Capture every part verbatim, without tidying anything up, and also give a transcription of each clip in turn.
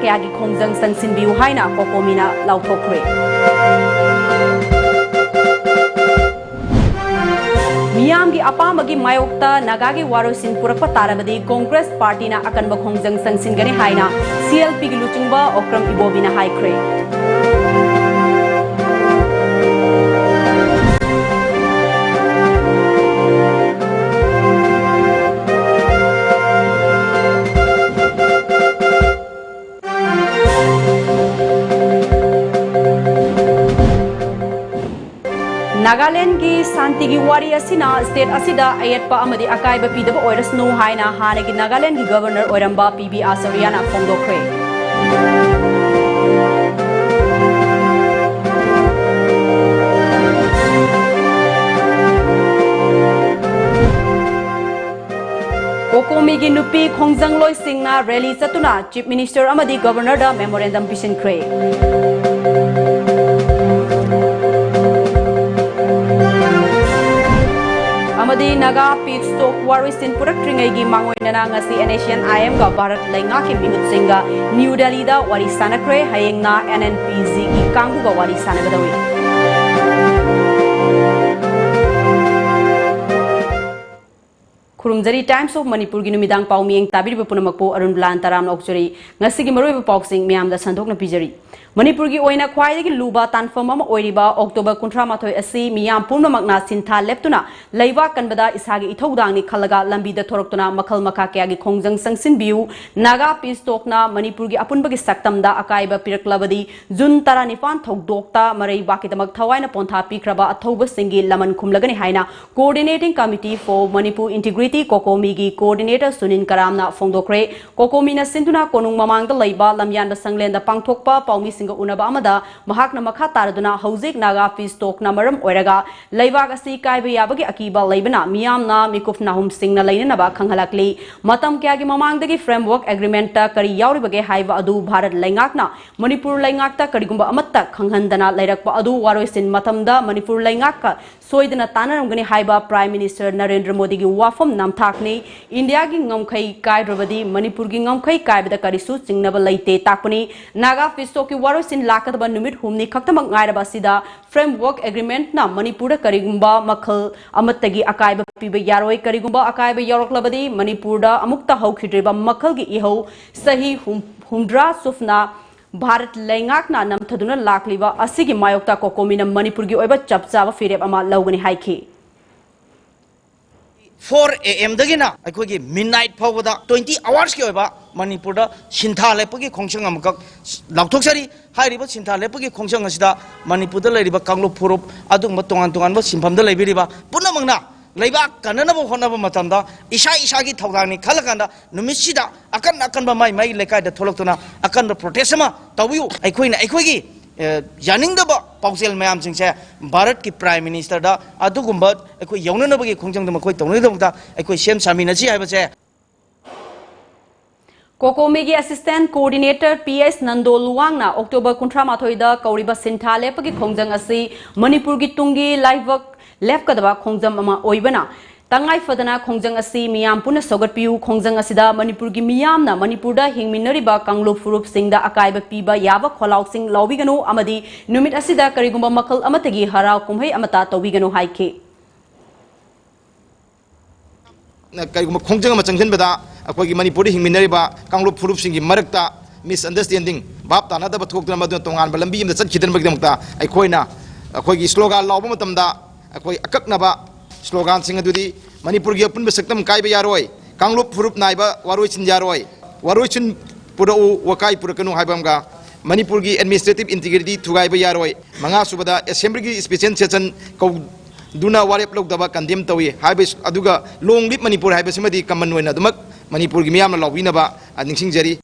ꯀꯌꯥꯒꯤ ꯈꯣꯡꯖꯪ ꯆꯪꯁꯤꯟꯕꯤꯌꯨ ꯍꯥꯏꯅ ꯀꯣꯀꯣꯃꯤꯅ ꯂꯥꯎꯊꯣꯛꯈ꯭ꯔꯦ꯫ ꯃꯤꯌꯥꯝꯒꯤ ꯑꯄꯥꯝꯕꯒꯤ ꯃꯥꯌꯣꯛꯇ ꯅꯥꯒꯥꯒꯤ ꯋꯥꯔꯣꯏꯁꯤꯟ ꯄꯨꯔꯛꯄ ꯇꯥꯔꯕꯗꯤ ꯀꯣꯡꯒ꯭ꯔꯦꯁ ꯄꯥꯔꯇꯤꯅ ꯑꯀꯟꯕ ꯈꯣꯡꯖꯪ ꯆꯪꯁꯤꯟꯒꯅꯤ ꯍꯥꯏꯅ ꯁꯤ ꯑꯦꯜ ꯄꯤꯒꯤ ꯂꯨꯆꯤꯡꯕ ꯑꯣꯀ꯭ꯔꯝ ꯏꯕꯣꯕꯤꯅ ꯍꯥꯏꯈ꯭ꯔꯦ꯫ ꯅꯥꯒꯥꯂꯦꯟꯒꯤ ꯁꯥꯟꯇꯤꯒꯤ ꯋꯥꯔꯤ ꯑꯁꯤꯅ ꯁ꯭ꯇꯦꯠ ꯑꯁꯤꯗ ꯑꯌꯦꯠꯄ ꯑꯃꯗꯤ ꯑꯀꯥꯏꯕ ꯄꯤꯗꯕ ꯑꯣꯏꯔꯁꯅꯨ ꯍꯥꯏꯅ ꯍꯥꯟꯅꯒꯤ ꯅꯥꯒꯥꯂꯦꯟꯒꯤ ꯒꯕꯔꯅꯔ ꯑꯣꯏꯔꯝꯕ ꯄꯤ ꯕꯤ ꯑꯥꯆꯥꯔꯌꯥꯅ ꯐꯣꯡꯗꯣꯛꯈ꯭ꯔꯦ꯫ ꯀꯣꯀꯣꯃꯤꯒꯤ ꯅꯨꯄꯤ ꯈꯣꯡꯖꯪꯂꯣꯏꯁꯤꯡꯅ ꯔꯦꯂꯤ ꯆꯠꯇꯨꯅ ꯆꯤꯐ ꯃꯤꯅꯤꯁꯇꯔ ꯑꯃꯗꯤ ꯒꯕꯔꯅꯔꯗ ꯃꯦꯃꯣꯔꯦꯟꯗꯝ ꯄꯤꯁꯤꯟꯈ꯭ꯔꯦ꯫ ꯑꯃꯗꯤ ꯅꯥꯒꯥ ꯄꯤꯁ ꯇꯣꯛ ꯋꯥꯔꯣꯏꯁꯤꯟ ꯄꯨꯔꯛꯇ꯭ꯔꯤꯉꯩꯒꯤ ꯃꯥꯡꯑꯣꯏꯅꯅ ꯉꯁꯤ ꯑꯦꯟ ꯑꯦꯁ ꯁꯤ ꯑꯦꯟ ꯑꯥꯏ ꯑꯦꯝꯒ ꯚꯥꯔꯠ ꯂꯩꯉꯥꯛꯀꯤ ꯃꯤꯍꯨꯠꯁꯤꯡꯒ ꯅ꯭ꯌꯨ ꯗꯦꯜꯂꯤꯗ ꯋꯥꯔꯤ ꯁꯥꯟꯅꯈ꯭ꯔꯦ꯫ ꯍꯌꯦꯡꯅ ꯑꯦꯟ ꯑꯦꯟ ꯄꯤ ꯖꯤꯒꯤ ꯀꯥꯡꯕꯨꯒ ꯋꯥꯔꯤ ꯁꯥꯟꯅꯒꯗꯧꯔꯤ꯫ ꯈꯨꯔꯨꯝꯖꯔꯤ꯫ Times of ꯃꯅꯤꯄꯨꯔꯒꯤ ꯅꯨꯃꯤꯗꯥꯡ ꯄꯥꯎ ꯃꯤꯌꯦꯡ ꯇꯥꯕꯤꯔꯤꯕ ꯄꯨꯝꯅꯃꯛꯄꯨ ꯑꯔꯨꯟ ꯕꯂꯥꯟ ꯇꯔꯥꯝꯅ ꯑꯣꯛꯆꯔꯤ꯫ ꯉꯁꯤꯒꯤ ꯃꯔꯨꯑꯣꯏꯕ ꯄꯥꯎꯁꯤꯡ ꯃꯌꯥꯝꯗ ꯁꯟꯗꯣꯛꯅ ꯄꯤꯖꯔꯤ꯫ ꯃꯅꯤꯄꯨꯔꯒꯤ ꯑꯣꯏꯅ ꯈ꯭ꯋꯥꯏꯗꯒꯤ ꯂꯨꯕ ꯇꯥꯟꯐꯝ ꯑꯃ ꯑꯣꯏꯔꯤꯕ ꯑꯣꯛꯇꯣꯕꯔ ꯀꯨꯟꯊ꯭ꯔꯥ ꯃꯥꯊꯣꯏ ꯑꯁꯤ ꯃꯤꯌꯥꯝ ꯄꯨꯝꯅꯃꯛꯅ ꯁꯤꯟꯊꯥ ꯂꯦꯞꯇꯨꯅ ꯂꯩꯕꯥꯛ ꯀꯟꯕꯗ ꯏꯁꯥꯒꯤ ꯏꯊꯧꯗꯥꯡꯅꯤ ꯈꯜꯂꯒ ꯂꯝꯕꯤꯗ ꯊꯣꯔꯛꯇꯨꯅ ꯃꯈꯜ ꯃꯈꯥ ꯀꯌꯥꯒꯤ ꯈꯣꯡꯖꯪ ꯆꯪꯁꯤꯟꯕꯤꯌꯨ꯫ ꯅꯥꯒꯥ ꯄꯤꯁ ꯇꯣꯛꯅ ꯃꯅꯤꯄꯨꯔꯒꯤ ꯑꯄꯨꯟꯕꯒꯤ ꯁꯛꯇꯝꯗ ꯑꯀꯥꯏꯕ ꯄꯤꯔꯛꯂꯕꯗꯤ ꯖꯨꯟ ꯇꯔꯥꯅꯤꯄꯥꯟ ꯊꯧꯗꯣꯛꯇ ꯃꯔꯩꯕꯥꯛꯀꯤꯗꯃꯛ ꯊꯋꯥꯏꯅ ꯄꯣꯟꯊꯥ ꯄꯤꯈ꯭ꯔꯕ ꯑꯊꯧꯕꯁꯤꯡꯒꯤ ꯂꯃꯟ ꯈꯨꯝꯂꯒꯅꯤ ꯍꯥꯏꯅ Coordinating Committee for Manipur Integrity, ꯀꯣꯀꯣꯃꯤꯒꯤ coordinator Sunil ꯀꯔꯥꯝꯅ ꯐꯣꯡꯗꯣꯛꯈ꯭ꯔꯦ꯫ ꯀꯣꯀꯣꯃꯤꯅ ꯁꯤꯟꯗꯨꯅ ꯀꯣꯅꯨꯡ ꯃꯃꯥꯡꯗ ꯂꯩꯕ ꯂꯝꯌꯥꯟꯕ ꯁꯪꯂꯦꯟꯗ ꯄꯥꯡꯊꯣꯛꯄ ꯄꯥꯎꯃꯤꯁꯤꯡꯒ ꯎꯅꯕ ꯑꯃꯗ ꯃꯍꯥꯛꯅ ꯃꯈꯥ ꯇꯥꯔꯗꯨꯅ ꯍꯧꯖꯤꯛ ꯅꯥꯒꯥ ꯄꯤꯁ ꯇꯣꯛꯅ ꯃꯔꯝ ꯑꯣꯏꯔꯒ ꯂꯩꯕꯥꯛ ꯑꯁꯤ ꯀꯥꯏꯕ ꯌꯥꯕꯒꯤ ꯑꯀꯤꯕ ꯂꯩꯕꯅ ꯃꯤꯌꯥꯝꯅ ꯃꯤꯀꯨꯞ ꯅꯥꯍꯨꯝꯁꯤꯡꯅ ꯂꯩꯅꯅꯕ ꯈꯪꯍꯜꯂꯛꯂꯤ꯫ ꯃꯇꯝ ꯀꯌꯥꯒꯤ ꯃꯃꯥꯡꯗꯒꯤ framework agreement ꯀꯔꯤ ꯌꯥꯎꯔꯤꯕꯒꯦ ꯍꯥꯏꯕ ꯑꯗꯨ ꯚꯥꯔꯠ ꯂꯩꯉꯥꯛꯅ ꯃꯅꯤꯄꯨꯔ ꯂꯩꯉꯥꯛꯇ ꯀꯔꯤꯒꯨꯝꯕ ꯑꯃꯠꯇ ꯈꯪꯍꯟꯗꯅ ꯂꯩꯔꯛꯄ ꯑꯗꯨ ꯋꯥꯔꯣꯏꯁꯤꯟ ꯃꯇꯝꯗ ꯃꯅꯤꯄꯨꯔ ꯂꯩꯉꯥꯛꯀ ꯁꯣꯏꯗꯅ ꯇꯥꯟꯅꯔꯝꯒꯅꯤ ꯍꯥꯏꯕ Prime Minister ꯅꯔꯦꯟꯗ꯭ꯔ ꯃꯣꯗꯤꯒꯤ ꯋꯥꯐꯝ ꯅꯝꯊꯥꯛꯅꯤ꯫ ꯏꯟꯗꯤꯌꯥꯒꯤ ꯉꯝꯈꯩ ꯀꯥꯏꯗ꯭ꯔꯕꯗꯤ ꯃꯅꯤꯄꯨꯔꯒꯤ ꯉꯝꯈꯩ ꯀꯥꯏꯕꯗ ꯀꯔꯤꯁꯨ ꯆꯤꯡꯅꯕ ꯂꯩꯇꯦ ꯇꯥꯛꯄꯅꯤ꯫ ꯅꯥꯒꯥ ꯐꯤꯁꯇꯣꯛꯀꯤ ꯋꯥꯔꯣꯏꯁꯤꯟ ꯂꯥꯛꯀꯗꯕ ꯅꯨꯃꯤꯠ ꯍꯨꯝꯅꯤ ꯈꯛꯇꯃꯛ ꯉꯥꯏꯔꯕ ꯑꯁꯤꯗ Framework Agreementꯅ ꯃꯅꯤꯄꯨꯔꯗ ꯀꯔꯤꯒꯨꯝꯕ ꯃꯈꯜ ꯑꯃꯠꯇꯒꯤ ꯑꯀꯥꯏꯕ ꯄꯤꯕ ꯌꯥꯔꯣꯏ꯫ ꯀꯔꯤꯒꯨꯝꯕ ꯑꯀꯥꯏꯕ ꯌꯥꯎꯔꯛꯂꯕꯗꯤ ꯃꯅꯤꯄꯨꯔꯗ ꯑꯃꯨꯛꯇ ꯍꯧꯈꯤꯗ꯭ꯔꯤꯕ ꯃꯈꯜꯒꯤ ꯏꯍꯧ ꯆꯍꯤ ꯍꯨꯝ-, ꯍꯨꯝꯗ꯭ꯔꯥ ꯁꯨꯞꯅ ꯚꯥꯔꯠ ꯂꯩꯉꯥꯛꯅ ꯅꯝꯊꯗꯨꯅ ꯂꯥꯛꯂꯤꯕ ꯑꯁꯤꯒꯤ ꯃꯥꯌꯣꯛꯇ ꯀꯣꯀꯣꯃꯤꯅ ꯃꯅꯤꯄꯨꯔꯒꯤ ꯑꯣꯏꯕ ꯆꯞ ꯆꯥꯕ ꯐꯤꯔꯦꯞ ꯑꯃ ꯂꯧꯒꯅꯤ ꯍꯥꯏꯈꯤ꯫ Four A M ꯗꯒꯤꯅ ꯑꯩꯈꯣꯏꯒꯤ midnight ꯐꯥꯎꯕꯗ twenty hours ꯀꯤ ꯑꯣꯏꯕ ꯃꯅꯤꯄꯨꯔꯗ ꯁꯤꯟꯊꯥ ꯂꯦꯞꯄꯒꯤ ꯈꯣꯡꯖꯪ ꯑꯃꯈꯛ ꯂꯥꯎꯊꯣꯛꯆꯔꯤ꯫ ꯍꯥꯏꯔꯤꯕ ꯁꯤꯟꯊꯥ ꯂꯦꯞꯄꯒꯤ ꯈꯣꯡꯖꯪ ꯑꯁꯤꯗ ꯃꯅꯤꯄꯨꯔꯗ ꯂꯩꯔꯤꯕ ꯀꯥꯡꯂꯨꯞ ꯐꯨꯔꯨꯞ, ꯑꯗꯨꯒꯨꯝꯕ ꯇꯣꯉꯥꯟ ꯇꯣꯉꯥꯟꯕ ꯁꯤꯟꯐꯝꯗ ꯂꯩꯕꯤꯔꯤꯕ ꯄꯨꯝꯅꯃꯛꯅ ꯂꯩꯕꯥꯛ ꯀꯟꯅꯅꯕ ꯍꯣꯠꯅꯕ ꯃꯇꯝꯗ ꯏꯁꯥ ꯏꯁꯥꯒꯤ ꯊꯧꯗꯥꯡꯅꯤ ꯈꯜꯂꯀꯥꯟꯗ ꯅꯨꯃꯤꯠꯁꯤꯗ ꯑꯀꯟ ꯑꯀꯟꯕ ꯃꯥꯏ ꯃꯥꯏ ꯂꯩꯀꯥꯏꯗ ꯊꯣꯛꯂꯛꯇꯨꯅ ꯑꯀꯟꯕ protest ꯑꯃ ꯇꯧꯕꯤꯌꯨ꯫ ꯑꯩꯈꯣꯏꯅ ꯑꯩꯈꯣꯏꯒꯤ, ꯑꯦ, ꯌꯥꯅꯤꯡꯗꯕ ꯄꯥꯎꯖꯦꯜ ꯃꯌꯥꯝꯁꯤꯡꯁꯦ ꯚꯥꯔꯠꯀꯤ Prime Ministerꯗ ꯑꯗꯨꯒꯨꯝꯕ ꯑꯩꯈꯣꯏ ꯌꯧꯅꯅꯕꯒꯤ ꯈꯣꯡꯖꯪꯗ ꯃꯈꯣꯏ ꯇꯧꯅꯅꯕꯒꯤꯗꯃꯛꯇ ꯑꯩꯈꯣꯏ ꯁꯦꯝ ꯁꯥꯃꯤꯟꯅꯁꯤ ꯍꯥꯏꯕꯁꯦ꯫ ꯀꯣꯀꯣꯃꯤꯒꯤ Assistant Coordinator P S Nando ꯂꯨꯋꯥꯡꯅ October ꯀꯨꯟꯊ꯭ꯔꯥ ꯃꯥꯊꯣꯏꯗ ꯀꯧꯔꯤꯕ ꯁꯤꯟꯊꯥ ꯂꯦꯞꯄꯒꯤ ꯈꯣꯡꯖꯪ ꯑꯁꯤ ꯃꯅꯤꯄꯨꯔꯒꯤ ꯇꯨꯡꯒꯤ ꯂꯥꯏꯕꯛ ꯂꯦꯞꯀꯗꯕ ꯈꯣꯡꯖꯪ ꯑꯃ ꯑꯣꯏꯕꯅ, ꯇꯉꯥꯏ ꯐꯗꯅ ꯈꯣꯡꯖꯪ ꯑꯁꯤ ꯃꯤꯌꯥꯝ ꯄꯨꯟꯅ ꯁꯧꯒꯠꯄꯤꯌꯨ꯫ ꯈꯣꯡꯖꯪ ꯑꯁꯤꯗ ꯃꯅꯤꯄꯨꯔꯒꯤ ꯃꯤꯌꯥꯝꯅ ꯃꯅꯤꯄꯨꯔꯗ ꯍꯤꯡꯃꯤꯟꯅꯔꯤꯕ ꯀꯥꯡꯂꯨꯞ ꯐꯨꯔꯨꯞꯁꯤꯡꯗ ꯑꯀꯥꯏꯕ ꯄꯤꯕ ꯌꯥꯕ ꯈꯣꯜꯂꯥꯎꯁꯤꯡ ꯂꯥꯎꯕꯤꯒꯅꯨ ꯑꯃꯗꯤ ꯅꯨꯃꯤꯠ ꯑꯁꯤꯗ ꯀꯔꯤꯒꯨꯝꯕ ꯃꯈꯜ ꯑꯃꯠꯇꯒꯤ ꯍꯔꯥꯎ ꯀꯨꯝꯍꯩ ꯑꯃꯠꯇ ꯇꯧꯕꯤꯒꯅꯨ ꯍꯥꯏꯈꯤ꯫ ꯀꯔꯤꯒꯨꯝꯕ ꯈꯣꯡꯖꯪ ꯑꯃ ꯆꯪꯁꯤꯟꯕꯗ ꯑꯩꯈꯣꯏꯒꯤ ꯃꯅꯤꯄꯨꯔꯗ ꯍꯤꯡꯃꯤꯟꯅꯔꯤꯕ ꯀꯥꯡꯂꯨꯞ ꯐꯨꯔꯨꯞꯁꯤꯡꯒꯤ ꯃꯔꯛꯇ misunderstanding, ꯚꯥꯞ ꯇꯥꯅꯗꯕ ꯊꯣꯛꯇꯅꯕ, ꯑꯗꯨꯅ ꯇꯣꯉꯥꯟꯕ ꯂꯝꯕꯤ ꯑꯃꯗ ꯆꯠꯈꯤꯗꯅꯕꯒꯤꯗꯃꯛꯇ ꯑꯩꯈꯣꯏꯅ ꯑꯩꯈꯣꯏꯒꯤ slogan ꯂꯥꯎꯕ ꯃꯇꯝꯗ ꯑꯩꯈꯣꯏ ꯑꯀꯛꯅꯕ sloganꯁꯤꯡ ꯑꯗꯨꯗꯤ: "ꯃꯅꯤꯄꯨꯔꯒꯤ ꯑꯄꯨꯟꯕ ꯁꯛꯇꯝ ꯀꯥꯏꯕ ꯌꯥꯔꯣꯏ", "ꯀꯥꯡꯂꯨꯞ ꯐꯨꯔꯨꯞ ꯅꯥꯏꯕ ꯋꯥꯔꯣꯏꯁꯤꯟ ꯌꯥꯔꯣꯏ", "ꯋꯥꯔꯣꯏꯁꯤꯟ ꯄꯨꯔꯛꯎ, ꯋꯥꯀꯥꯏ ꯄꯨꯔꯛꯀꯅꯨ" ꯍꯥꯏꯕ ꯑꯃꯒ, "ꯃꯅꯤꯄꯨꯔꯒꯤ administrative integrity ꯊꯨꯒꯥꯏꯕ ꯌꯥꯔꯣꯏ", ꯃꯉꯥꯁꯨꯕꯗ, "Assemblyꯒꯤ special session ꯀꯧꯗꯨꯅ ꯋꯥꯔꯦꯞ ꯂꯧꯗꯕ condemn ꯇꯧꯏ" ꯍꯥꯏꯕ, ꯑꯗꯨꯒ "Long live ꯃꯅꯤꯄꯨꯔ" ꯍꯥꯏꯕꯁꯤꯃꯗꯤ common ꯑꯣꯏꯅ ꯑꯗꯨꯃꯛ ꯃꯅꯤꯄꯨꯔꯒꯤ ꯃꯤꯌꯥꯝꯅ ꯂꯥꯎꯕꯤꯅꯕ, ꯑ, ꯅꯤꯡꯁꯤꯡꯖꯔꯤ꯫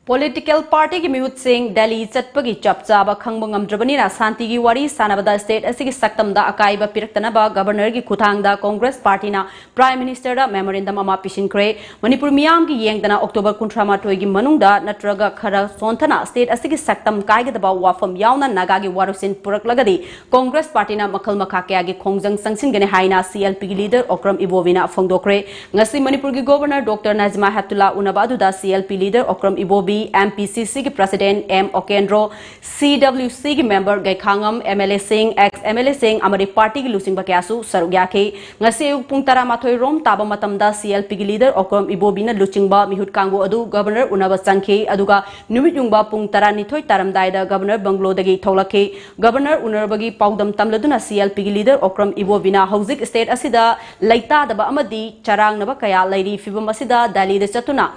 ꯄꯣꯂꯤꯇꯤꯀꯦꯜ ꯄꯥꯔꯇꯤꯒꯤ ꯃꯤꯍꯨꯠꯁꯤꯡ ꯗꯦꯜꯂꯤ ꯆꯠꯄꯒꯤ ꯆꯞ ꯆꯥꯕ ꯈꯪꯕ ꯉꯝꯗ꯭ꯔꯕꯅꯤꯅ, ꯁꯥꯟꯇꯤꯒꯤ ꯋꯥꯔꯤ ꯁꯥꯟꯅꯕꯗ ꯁ꯭ꯇꯦꯠ ꯑꯁꯤꯒꯤ ꯁꯛꯇꯝꯗ ꯑꯀꯥꯏꯕ ꯄꯤꯔꯛꯇꯅꯕ ꯒꯕꯔꯅꯔꯒꯤ ꯈꯨꯠꯊꯥꯡꯗ ꯀꯣꯡꯒ꯭ꯔꯦꯁ ꯄꯥꯔꯇꯤꯅ ꯄ꯭ꯔꯥꯏꯝ ꯃꯤꯅꯤꯁꯇꯔꯗ ꯃꯦꯃꯣꯔꯦꯟꯗꯝ ꯑꯃ ꯄꯤꯁꯤꯟꯈ꯭ꯔꯦ꯫ ꯃꯅꯤꯄꯨꯔ ꯃꯤꯌꯥꯝꯒꯤ ꯌꯦꯡꯗꯅ ꯑꯣꯛꯇꯣꯕꯔ ꯀꯨꯟꯊ꯭ꯔꯥ ꯃꯥꯊꯣꯏꯒꯤ ꯃꯅꯨꯡꯗ ꯅꯠꯇ꯭ꯔꯒ ꯈꯔ ꯁꯣꯟꯊꯅ ꯁ꯭ꯇꯦꯠ ꯑꯁꯤꯒꯤ ꯁꯛꯇꯝ ꯀꯥꯏꯒꯗꯕ ꯋꯥꯐꯝ ꯌꯥꯎꯅ ꯅꯥꯒꯥꯒꯤ ꯋꯥꯔꯣꯏꯁꯤꯟ ꯄꯨꯔꯛꯂꯒꯗꯤ ꯀꯣꯡꯒ꯭ꯔꯦꯁ ꯄꯥꯔꯇꯤꯅ ꯃꯈꯜ ꯃꯈꯥ ꯀꯌꯥꯒꯤ ꯈꯣꯡꯖꯪ ꯆꯪꯁꯤꯟꯒꯅꯤ ꯍꯥꯏꯅ ꯁꯤ ꯑꯦꯜ ꯄꯤꯒꯤ ꯂꯤꯗꯔ ꯑꯣꯀ꯭ꯔꯝ ꯏꯕꯣꯕꯤꯅ ꯐꯣꯡꯗꯣꯛꯈ꯭ꯔꯦ꯫ ꯉꯁꯤ ꯃꯅꯤꯄꯨꯔꯒꯤ ꯒꯣꯕꯔꯅꯔ ꯗꯣꯛꯇꯔ ꯅꯥꯖꯤꯃꯥ ꯍꯦꯞꯇꯨꯂꯥ ꯎꯅꯕ ꯑꯗꯨꯗ C L P leader Okram Ibobi, M P C ꯁꯤꯒꯤ president M Okendro, C W ꯁꯤꯒꯤ ꯃꯦꯝꯕꯔ ꯒꯩꯈꯥꯉꯝ, ꯑꯦꯝ ꯑꯦꯜ ꯑꯦꯁꯤꯡ, ꯑꯦꯛꯁ ꯑꯦꯝ ꯑꯦꯜ ꯑꯦꯁꯤꯡ ꯑꯃꯗꯤ ꯄꯥꯔꯇꯤꯒꯤ ꯂꯨꯆꯤꯡꯕ ꯀꯌꯥꯁꯨ ꯁꯔꯨꯛ ꯌꯥꯈꯤ꯫ ꯉꯁꯤ ꯑꯌꯨꯛ ꯄꯨꯡ ꯇꯔꯥꯃꯥꯊꯣꯏ ꯔꯣꯝ ꯇꯥꯕ ꯃꯇꯝꯗ ꯁꯤ ꯑꯦꯜ ꯄꯤꯒꯤ ꯂꯤꯗꯔ ꯑꯣꯀ꯭ꯔꯝ ꯏꯕꯣꯕꯤꯅ ꯂꯨꯆꯤꯡꯕ ꯃꯤꯍꯨꯠ ꯀꯥꯡꯕꯨ ꯑꯗꯨ ꯒꯕꯔꯅꯔ ꯎꯅꯕ ꯆꯪꯈꯤ, ꯑꯗꯨꯒ ꯅꯨꯃꯤꯠ ꯌꯨꯡꯕ ꯄꯨꯡ ꯇꯔꯥꯅꯤꯊꯣꯏ ꯇꯥꯔꯝꯗꯥꯏꯗ ꯒꯕꯔꯅꯔ ꯕꯪꯒ꯭ꯂꯣꯗꯒꯤ ꯊꯣꯛꯂꯛꯈꯤ꯫ ꯒꯕꯔꯅꯔ ꯎꯅꯔꯕꯒꯤ ꯄꯥꯎꯗꯝ ꯇꯝꯂꯗꯨꯅ ꯁꯤ ꯑꯦꯜ ꯄꯤꯒꯤ ꯂꯤꯗꯔ ꯑꯣꯀ꯭ꯔꯝ ꯏꯕꯣꯕꯤꯅ ꯍꯧꯖꯤꯛ ꯁ꯭ꯇꯦꯠ ꯑꯁꯤꯗ ꯂꯩꯇꯥꯗꯕ ꯑꯃꯗꯤ ꯆꯔꯥꯡꯅꯕ ꯀꯌꯥ ꯂꯩꯔꯤ꯫ ꯐꯤꯕꯝ ꯑꯁꯤꯗ ꯗꯦꯜꯂꯤꯗ ꯆꯠꯇꯨꯅ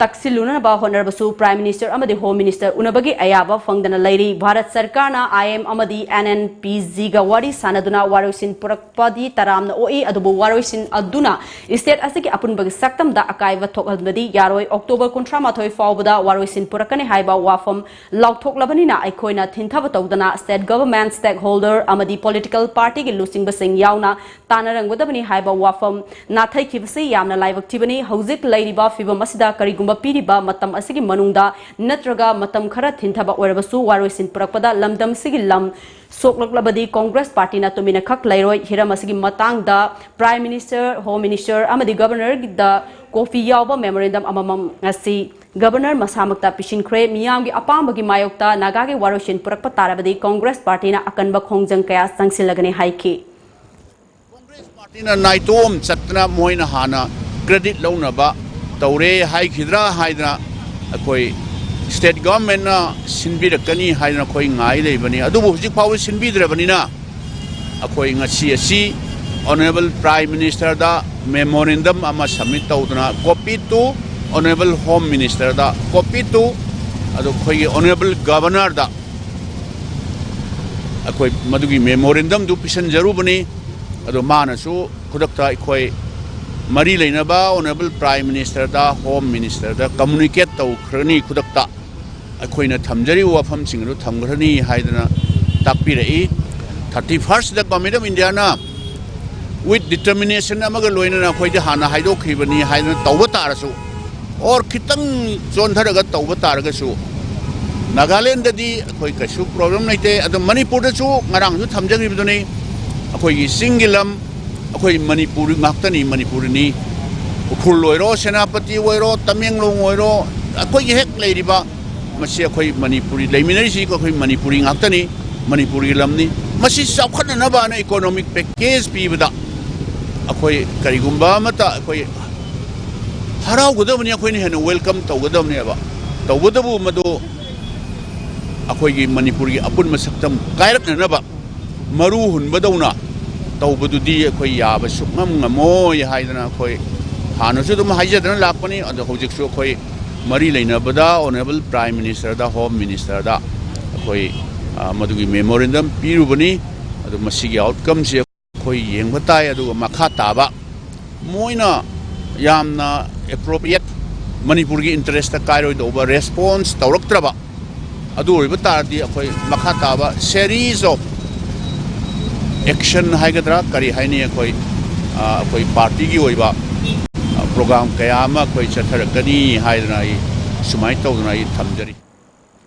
ꯇꯛꯁꯤꯜꯂꯨꯅꯅꯕ ꯍꯣꯠꯅꯔꯕꯁꯨ ꯄ꯭ꯔꯥꯏꯝ ꯃꯤꯅꯤꯁꯇꯔ ꯑꯃꯗꯤ ꯍꯣꯝ ꯃꯤꯅꯤꯁꯇꯔ ꯎꯅꯕꯒꯤ ꯑꯌꯥꯕ ꯐꯪꯗꯅ ꯂꯩꯔꯤ꯫ ꯚꯥꯔꯠ ꯁꯔꯀꯥꯔꯅ ꯑꯥꯏ ꯑꯦꯝ ꯑꯃꯗꯤ ꯑꯦꯟ ꯑꯦꯟ ꯄꯤ ꯖꯤꯒ ꯋꯥꯔꯤ ꯁꯥꯟꯅꯗꯨꯅ ꯋꯥꯔꯣꯏꯁꯤꯟ ꯄꯨꯔꯛꯄꯗꯤ ꯇꯔꯥꯝꯅ ꯑꯣꯛꯏ, ꯑꯗꯨꯕꯨ ꯋꯥꯔꯣꯏꯁꯤꯟ ꯑꯗꯨꯅ ꯁ꯭ꯇꯦꯠ ꯑꯁꯤꯒꯤ ꯑꯄꯨꯟꯕꯒꯤ ꯁꯛꯇꯝꯗ ꯑꯀꯥꯏꯕ ꯊꯣꯛꯍꯟꯕꯗꯤ ꯌꯥꯔꯣꯏ꯫ ꯑꯣꯛꯇꯣꯕꯔ ꯀꯨꯟꯊ꯭ꯔꯥ ꯃꯥꯊꯣꯏ ꯐꯥꯎꯕꯗ ꯋꯥꯔꯣꯏꯁꯤꯟ ꯄꯨꯔꯛꯀꯅꯤ ꯍꯥꯏꯕ ꯋꯥꯐꯝ ꯂꯥꯎꯊꯣꯛꯂꯕꯅꯤꯅ ꯑꯩꯈꯣꯏꯅ ꯊꯤꯟꯊꯕ ꯇꯧꯗꯅ ꯁ꯭ꯇꯦꯠ ꯒꯚꯔꯟꯃꯦꯟꯠ, ꯁ꯭ꯇꯦꯛꯍꯣꯜꯗꯔ ꯑꯃꯗꯤ ꯄꯣꯂꯤꯇꯤꯀꯦꯜ ꯄꯥꯔꯇꯤꯒꯤ ꯂꯨꯆꯤꯡꯕꯁꯤꯡ ꯌꯥꯎꯅ ꯇꯥꯟꯅꯔꯝꯒꯗꯕꯅꯤ ꯍꯥꯏꯕ ꯋꯥꯐꯝ ꯅꯥꯊꯩꯈꯤꯕꯁꯤ ꯌꯥꯝꯅ ꯂꯥꯏꯕꯛ ꯊꯤꯕꯅꯤ꯫ ꯍꯧꯖꯤꯛ ꯂꯩꯔꯤꯕ ꯐꯤꯕꯝ ꯑꯁꯤꯗ ꯀꯔꯤꯒꯨꯝꯕ ꯄꯤꯔꯤꯕ ꯃꯇꯝ ꯑꯁꯤꯒꯤ ꯃꯅꯨꯡꯗ ꯅꯠꯇ꯭ꯔꯒ ꯃꯇꯝ ꯈꯔ ꯊꯤꯟꯊꯕ ꯑꯣꯏꯔꯕꯁꯨ ꯋꯥꯔꯣꯏꯁꯤꯟ ꯄꯨꯔꯛꯄꯗ ꯂꯝꯗꯝꯁꯤꯒꯤ ꯂꯝ ꯁꯣꯛꯂꯛꯂꯕꯗꯤ ꯀꯣꯡꯒ꯭ꯔꯦꯁ ꯄꯥꯔꯇꯤꯅ ꯇꯨꯃꯤꯟꯅ ꯈꯛ ꯂꯩꯔꯣꯏ꯫ ꯍꯤꯔꯝ ꯑꯁꯤꯒꯤ ꯃꯇꯥꯡꯗ ꯄ꯭ꯔꯥꯏꯝ ꯃꯤꯅꯤꯁꯇꯔ, ꯍꯣꯝ ꯃꯤꯅꯤꯁꯇꯔ ꯑꯃꯗꯤ ꯒꯕꯔꯅꯔꯗ ꯀꯣꯄꯤ ꯌꯥꯎꯕ ꯃꯦꯃꯣꯔꯦꯟꯗꯝ ꯑꯃꯃꯝ ꯉꯁꯤ ꯒꯕꯔꯅꯔ ꯃꯁꯥꯃꯛꯇ ꯄꯤꯁꯤꯟꯈ꯭ꯔꯦ꯫ ꯃꯤꯌꯥꯝꯒꯤ ꯑꯄꯥꯝꯕꯒꯤ ꯃꯥꯌꯣꯛꯇ ꯅꯥꯒꯥꯒꯤ ꯋꯥꯔꯣꯏꯁꯤꯟ ꯄꯨꯔꯛꯄ ꯇꯥꯔꯕꯗꯤ ꯀꯣꯡꯒ꯭ꯔꯦꯁ ꯄꯥꯔꯇꯤꯅ ꯑꯀꯟꯕ ꯈꯣꯡꯖꯪ ꯀꯌꯥ ꯆꯪꯁꯤꯜꯂꯒꯅꯤ ꯍꯥꯏꯈꯤ꯫ ꯀꯣꯡꯒ꯭ꯔꯦꯁ ꯄꯥꯔꯇꯤꯅ ꯅꯥꯏꯇꯣꯝ ꯆꯠꯇꯅ ꯃꯣꯏꯅ ꯍꯥꯟꯅ ꯀ꯭ꯔꯦꯗꯤꯠ ꯂꯧꯅꯕ ꯇꯧꯔꯦ ꯍꯥꯏꯈꯤꯗ꯭ꯔꯥ ꯍꯥꯏꯗꯅ ꯑꯩꯈꯣꯏ ꯁ꯭ꯇꯦꯠ ꯒꯚꯔꯟꯃꯦꯟꯠꯅ ꯁꯤꯟꯕꯤꯔꯛꯀꯅꯤ ꯍꯥꯏꯗꯅ ꯑꯩꯈꯣꯏ ꯉꯥꯏ ꯂꯩꯕꯅꯤ꯫ ꯑꯗꯨꯕꯨ ꯍꯧꯖꯤꯛ ꯐꯥꯎꯕ ꯁꯤꯟꯕꯤꯗ꯭ꯔꯕꯅꯤꯅ ꯑꯩꯈꯣꯏ ꯉꯁꯤ ꯑꯁꯤ ꯑꯣꯅꯔꯦꯕꯜ ꯄ꯭ꯔꯥꯏꯝ ꯃꯤꯅꯤꯁꯇꯔꯗ ꯃꯦꯃꯣꯔꯦꯟꯗꯝ ꯑꯃ ꯁꯕꯃꯤꯠ ꯇꯧꯗꯅ, copy to honourable home ministerꯗ, copy to ꯑꯗꯣ ꯑꯩꯈꯣꯏꯒꯤ ꯑꯣꯅꯔꯦꯕꯜ ꯒꯕꯔꯅꯔꯗ ꯑꯩꯈꯣꯏ ꯃꯗꯨꯒꯤ ꯃꯦꯃꯣꯔꯦꯟꯗꯝꯗꯨ ꯄꯤꯁꯤꯟꯖꯔꯨꯕꯅꯤ꯫ ꯑꯗꯣ ꯃꯥꯅꯁꯨ ꯈꯨꯗꯛꯇ ꯑꯩꯈꯣꯏ ꯃꯔꯤ ꯂꯩꯅꯕ Honourable Prime Minister ꯗ, Home Minister ꯗ communicate ꯇꯧꯈ꯭ꯔꯅꯤ ꯈꯨꯗꯛꯇ꯫ ꯑꯩꯈꯣꯏꯅ ꯊꯝꯖꯔꯤꯕ ꯋꯥꯐꯝꯁꯤꯡ ꯑꯗꯨ ꯊꯝꯈ꯭ꯔꯅꯤ ꯍꯥꯏꯗꯅ ꯇꯥꯛꯄꯤꯔꯛꯏ꯫ Thirty first the Government of India ꯅ with determination ꯑꯃꯒ ꯂꯣꯏꯅꯅ ꯑꯩꯈꯣꯏꯗ ꯍꯥꯟꯅ ꯍꯥꯏꯗꯣꯛꯈꯤꯕꯅꯤ ꯍꯥꯏꯗꯅ ꯇꯧꯕ ꯇꯥꯔꯁꯨ, or ꯈꯤꯇꯪ ꯆꯣꯟꯊꯔꯒ ꯇꯧꯕ ꯇꯥꯔꯒꯁꯨ, ꯅꯥꯒꯥꯂꯦꯟꯗꯗꯤ ꯑꯩꯈꯣꯏ ꯀꯩꯁꯨ problem ꯂꯩꯇꯦ꯫ ꯑꯗꯣ ꯃꯅꯤꯄꯨꯔꯗꯁꯨ ꯉꯔꯥꯡꯁꯨ ꯊꯝꯖꯈꯤꯕꯗꯨꯅꯤ, ꯑꯩꯈꯣꯏꯒꯤ ꯆꯤꯡꯒꯤ ꯂꯝ, ꯑꯩꯈꯣꯏ ꯃꯅꯤꯄꯨꯔ ꯉꯥꯛꯇꯅꯤ, ꯃꯅꯤꯄꯨꯔꯅꯤ꯫ ꯎꯈ꯭ꯔꯨꯜ ꯑꯣꯏꯔꯣ, ꯁꯦꯅꯥꯄꯇꯤ ꯑꯣꯏꯔꯣ, ꯇꯃꯦꯡꯂꯣꯡ ꯑꯣꯏꯔꯣ, ꯑꯩꯈꯣꯏꯒꯤ ꯍꯦꯛ ꯂꯩꯔꯤꯕ, ꯃꯁꯤ ꯑꯩꯈꯣꯏ ꯃꯅꯤꯄꯨꯔꯤ ꯂꯩꯃꯤꯟꯅꯔꯤꯁꯤ ꯑꯩꯈꯣꯏ ꯃꯅꯤꯄꯨꯔꯤ ꯉꯥꯛꯇꯅꯤ, ꯃꯅꯤꯄꯨꯔꯒꯤ ꯂꯝꯅꯤ꯫ ꯃꯁꯤ ꯆꯥꯎꯈꯠꯅꯅꯕꯅ economic package ꯄꯤꯕꯗ ꯑꯩꯈꯣꯏ ꯀꯔꯤꯒꯨꯝꯕ ꯑꯃꯠꯇ ꯑꯩꯈꯣꯏ ꯍꯔꯥꯎꯒꯗꯕꯅꯤ, ꯑꯩꯈꯣꯏꯅ ꯍꯦꯟꯅ welcome ꯇꯧꯒꯗꯕꯅꯦꯕ꯫ ꯇꯧꯕꯇꯕꯨ ꯃꯗꯨ ꯑꯩꯈꯣꯏꯒꯤ ꯃꯅꯤꯄꯨꯔꯒꯤ ꯑꯄꯨꯟꯕ ꯁꯛꯇꯝ ꯀꯥꯏꯔꯛꯅꯅꯕ ꯃꯔꯨ ꯍꯨꯟꯕꯗꯧꯅ ꯇꯧꯕꯗꯨꯗꯤ ꯑꯩꯈꯣꯏ ꯌꯥꯕ ꯁꯨꯛꯉꯝ ꯉꯝꯃꯣꯏ ꯍꯥꯏꯗꯅ ꯑꯩꯈꯣꯏ ꯍꯥꯟꯅꯁꯨ ꯑꯗꯨꯝ ꯍꯥꯏꯖꯗꯅ ꯂꯥꯛꯄꯅꯤ꯫ ꯑꯗꯣ ꯍꯧꯖꯤꯛꯁꯨ ꯑꯩꯈꯣꯏ ꯃꯔꯤ ꯂꯩꯅꯕꯗ Honourable Prime Minister ꯗ, Home Minister ꯗ ꯑꯩꯈꯣꯏ, ꯑ, ꯃꯗꯨꯒꯤ memorandum ꯄꯤꯔꯨꯕꯅꯤ꯫ ꯑꯗꯨ ꯃꯁꯤꯒꯤ outcome ꯁꯦ ꯑꯩꯈꯣꯏ ꯌꯦꯡꯕ ꯇꯥꯏ꯫ ꯑꯗꯨꯒ ꯃꯈꯥ ꯇꯥꯕ ꯃꯣꯏꯅ ꯌꯥꯝꯅ appropriate, ꯃꯅꯤꯄꯨꯔꯒꯤ interest ꯇ ꯀꯥꯏꯔꯣꯏꯗꯧꯕ response ꯇꯧꯔꯛꯇ꯭ꯔꯕ, ꯑꯗꯨ ꯑꯣꯏꯕ ꯇꯥꯔꯗꯤ ꯑꯩꯈꯣꯏ ꯃꯈꯥ ꯇꯥꯕ series of action ꯍꯥꯏꯒꯗ꯭ꯔꯥ, ꯀꯔꯤ ꯍꯥꯏꯅꯤ, ꯑꯩꯈꯣꯏ, ꯑ, ꯑꯩꯈꯣꯏ party ꯒꯤ ꯑꯣꯏꯕ, ꯑ, program ꯀꯌꯥ ꯑꯃ ꯑꯩꯈꯣꯏ ꯆꯠꯊꯔꯛꯀꯅꯤ ꯍꯥꯏꯗꯅ ꯑꯩ ꯁꯨꯃꯥꯏꯅ ꯇꯧꯗꯅ ꯑꯩ ꯊꯝꯖꯔꯤ꯫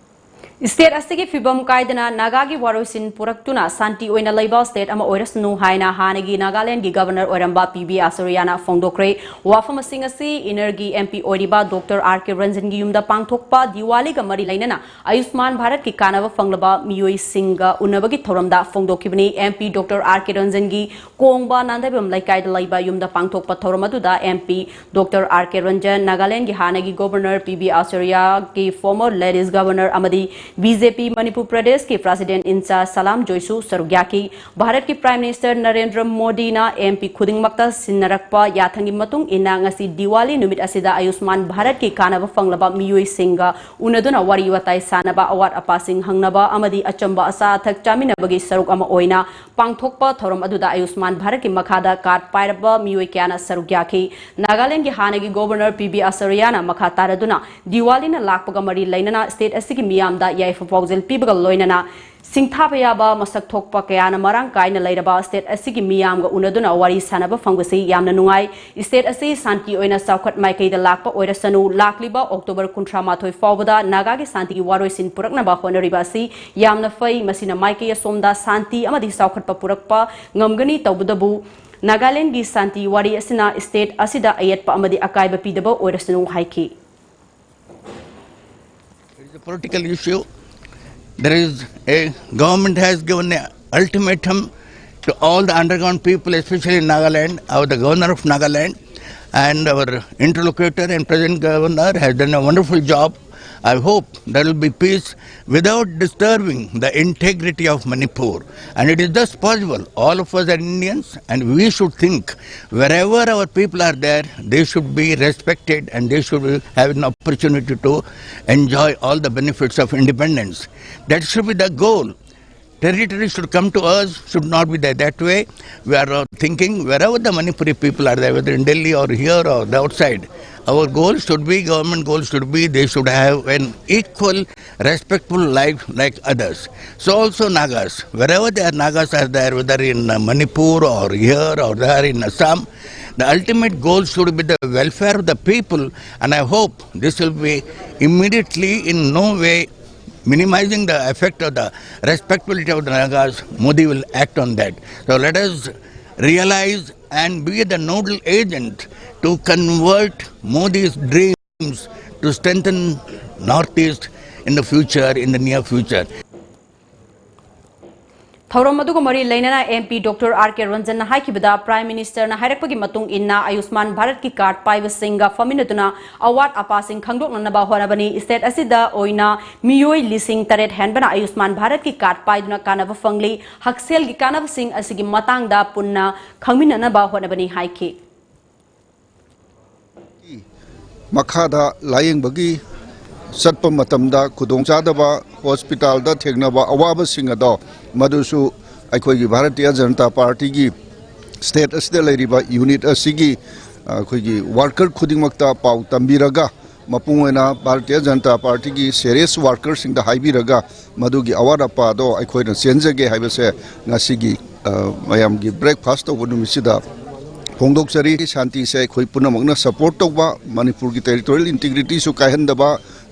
State ꯑꯁꯤꯒꯤ ꯐꯤꯕꯝ ꯀꯥꯏꯗꯅ ꯅꯥꯒꯥꯒꯤ ꯋꯥꯔꯣꯏꯁꯤꯟ ꯄꯨꯔꯛꯇꯨꯅ ꯁꯥꯟꯇꯤ ꯑꯣꯏꯅ ꯂꯩꯕ state ꯑꯃ ꯑꯣꯏꯔꯁꯅꯨ ꯍꯥꯏꯅ ꯍꯥꯟꯅꯒꯤ ꯅꯥꯒꯥꯂꯦꯟꯒꯤ Governor ꯑꯣꯏꯔꯝꯕ ꯄꯤ ꯕꯤ ꯑꯥꯆꯥꯔꯌꯥꯅ ꯐꯣꯡꯗꯣꯛꯈ꯭ꯔꯦ꯫ ꯋꯥꯐꯝ ꯑꯁꯤꯡ ꯑꯁꯤ ꯏꯅꯔꯒꯤ M P ꯑꯣꯏꯔꯤꯕ Doctor R K ꯔꯟꯖꯟꯒꯤ ꯌꯨꯝꯗ ꯄꯥꯡꯊꯣꯛꯄ ꯗꯤꯋꯥꯂꯤꯒ ꯃꯔꯤ ꯂꯩꯅꯅ ꯑꯌꯨꯁꯃꯥꯟ ꯚꯥꯔꯠꯀꯤ ꯀꯥꯟꯅꯕ ꯐꯪꯂꯕ ꯃꯤꯑꯣꯏꯁꯤꯡꯒ ꯎꯅꯕꯒꯤ ꯊꯧꯔꯝꯗ ꯐꯣꯡꯗꯣꯛꯈꯤꯕꯅꯤ꯫ M P Doctor R K ꯔꯟꯖꯟꯒꯤ ꯀꯣꯡꯕ ꯅꯥꯟꯗꯥꯏꯕꯝ ꯂꯩꯀꯥꯏꯗ ꯂꯩꯕ ꯌꯨꯝꯗ ꯄꯥꯡꯊꯣꯛꯄ ꯊꯧꯔꯝ ꯑꯗꯨꯗ M P Doctor R K Ranjan, ꯅꯥꯒꯥꯂꯦꯟꯒꯤ ꯍꯥꯟꯅꯒꯤ Governor ꯄꯤ ꯕꯤ ꯑꯥꯆꯥꯔꯌꯥꯒꯤ former ꯂꯦꯗꯤꯁ Governor ꯑꯃꯗꯤ ꯕꯤ ꯖꯦ ꯄꯤ ꯃꯅꯤꯄꯨꯔ ꯄ꯭ꯔꯗꯦꯁꯀꯤ ꯄ꯭ꯔꯁꯤꯗꯦꯟꯠ ꯏꯟꯆꯥꯔꯖ ꯁꯂꯥꯝ ꯖꯣꯏꯁꯨ ꯁꯔꯨꯛ ꯌꯥꯈꯤ꯫ ꯚꯥꯔꯠꯀꯤ ꯄ꯭ꯔꯥꯏꯝ ꯃꯤꯅꯤꯁꯇꯔ ꯅꯔꯦꯟꯗ꯭ꯔ ꯃꯣꯗꯤꯅ ꯑꯦꯝ ꯄꯤ ꯈꯨꯗꯤꯡꯃꯛꯇ ꯁꯤꯟꯅꯔꯛꯄ ꯌꯥꯊꯪꯒꯤ ꯃꯇꯨꯡ ꯏꯟꯅ ꯉꯁꯤ ꯗꯤꯋꯥꯂꯤ ꯅꯨꯃꯤꯠ ꯑꯁꯤꯗ ꯑꯌꯨꯁꯃꯥꯟ ꯚꯥꯔꯠꯀꯤ ꯀꯥꯟꯅꯕ ꯐꯪꯂꯕ ꯃꯤꯑꯣꯏꯁꯤꯡꯒ ꯎꯅꯗꯨꯅ ꯋꯥꯔꯤ ꯋꯥꯇꯥꯏ ꯁꯥꯟꯅꯕ, ꯑꯋꯥꯠ ꯑꯄꯥꯁꯤꯡ ꯍꯪꯅꯕ ꯑꯃꯗꯤ ꯑꯆꯝꯕ ꯑꯆꯥ ꯑꯊꯛ ꯆꯥꯃꯤꯟꯅꯕꯒꯤ ꯁꯔꯨꯛ ꯑꯃ ꯑꯣꯏꯅ ꯄꯥꯡꯊꯣꯛꯄ ꯊꯧꯔꯝ ꯑꯗꯨꯗ ꯑꯌꯨꯁꯃꯥꯟ ꯚꯥꯔꯠꯀꯤ ꯃꯈꯥꯗ ꯀꯥꯔꯗ ꯄꯥꯏꯔꯕ ꯃꯤꯑꯣꯏ ꯀꯌꯥꯅ ꯁꯔꯨꯛ ꯌꯥꯈꯤ꯫ ꯅꯥꯒꯥꯂꯦꯟꯗꯒꯤ ꯍꯥꯟꯅꯒꯤ ꯒꯣꯚꯔꯅꯔ ꯄꯤ ꯕꯤ ꯑꯁꯔꯤꯌꯥꯅ ꯃꯈꯥ ꯇꯥꯔꯗꯨꯅ ꯗꯤꯋꯥꯂꯤꯅ ꯂꯥꯛꯄꯒ ꯃꯔꯤ ꯂꯩꯅꯅ ꯁ꯭ꯇꯦꯠ ꯑꯁꯤꯒꯤ ꯃꯤꯌꯥꯝꯗ ꯌꯥꯏꯐ ꯄꯥꯎꯖꯦꯜ ꯄꯤꯕꯒ ꯂꯣꯏꯅꯅ ꯁꯤꯡꯊꯥꯕ ꯌꯥꯕ ꯃꯁꯛ ꯊꯣꯛꯄ ꯀꯌꯥꯅ ꯃꯔꯥꯡ ꯀꯥꯏꯅ ꯂꯩꯔꯕ ꯁ꯭ꯇꯦꯠ ꯑꯁꯤꯒꯤ ꯃꯤꯌꯥꯝꯒ ꯎꯅꯗꯨꯅ ꯋꯥꯔꯤ ꯁꯥꯟꯅꯕ ꯐꯪꯕꯁꯤ ꯌꯥꯝꯅ ꯅꯨꯡꯉꯥꯏ꯫ ꯁ꯭ꯇꯦꯠ ꯑꯁꯤ ꯁꯥꯟꯇꯤ ꯑꯣꯏꯅ ꯆꯥꯎꯈꯠ ꯃꯥꯏꯀꯩꯗ ꯂꯥꯛꯄ ꯑꯣꯏꯔꯁꯅꯨ, ꯂꯥꯛꯂꯤꯕ ꯑꯣꯛꯇꯣꯕꯔ ꯀꯨꯟꯊ꯭ꯔꯥ ꯃꯥꯊꯣꯏ ꯐꯥꯎꯕꯗ ꯅꯥꯒꯥꯒꯤ ꯁꯥꯟꯇꯤꯒꯤ ꯋꯥꯔꯣꯏꯁꯤꯟ ꯄꯨꯔꯛꯅꯕ ꯍꯣꯠꯅꯔꯤꯕ ꯑꯁꯤ ꯌꯥꯝꯅ ꯐꯩ꯫ ꯃꯁꯤꯅ ꯃꯥꯏꯀꯩ ꯑꯁꯣꯝꯗ ꯁꯥꯟꯇꯤ ꯑꯃꯗꯤ ꯆꯥꯎꯈꯠꯄ ꯄꯨꯔꯛꯄ ꯉꯝꯒꯅꯤ꯫ ꯇꯧꯕꯇꯕꯨ ꯅꯥꯒꯥꯂꯦꯟꯒꯤ ꯁꯥꯟꯇꯤ ꯋꯥꯔꯤ ꯑꯁꯤꯅ ꯁ꯭ꯇꯦꯠ ꯑꯁꯤꯗ ꯑꯌꯦꯠꯄ ꯑꯃꯗꯤ ꯑꯀꯥꯏꯕ ꯄꯤꯗꯕ ꯑꯣꯏꯔꯁꯅꯨ ꯍꯥꯏꯈꯤ꯫ It is a political issue. There is a government has given an ultimatum to all the underground people, especially in Nagaland. Our the governor of Nagaland and our interlocutor and present governor has done a wonderful job. I hope there will be peace without disturbing the integrity of Manipur. And it is just possible. All of us are Indians, and we should think wherever our people are there, they should be respected and they should have an opportunity to enjoy all the benefits of independence. That should be the goal. Territory should come to us, should not be there that way. We are uh, thinking wherever the Manipuri people are there, whether in Delhi or here or the outside, our goal should be, government goal should be, they should have an equal, respectful life like others. So also Nagas, wherever they are, Nagas are there, whether in uh, Manipur or here or there in Assam, the ultimate goal should be the welfare of the people, and I hope this will be immediately, in no way minimizing the effect of the respectability of the Nagas. Modi will act on that. So let us realize and be the nodal agent to convert Modi's dreams to strengthen Northeast in the future, in the near future. ꯊꯧꯔꯝ ꯑꯗꯨꯒ ꯃꯔꯤ ꯂꯩꯅꯅ M P Doctor R K Ranjan ꯅ ꯍꯥꯏꯈꯤꯕꯗ, Prime Minister ꯅ ꯍꯥꯏꯔꯛꯄꯒꯤ ꯃꯇꯨꯡ ꯏꯟꯅ, ꯑꯌꯨꯁꯃꯥꯟ ꯚꯥꯔꯠꯀꯤ card ꯄꯥꯏꯕꯁꯤꯡꯒ ꯐꯝꯃꯤꯟꯅꯗꯨꯅ ꯑꯋꯥꯠ ꯑꯄꯥꯁꯤꯡ ꯈꯪꯗꯣꯛꯅꯅꯕ ꯍꯣꯠꯅꯕꯅꯤ꯫ State ꯑꯁꯤꯗ ꯑꯣꯏꯅ ꯃꯤꯑꯣꯏ ꯂꯤꯁꯤꯡ ꯇꯔꯦꯠ ꯍꯦꯟꯕꯅ ꯑꯌꯨꯁꯃꯥꯟ ꯚꯥꯔꯠꯀꯤ card ꯄꯥꯏꯗꯨꯅ ꯀꯥꯟꯅꯕ ꯐꯪꯂꯤ꯫ ꯍꯛꯁꯦꯜꯒꯤ ꯀꯥꯟꯅꯕꯁꯤꯡ ꯑꯁꯤꯒꯤ ꯃꯇꯥꯡꯗ ꯄꯨꯟꯅ ꯈꯪꯃꯤꯟꯅꯅꯕ ꯍꯣꯠꯅꯕꯅꯤ ꯍꯥꯏꯈꯤ꯫ ꯃꯈꯥꯗ ꯂꯥꯌꯦꯡꯕꯒꯤ ꯆꯠꯄ ꯃꯇꯝꯗ ꯈꯨꯗꯣꯡꯆꯥꯗꯕ, hospital ꯗ ꯊꯦꯡꯅꯕ ꯑꯋꯥꯕꯁꯤꯡ ꯑꯗꯣ, ꯃꯗꯨꯁꯨ ꯑꯩꯈꯣꯏꯒꯤ ꯚꯥꯔꯇꯤꯌ ꯖꯅꯇꯥ ꯄꯥꯔꯇꯤꯒꯤ state ꯑꯁꯤꯗ ꯂꯩꯔꯤꯕ unit ꯑꯁꯤꯒꯤ, ꯑ, ꯑꯩꯈꯣꯏꯒꯤ worker ꯈꯨꯗꯤꯡꯃꯛꯇ ꯄꯥꯎ ꯇꯝꯕꯤꯔꯒ, ꯃꯄꯨꯡ ꯑꯣꯏꯅ ꯚꯥꯔꯇꯤꯌ ꯖꯅꯇꯥ ꯄꯥꯔꯇꯤꯒꯤ serious worker ꯁꯤꯡꯗ ꯍꯥꯏꯕꯤꯔꯒ, ꯃꯗꯨꯒꯤ ꯑꯋꯥꯠ ꯑꯄꯥꯗꯣ ꯑꯩꯈꯣꯏꯅ ꯆꯦꯟꯖꯒꯦ ꯍꯥꯏꯕꯁꯦ ꯉꯁꯤꯒꯤ, ꯑ, ꯃꯌꯥꯝꯒꯤ breakfast ꯇꯧꯕ ꯅꯨꯃꯤꯠꯁꯤꯗ ꯐꯣꯡꯗꯣꯛꯆꯔꯤ꯫ ꯁꯥꯟꯇꯤꯁꯦ ꯑꯩꯈꯣꯏ ꯄꯨꯝꯅꯃꯛꯅ support ꯇꯧꯕ, ꯃꯅꯤꯄꯨꯔꯒꯤ territorial integrity ꯁꯨ ꯀꯥꯏꯍꯟꯗꯕ,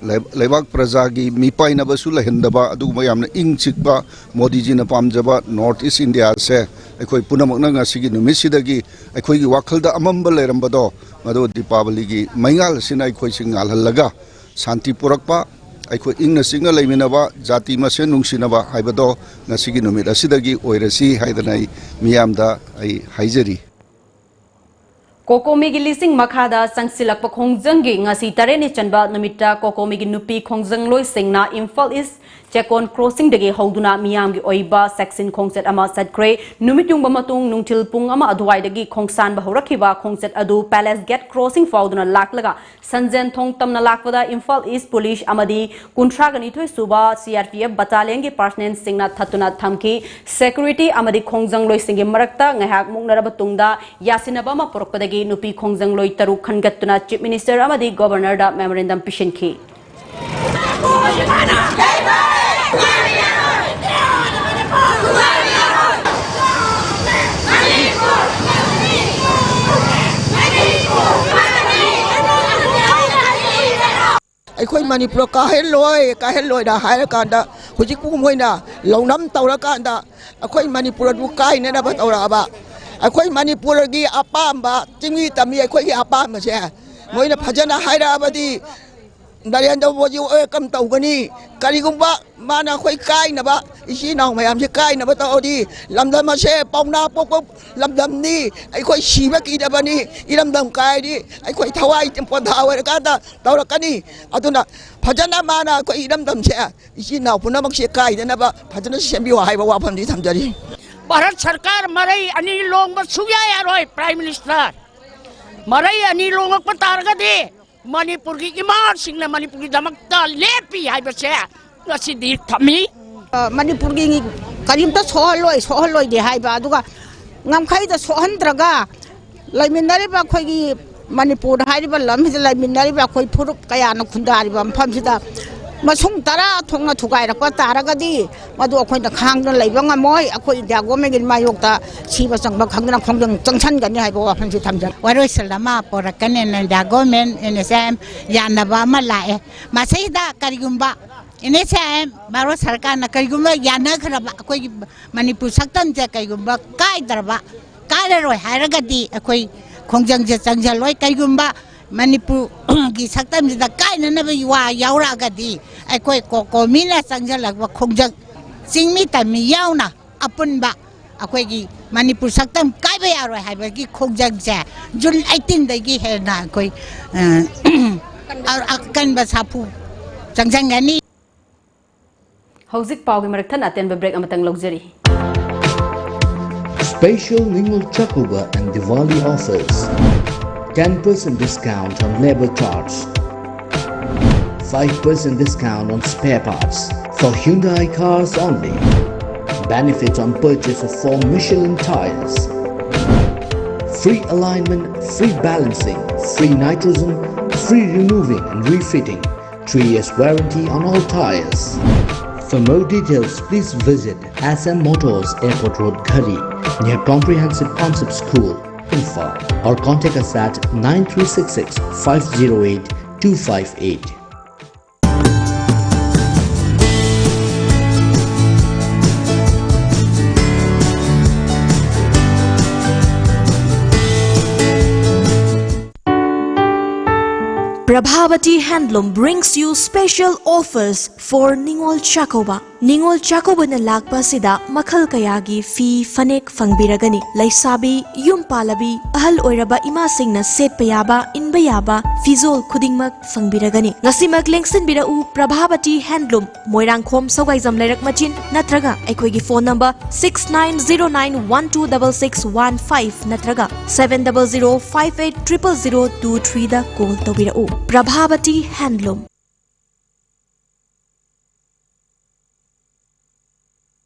ꯂꯩ-, ꯂꯩꯕꯥꯛ ꯄ꯭ꯔꯖꯥꯒꯤ ꯃꯤꯄꯥꯏꯅꯕꯁꯨ ꯂꯩꯍꯟꯗꯕ, ꯑꯗꯨꯒꯨꯝꯕ ꯌꯥꯝꯅ ꯏꯪ ꯆꯤꯛꯄ, ꯃꯣꯗꯤꯖꯤꯅ ꯄꯥꯝꯖꯕ North East India ꯁꯦ ꯑꯩꯈꯣꯏ ꯄꯨꯝꯅꯃꯛꯅ ꯉꯁꯤꯒꯤ ꯅꯨꯃꯤꯠꯁꯤꯗꯒꯤ ꯑꯩꯈꯣꯏꯒꯤ ꯋꯥꯈꯜꯗ ꯑꯃꯝꯕ ꯂꯩꯔꯝꯕꯗꯣ, ꯃꯗꯨ ꯗꯤꯄꯥꯕꯂꯤꯒꯤ ꯃꯩꯉꯥꯜ ꯑꯁꯤꯅ ꯑꯩꯈꯣꯏꯁꯤ ꯉꯥꯜꯍꯜꯂꯒ ꯁꯥꯟꯇꯤ ꯄꯨꯔꯛꯄ, ꯑꯩꯈꯣꯏ ꯏꯪꯅ ꯆꯤꯛꯅ ꯂꯩꯃꯤꯟꯅꯕ, ꯖꯥꯇꯤ ꯃꯁꯦꯟ ꯅꯨꯡꯁꯤꯅꯕ ꯍꯥꯏꯕꯗꯣ ꯉꯁꯤꯒꯤ ꯅꯨꯃꯤꯠ ꯑꯁꯤꯗꯒꯤ ꯑꯣꯏꯔꯁꯤ ꯍꯥꯏꯗꯅ ꯑꯩ ꯃꯤꯌꯥꯝꯗ ꯑꯩ ꯍꯥꯏꯖꯔꯤ꯫ ꯀꯣꯀꯣꯃꯤꯒꯤ ꯂꯤꯁꯤꯡ ꯃꯈꯥꯗ ꯆꯪꯁꯤꯜꯂꯛꯄ ꯈꯣꯡꯖꯪꯒꯤ ꯉꯁꯤ ꯇꯔꯦꯠꯅꯤ ꯆꯟꯕ ꯅꯨꯃꯤꯠꯇ ꯀꯣꯀꯣꯃꯤꯒꯤ ꯅꯨꯄꯤ ꯈꯣꯡꯖꯪꯂꯣꯏꯁꯤꯡꯅ ꯏꯝꯐꯥꯜ ꯏꯁ ꯆꯦꯛꯀꯣꯟ ꯀ꯭ꯔꯣꯁꯤꯡꯗꯒꯤ ꯍꯧꯗꯨꯅ ꯃꯤꯌꯥꯝꯒꯤ ꯑꯣꯏꯕ ꯆꯦꯛꯁꯤꯟ ꯈꯣꯡꯆꯠ ꯑꯃ ꯆꯠꯈ꯭ꯔꯦ꯫ ꯅꯨꯃꯤꯠ ꯌꯨꯡꯕ ꯃꯇꯨꯡ ꯅꯨꯡꯊꯤꯜ ꯄꯨꯡ ꯑꯃ ꯑꯗꯨꯋꯥꯏꯗꯒꯤ ꯈꯣꯡꯁꯥꯟꯕ ꯍꯧꯔꯛꯈꯤꯕ ꯈꯣꯡꯆꯠ ꯑꯗꯨ ꯄꯦꯂꯦꯁ ꯒꯦꯠ ꯀ꯭ꯔꯣꯁꯤꯡ ꯐꯥꯎꯗꯨꯅ ꯂꯥꯛꯂꯒ ꯁꯟꯖꯦꯟꯊꯣꯡ ꯇꯝꯅ ꯂꯥꯛꯄꯗ ꯏꯝꯐꯥꯜ ꯏꯁ ꯄꯨꯂꯤꯁ ꯑꯃꯗꯤ ꯀꯨꯟꯊ꯭ꯔꯥꯒ ꯅꯤꯊꯣꯏ ꯁꯨꯕ C R P F ꯕꯠꯇꯥꯂꯤꯌꯟꯒꯤ ꯄꯥꯔꯁꯅꯦꯜꯁꯤꯡꯅ ꯊꯠꯇꯨꯅ ꯊꯝꯈꯤ꯫ ꯁꯦꯀ꯭ꯌꯨꯔꯤꯇꯤ ꯑꯃꯗꯤ ꯈꯣꯡꯖꯪꯂꯣꯏꯁꯤꯡꯒꯤ ꯃꯔꯛꯇ ꯉꯥꯏꯍꯥꯛ ꯃꯨꯛꯅꯔꯕ ꯇꯨꯡꯗ ꯌꯥꯁꯤꯟꯅꯕ ꯑꯃ ꯄꯨꯔꯛꯄꯗꯒꯤ ꯅꯨꯄꯤ ꯈꯣꯡꯖꯪꯂꯣꯏ ꯇꯔꯨꯛ ꯈꯟꯒꯠꯇꯨꯅ ꯆꯤꯐ ꯃꯤꯅꯤꯁꯇꯔ ꯑꯃꯗꯤ ꯒꯕꯔꯅꯔꯗ ꯃꯦꯃꯣꯔꯦꯟꯗꯝ ꯄꯤꯁꯤꯟꯈꯤ꯫ ꯑꯩꯈꯣꯏ ꯃꯅꯤꯄꯨꯔ ꯀꯥꯏꯍꯜꯂꯣꯏ, ꯀꯥꯏꯍꯜꯂꯣꯏꯅ ꯍꯥꯏꯔꯀꯥꯟꯗ, ꯍꯧꯖꯤꯛꯄꯨ ꯃꯣꯏꯅ ꯂꯧꯅꯝ ꯇꯧꯔꯀꯥꯟꯗ ꯑꯩꯈꯣꯏ ꯃꯅꯤꯄꯨꯔ ꯑꯗꯨ ꯀꯥꯏꯅꯅꯕ ꯇꯧꯔꯛꯑꯕ꯫ ꯑꯩꯈꯣꯏ ꯃꯅꯤꯄꯨꯔꯒꯤ ꯑꯄꯥꯝꯕ ꯆꯤꯡꯃꯤ ꯇꯝꯃꯤ ꯑꯩꯈꯣꯏꯒꯤ ꯑꯄꯥꯝꯕꯁꯦ ꯃꯣꯏꯅ ꯐꯖꯅ ꯍꯥꯏꯔꯛꯑꯕꯗꯤ ꯅꯔꯦꯟꯗ꯭ꯔ ꯃꯣꯗꯤ welcome ꯇꯧꯒꯅꯤ꯫ ꯀꯔꯤꯒꯨꯝꯕ ꯃꯥꯅ ꯑꯩꯈꯣꯏ ꯀꯥꯏꯅꯕ, ꯏꯆꯤꯜ ꯏꯅꯥꯎ ꯃꯌꯥꯝꯁꯦ ꯀꯥꯏꯅꯕ ꯇꯧꯔꯗꯤ, ꯂꯝꯗꯝ ꯑꯁꯦ ꯄꯥꯎꯅꯥ ꯄꯣꯛꯄ ꯂꯝꯗꯝꯅꯤ, ꯑꯩꯈꯣꯏ ꯁꯤꯕ ꯀꯤꯗꯕꯅꯤ꯫ ꯏꯔꯝꯗꯝ ꯀꯥꯏꯔꯗꯤ ꯑꯩꯈꯣꯏ ꯊꯋꯥꯏ ꯄꯣꯟꯊꯥ ꯑꯣꯏꯔꯀꯥꯟꯗ ꯇꯧꯔꯛꯀꯅꯤ꯫ ꯑꯗꯨꯅ ꯐꯖꯅ ꯃꯥꯅ ꯑꯩꯈꯣꯏ ꯏꯔꯝꯗꯝꯁꯦ, ꯏꯆꯤꯜ ꯏꯅꯥꯎ ꯄꯨꯝꯅꯃꯛꯁꯦ ꯀꯥꯏꯗꯅꯕ ꯐꯖꯅ ꯁꯦꯝꯕꯤꯌꯨ ꯍꯥꯏꯕ ꯋꯥꯐꯝꯗꯤ ꯊꯝꯖꯔꯤ꯫ ꯚꯥꯔꯠ ꯁꯔꯀꯥꯔ ꯃꯔꯩ ꯑꯅꯤ ꯂꯣꯡꯕ ꯁꯨꯡꯌꯥ ꯌꯥꯔꯣꯏ, Prime Minister꯫ ꯃꯔꯩ ꯑꯅꯤ ꯂꯣꯡꯉꯛꯄ ꯇꯥꯔꯒꯗꯤ ꯃꯅꯤꯄꯨꯔꯒꯤ ꯏꯃꯥꯁꯤꯡꯅ ꯃꯅꯤꯄꯨꯔꯒꯤꯗꯃꯛꯇ ꯂꯦꯞꯄꯤ ꯍꯥꯏꯕꯁꯦ ꯉꯁꯤꯗꯤ ꯊꯝꯃꯤ꯫ ꯑ, ꯃꯅꯤꯄꯨꯔꯒꯤ ꯀꯔꯤꯝꯇ ꯁꯣꯛꯍꯜꯂꯣꯏ, ꯁꯣꯛꯍꯜꯂꯣꯏꯗꯦ ꯍꯥꯏꯕ, ꯑꯗꯨꯒ ꯉꯝꯈꯩꯗ ꯁꯣꯛꯍꯟꯗ꯭ꯔꯒ ꯂꯩꯃꯤꯟꯅꯔꯤꯕ ꯑꯩꯈꯣꯏꯒꯤ ꯃꯅꯤꯄꯨꯔ ꯍꯥꯏꯔꯤꯕ ꯂꯝꯁꯤꯗ ꯂꯩꯃꯤꯟꯅꯔꯤꯕ ꯑꯩꯈꯣꯏ ꯐꯨꯔꯨꯞ ꯀꯌꯥꯅ ꯈꯨꯟꯗꯥꯔꯤꯕ ꯃꯐꯝꯁꯤꯗ ꯃꯁꯨꯡ ꯇꯔꯥ ꯊꯣꯛꯅ ꯊꯨꯒꯥꯏꯔꯛꯄ ꯇꯥꯔꯒꯗꯤ, ꯃꯗꯨ ꯑꯩꯈꯣꯏꯅ ꯈꯥꯡꯗꯨꯅ ꯂꯩꯕ ꯉꯝꯃꯣꯏ꯫ ꯑꯩꯈꯣꯏ ꯏꯟꯗꯤꯌꯥ ꯒꯣꯔꯃꯦꯟꯒꯤ ꯃꯥꯌꯣꯛꯇ ꯁꯤꯕ ꯆꯪꯕ ꯈꯪꯗꯅ ꯈꯣꯡꯖꯪ ꯆꯪꯁꯟꯒꯅꯤ ꯍꯥꯏꯕ ꯋꯥꯐꯝꯁꯤ ꯊꯝꯖꯔꯤ꯫ ꯋꯥꯔꯣꯏꯁꯤꯟ ꯑꯃ ꯄꯣꯔꯛꯀꯅꯦꯅ India government, N S I M ꯌꯥꯅꯕ ꯑꯃ ꯂꯥꯛꯑꯦ꯫ ꯃꯁꯤꯗ ꯀꯔꯤꯒꯨꯝꯕ N S I M Bharat ꯁꯔꯀꯥꯔꯅ ꯀꯔꯤꯒꯨꯝꯕ ꯌꯥꯅꯈ꯭ꯔꯕ, ꯑꯩꯈꯣꯏꯒꯤ ꯃꯅꯤꯄꯨꯔ ꯁꯛꯇꯝꯁꯦ ꯀꯔꯤꯒꯨꯝꯕ ꯀꯥꯏꯗ꯭ꯔꯕ, ꯀꯥꯏꯔꯔꯣꯏ ꯍꯥꯏꯔꯒꯗꯤ ꯑꯩꯈꯣꯏ ꯈꯣꯡꯖꯪꯁꯦ ꯆꯪꯁꯤꯜꯂꯣꯏ꯫ ꯀꯔꯤꯒꯨꯝꯕ ꯃꯅꯤꯄꯨꯔꯒꯤ ꯁꯛꯇꯝꯁꯤꯗ ꯀꯥꯏꯅꯅꯕꯒꯤ ꯋꯥ ꯌꯥꯎꯔꯛꯑꯒꯗꯤ ꯑꯩꯈꯣꯏ ꯀꯣ-, ꯀꯣꯃꯤꯅ ꯆꯪꯁꯤꯜꯂꯛꯄ ꯈꯣꯡꯖꯪ, ꯆꯤꯡꯃꯤ ꯇꯝꯃꯤ ꯌꯥꯎꯅ ꯑꯄꯨꯟꯕ ꯑꯩꯈꯣꯏꯒꯤ ꯃꯅꯤꯄꯨꯔ ꯁꯛꯇꯝ ꯀꯥꯏꯕ ꯌꯥꯔꯣꯏ ꯍꯥꯏꯕꯒꯤ ꯈꯣꯡꯖꯪꯁꯦ ꯖꯨꯟ ꯑꯩꯠꯇꯤꯟꯗꯒꯤ ꯍꯦꯟꯅ ꯑꯩꯈꯣꯏ, ꯑ, ꯑ-, ꯑꯀꯟꯕ ꯁꯥꯐꯨ ꯆꯪꯁꯤꯟꯒꯅꯤ꯫ ꯍꯧꯖꯤꯛ ꯄꯥꯎꯒꯤ ꯃꯔꯛ ꯊꯠꯅ ꯑꯇꯦꯟꯕ break ꯑꯃꯇꯪ ꯂꯧꯖꯔꯤ꯫ Special Ningol Chakuba and Diwali offers. Ten percent discount on labor charge. Five percent discount on spare parts. For Hyundai cars only. Benefits on purchase of four Michelin tires. Free alignment, free balancing, free nitrogen, free removing and refitting. Three years warranty on all tires. For more details, please visit S M Motors, Airport Road, Ghari, near Comprehensive Concept School, Imphal, or contact us at nine three six six five zero eight two five eight. Prabhavati Handloom brings you special offers for Ningol Chakkouba. ꯅꯤꯉꯣꯜ ꯆꯥꯛꯀꯧꯕꯅ ꯂꯥꯛꯄ ꯑꯁꯤꯗ ꯃꯈꯜ ꯀꯌꯥꯒꯤ ꯐꯤ ꯐꯅꯦꯛ ꯐꯪꯕꯤꯔꯒꯅꯤ꯫ ꯂꯩꯁꯥꯕꯤ, ꯌꯨꯝ ꯄꯥꯜꯂꯕꯤ, ꯑꯍꯜ ꯑꯣꯏꯔꯕ ꯏꯃꯥꯁꯤꯡꯅ ꯁꯦꯠꯄ ꯌꯥꯕ, ꯏꯟꯕ ꯌꯥꯕ ꯐꯤꯖꯣꯜ ꯈꯨꯗꯤꯡꯃꯛ ꯐꯪꯕꯤꯔꯒꯅꯤ꯫ ꯉꯁꯤꯃꯛ ꯂꯦꯡꯁꯤꯟꯕꯤꯔꯛꯎ ꯄ꯭ꯔꯚꯥꯕꯇꯤ ꯍꯦꯟꯗꯂꯨꯝ, ꯃꯣꯏꯔꯥꯡꯈꯣꯝ ꯁꯧꯒꯥꯏꯖꯝ ꯂꯩꯔꯛ ꯃꯆꯤꯟ ꯅꯠꯇ꯭ꯔꯒ ꯑꯩꯈꯣꯏꯒꯤ phone number six nine zero nine one two double six one five ꯅꯠꯇ꯭ꯔꯒ seven double zero five eight triple zero two threeꯗ ꯀꯣꯜ ꯇꯧꯕꯤꯔꯛꯎ꯫ Prabhabati handloom.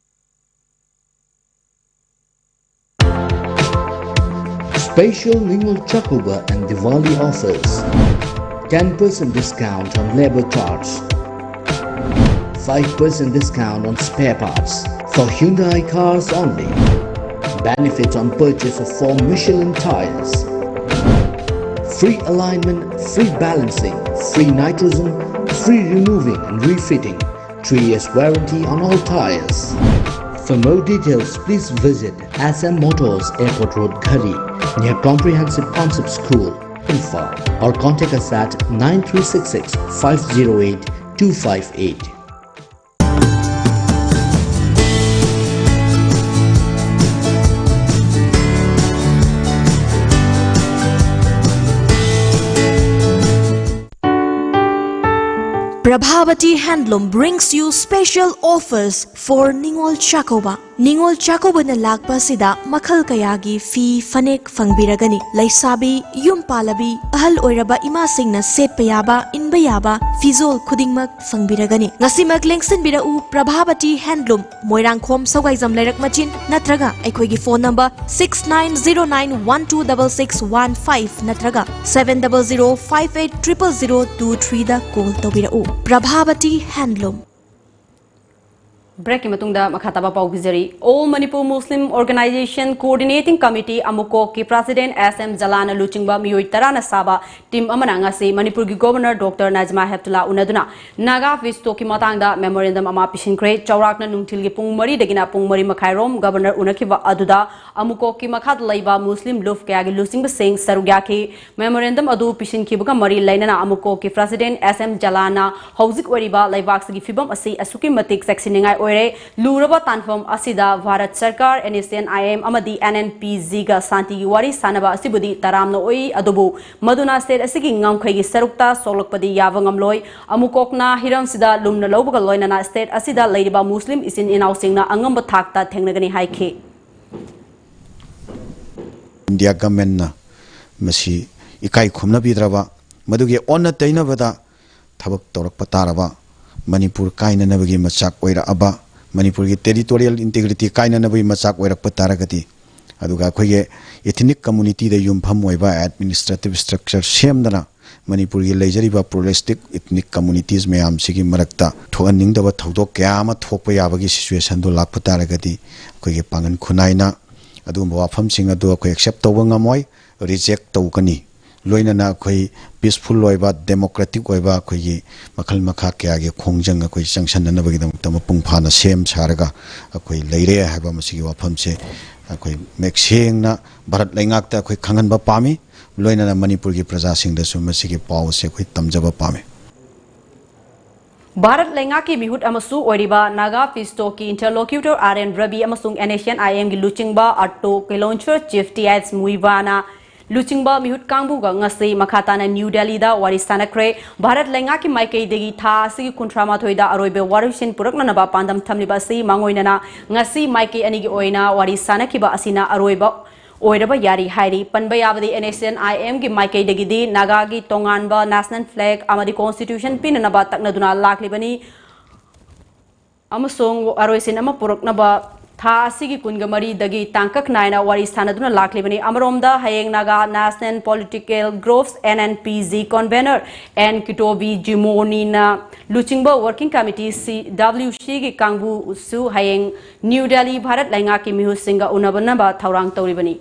Special Ningol Chakuba and Diwali offers. Ten percent discount on labor charge. Five percent discount on spare parts. For Hyundai cars only. Benefits on purchase of four Michelin tires. Free alignment, free balancing, free nitrogen, free removing and refitting. Three years warranty on all tires. For more details, please visit S M Motors, Airport Road, Ghari, near Comprehensive Concept School, Imphal, or contact us at nine three six six five zero eight two five eight. Prabhavati Handloom brings you special offers for Ningol Chakkouba. ꯅꯤꯉꯣꯜ ꯆꯥꯛꯀꯧꯕꯅ ꯂꯥꯛꯄ ꯑꯁꯤꯗ ꯃꯈꯜ ꯀꯌꯥꯒꯤ ꯐꯤ ꯐꯅꯦꯛ ꯐꯪꯕꯤꯔꯒꯅꯤ꯫ ꯂꯩꯁꯥꯕꯤ, ꯌꯨꯝ ꯄꯥꯜꯂꯕꯤ, ꯑꯍꯜ ꯑꯣꯏꯔꯕ ꯏꯃꯥꯁꯤꯡꯅ ꯁꯦꯠꯄ ꯌꯥꯕ, ꯏꯟꯕ ꯌꯥꯕ ꯐꯤꯖꯣꯜ ꯈꯨꯗꯤꯡꯃꯛ ꯐꯪꯕꯤꯔꯒꯅꯤ꯫ ꯉꯁꯤꯃꯛ ꯂꯦꯡꯁꯤꯟꯕꯤꯔꯛꯎ ꯄ꯭ꯔꯚꯥꯕꯇꯤ ꯍꯦꯟꯗꯂꯨꯝ, ꯃꯣꯏꯔꯥꯡꯈꯣꯝ ꯁꯧꯒꯥꯏꯖꯝ ꯂꯩꯔꯛ ꯃꯆꯤꯟ ꯅꯠꯇ꯭ꯔꯒ ꯑꯩꯈꯣꯏꯒꯤ phone number six nine zero nine one two double six one five ꯅꯠꯇ꯭ꯔꯒ seven double zero five eight triple zero two threeꯗ ꯀꯣꯜ ꯇꯧꯕꯤꯔꯛꯎ꯫ ꯄ꯭ꯔꯚꯥꯕꯇꯤ ꯍꯦꯟꯗꯂꯨꯝ꯫ Breakꯀꯤ ꯃꯇꯨꯡꯗ ꯃꯈꯥ ꯇꯥꯕ ꯄꯥꯎ ꯄꯤꯖꯔꯤ꯫ All Manipur Muslim Organization Coordinating Committee, ꯑꯃꯨꯀꯣꯛꯀꯤ President S M ꯖꯂꯥꯟꯅ ꯂꯨꯆꯤꯡꯕ ꯃꯤꯑꯣꯏ ꯇꯔꯥꯅ ꯁꯥꯕ team ꯑꯃꯅ ꯉꯁꯤ ꯃꯅꯤꯄꯨꯔꯒꯤ Governor Doctor ꯅꯥꯖꯃꯥ ꯍꯦꯞꯇꯨꯂꯥ ꯎꯅꯗꯨꯅ Naga Peace Talkꯀꯤ ꯃꯇꯥꯡꯗ memorandum ꯑꯃ ꯄꯤꯁꯤꯟꯈ꯭ꯔꯦ꯫ ꯆꯥꯎꯔꯥꯛꯅ ꯅꯨꯡꯊꯤꯜꯒꯤ ꯄꯨꯡ ꯃꯔꯤꯗꯒꯤꯅ ꯄꯨꯡ ꯃꯔꯤ ꯃꯈꯥꯏꯔꯣꯝ Governor ꯎꯅꯈꯤꯕ ꯑꯗꯨꯗ ꯑꯃꯨꯀꯣꯛꯀꯤ ꯃꯈꯥꯗ ꯂꯩꯕ ꯃꯨꯁꯂꯤꯝ ꯂꯨꯞ ꯀꯌꯥꯒꯤ ꯂꯨꯆꯤꯡꯕꯁꯤꯡ ꯁꯔꯨꯛ ꯌꯥꯈꯤ꯫ Memorandum ꯑꯗꯨ ꯄꯤꯁꯤꯟꯈꯤꯕꯒ ꯃꯔꯤ ꯂꯩꯅꯅ ꯑꯃꯨꯀꯣꯛꯀꯤ President S M ꯖꯂꯥꯟꯅ ꯍꯧꯖꯤꯛ ꯑꯣꯏꯔꯤꯕ ꯂꯩꯕꯥꯛꯁꯤꯒꯤ ꯐꯤꯕꯝ ꯑꯁꯤ ꯑꯁꯨꯛꯀꯤ ꯃꯇꯤꯛ ꯆꯦꯛꯁꯤꯟꯅꯤꯡꯉꯥꯏ ꯑꯣꯏꯔꯦ꯫ ꯂꯨꯔꯕ ꯇꯥꯟꯐꯝ ꯑꯁꯤꯗ ꯚꯥꯔꯠ ꯁꯔꯀꯥꯔ, NSCN-IM ꯑꯃꯗꯤ NNPGꯒ ꯁꯥꯟꯇꯤꯒꯤ ꯋꯥꯔꯤ ꯁꯥꯟꯅꯕ ꯑꯁꯤꯕꯨꯗꯤ ꯇꯔꯥꯝꯅ ꯑꯣꯏ, ꯑꯗꯨꯕꯨ ꯃꯗꯨꯅ state ꯑꯁꯤꯒꯤ ꯉꯝꯈꯩꯒꯤ ꯁꯔꯨꯛꯇ ꯁꯣꯛꯂꯛꯄꯗꯤ ꯌꯥꯕ ꯉꯝꯂꯣꯏ꯫ ꯑꯃꯨꯀꯣꯛꯅ ꯍꯤꯔꯝꯁꯤꯗ ꯂꯨꯝꯅ ꯂꯧꯕꯒ ꯂꯣꯏꯅꯅ state ꯑꯁꯤꯗ ꯂꯩꯔꯤꯕ ꯃꯨꯁꯂꯤꯝ ꯏꯆꯤꯟ ꯏꯅꯥꯎꯁꯤꯡꯅ ꯑꯉꯝꯕ ꯊꯥꯛꯇ ꯊꯦꯡꯅꯒꯅꯤ ꯍꯥꯏꯈꯤ꯫ India governmentꯅ ꯃꯁꯤ ꯏꯀꯥꯏ ꯈꯨꯝꯅꯕꯤꯗ꯭ꯔꯕ, ꯃꯗꯨꯒꯤ ꯑꯣꯟꯅ ꯇꯩꯅꯕꯗ ꯊꯕꯛ ꯇꯧꯔꯛꯄ ꯇꯥꯔꯕ, ꯃꯅꯤꯄꯨꯔ ꯀꯥꯏꯅꯅꯕꯒꯤ ꯃꯆꯥꯛ ꯑꯣꯏꯔꯛꯑꯕ, ꯃꯅꯤꯄꯨꯔꯒꯤ territorial integrity ꯀꯥꯏꯅꯅꯕꯒꯤ ꯃꯆꯥꯛ ꯑꯣꯏꯔꯛꯄ ꯇꯥꯔꯒꯗꯤ, ꯑꯗꯨꯒ ꯑꯩꯈꯣꯏꯒꯤ ethnic communityꯗ ꯌꯨꯝꯐꯝ ꯑꯣꯏꯕ administrative structure ꯁꯦꯝꯗꯅ ꯃꯅꯤꯄꯨꯔꯒꯤ ꯂꯩꯖꯔꯤꯕ pluralistic ethnic communities ꯃꯌꯥꯝꯁꯤꯒꯤ ꯃꯔꯛꯇ ꯊꯣꯛꯍꯟꯅꯤꯡꯗꯕ ꯊꯧꯗꯣꯛ ꯀꯌꯥ ꯑꯃ ꯊꯣꯛꯄ ꯌꯥꯕꯒꯤ situationꯗꯨ ꯂꯥꯛꯄ ꯇꯥꯔꯒꯗꯤ, ꯑꯩꯈꯣꯏꯒꯤ ꯄꯥꯡꯒꯜ ꯈꯨꯟꯅꯥꯏꯅ ꯑꯗꯨꯒꯨꯝꯕ ꯋꯥꯐꯝꯁꯤꯡ ꯑꯗꯨ ꯑꯩꯈꯣꯏ accept ꯇꯧꯕ ꯉꯝꯃꯣꯏ, reject ꯇꯧꯒꯅꯤ꯫ ꯂꯣꯏꯅꯅ ꯑꯩꯈꯣꯏ peaceful ꯑꯣꯏꯕ, democratic ꯑꯣꯏꯕ, ꯑꯩꯈꯣꯏꯒꯤ ꯃꯈꯜ ꯃꯈꯥ ꯀꯌꯥꯒꯤ ꯈꯣꯡꯖꯪ ꯑꯩꯈꯣꯏ ꯆꯪꯁꯟꯅꯅꯕꯒꯤꯗꯃꯛꯇ ꯃꯄꯨꯡ ꯐꯥꯅ ꯁꯦꯝ ꯁꯥꯔꯒ ꯑꯩꯈꯣꯏ ꯂꯩꯔꯦ ꯍꯥꯏꯕ ꯃꯁꯤꯒꯤ ꯋꯥꯐꯝꯁꯦ ꯑꯩꯈꯣꯏ ꯃꯌꯦꯛ ꯁꯦꯡꯅ ꯚꯥꯔꯠ ꯂꯩꯉꯥꯛꯇ ꯑꯩꯈꯣꯏ ꯈꯪꯍꯟꯕ ꯄꯥꯝꯃꯤ꯫ ꯂꯣꯏꯅꯅ ꯃꯅꯤꯄꯨꯔꯒꯤ ꯄ꯭ꯔꯖꯥꯁꯤꯡꯗꯁꯨ ꯃꯁꯤꯒꯤ ꯄꯥꯎ ꯑꯁꯤ ꯑꯩꯈꯣꯏ ꯇꯝꯖꯕ ꯄꯥꯝꯃꯤ꯫ ꯚꯥꯔꯠ ꯂꯩꯉꯥꯛꯀꯤ ꯃꯤꯍꯨꯠ ꯑꯃꯁꯨ ꯑꯣꯏꯔꯤꯕ Naga Peace Talkꯀꯤ interlocutor R N Ravi ꯑꯃꯁꯨꯡ NSCN-IMꯒꯤ ꯂꯨꯆꯤꯡꯕ Ato Kilonchar, Chief T H Muivahna ꯂꯨꯆꯤꯡꯕ ꯃꯤꯍꯨꯠ ꯀꯥꯡꯕꯨꯒ ꯉꯁꯤ ꯃꯈꯥ ꯇꯥꯅ ꯅ꯭ꯌꯨ ꯗꯦꯜꯂꯤꯗ ꯋꯥꯔꯤ ꯁꯥꯟꯅꯈ꯭ꯔꯦ꯫ ꯚꯥꯔꯠ ꯂꯩꯉꯥꯛꯀꯤ ꯃꯥꯏꯀꯩꯗꯒꯤ ꯊꯥ ꯑꯁꯤꯒꯤ ꯀꯨꯟꯊ꯭ꯔꯥ ꯃꯥꯊꯣꯏꯗ ꯑꯔꯣꯏꯕ ꯋꯥꯔꯣꯏꯁꯤꯟ ꯄꯨꯔꯛꯅꯅꯕ ꯄꯥꯟꯗꯝ ꯊꯝꯂꯤꯕ ꯑꯁꯤ ꯃꯥꯡꯑꯣꯏꯅꯅ ꯉꯁꯤ ꯃꯥꯏꯀꯩ ꯑꯅꯤꯒꯤ ꯑꯣꯏꯅ ꯋꯥꯔꯤ ꯁꯥꯟꯅꯈꯤꯕ ꯑꯁꯤꯅ ꯑꯔꯣꯏꯕ ꯑꯣꯏꯔꯕ ꯌꯥꯔꯤ ꯍꯥꯏꯔꯤ꯫ ꯄꯟꯕ ꯌꯥꯕꯗꯤ, NSCN-IMꯒꯤ ꯃꯥꯏꯀꯩꯗꯒꯤꯗꯤ ꯅꯥꯒꯥꯒꯤ ꯇꯣꯉꯥꯟꯕ national flag ꯑꯃꯗꯤ constitution ꯄꯤꯅꯅꯕ ꯇꯛꯅꯗꯨꯅ ꯂꯥꯛꯂꯤꯕꯅꯤ ꯑꯃꯁꯨꯡ ꯑꯔꯣꯏꯁꯤꯟ ꯑꯃ ꯄꯨꯔꯛꯅꯕ ꯊꯥ ꯑꯁꯤꯒꯤ ꯀꯨꯟꯒ ꯃꯔꯤꯗꯒꯤ ꯇꯥꯡꯀꯛ ꯅꯥꯏꯅ ꯋꯥꯔꯤ ꯁꯥꯟꯅꯗꯨꯅ ꯂꯥꯛꯂꯤꯕꯅꯤ꯫ ꯑꯃꯔꯣꯝꯗ, ꯍꯌꯦꯡ Naga national political groups, N N P G, convenor N Kitovi ꯖꯤꯃꯣꯅꯤꯅ ꯂꯨꯆꯤꯡꯕ ꯋꯥꯔꯀꯤꯡ ꯀꯃꯤꯇꯤ, ꯁꯤ ꯗꯕ꯭ꯂꯤꯎ ꯁꯤꯒꯤ ꯀꯥꯡꯕꯨꯁꯨ ꯍꯌꯦꯡ ꯅ꯭ꯌꯨ ꯗꯦꯜꯂꯤ ꯚꯥꯔꯠ ꯂꯩꯉꯥꯛꯀꯤ ꯃꯤꯍꯨꯠꯁꯤꯡꯒ ꯎꯅꯕꯅꯕ ꯊꯧꯔꯥꯡ ꯇꯧꯔꯤꯕꯅꯤ꯫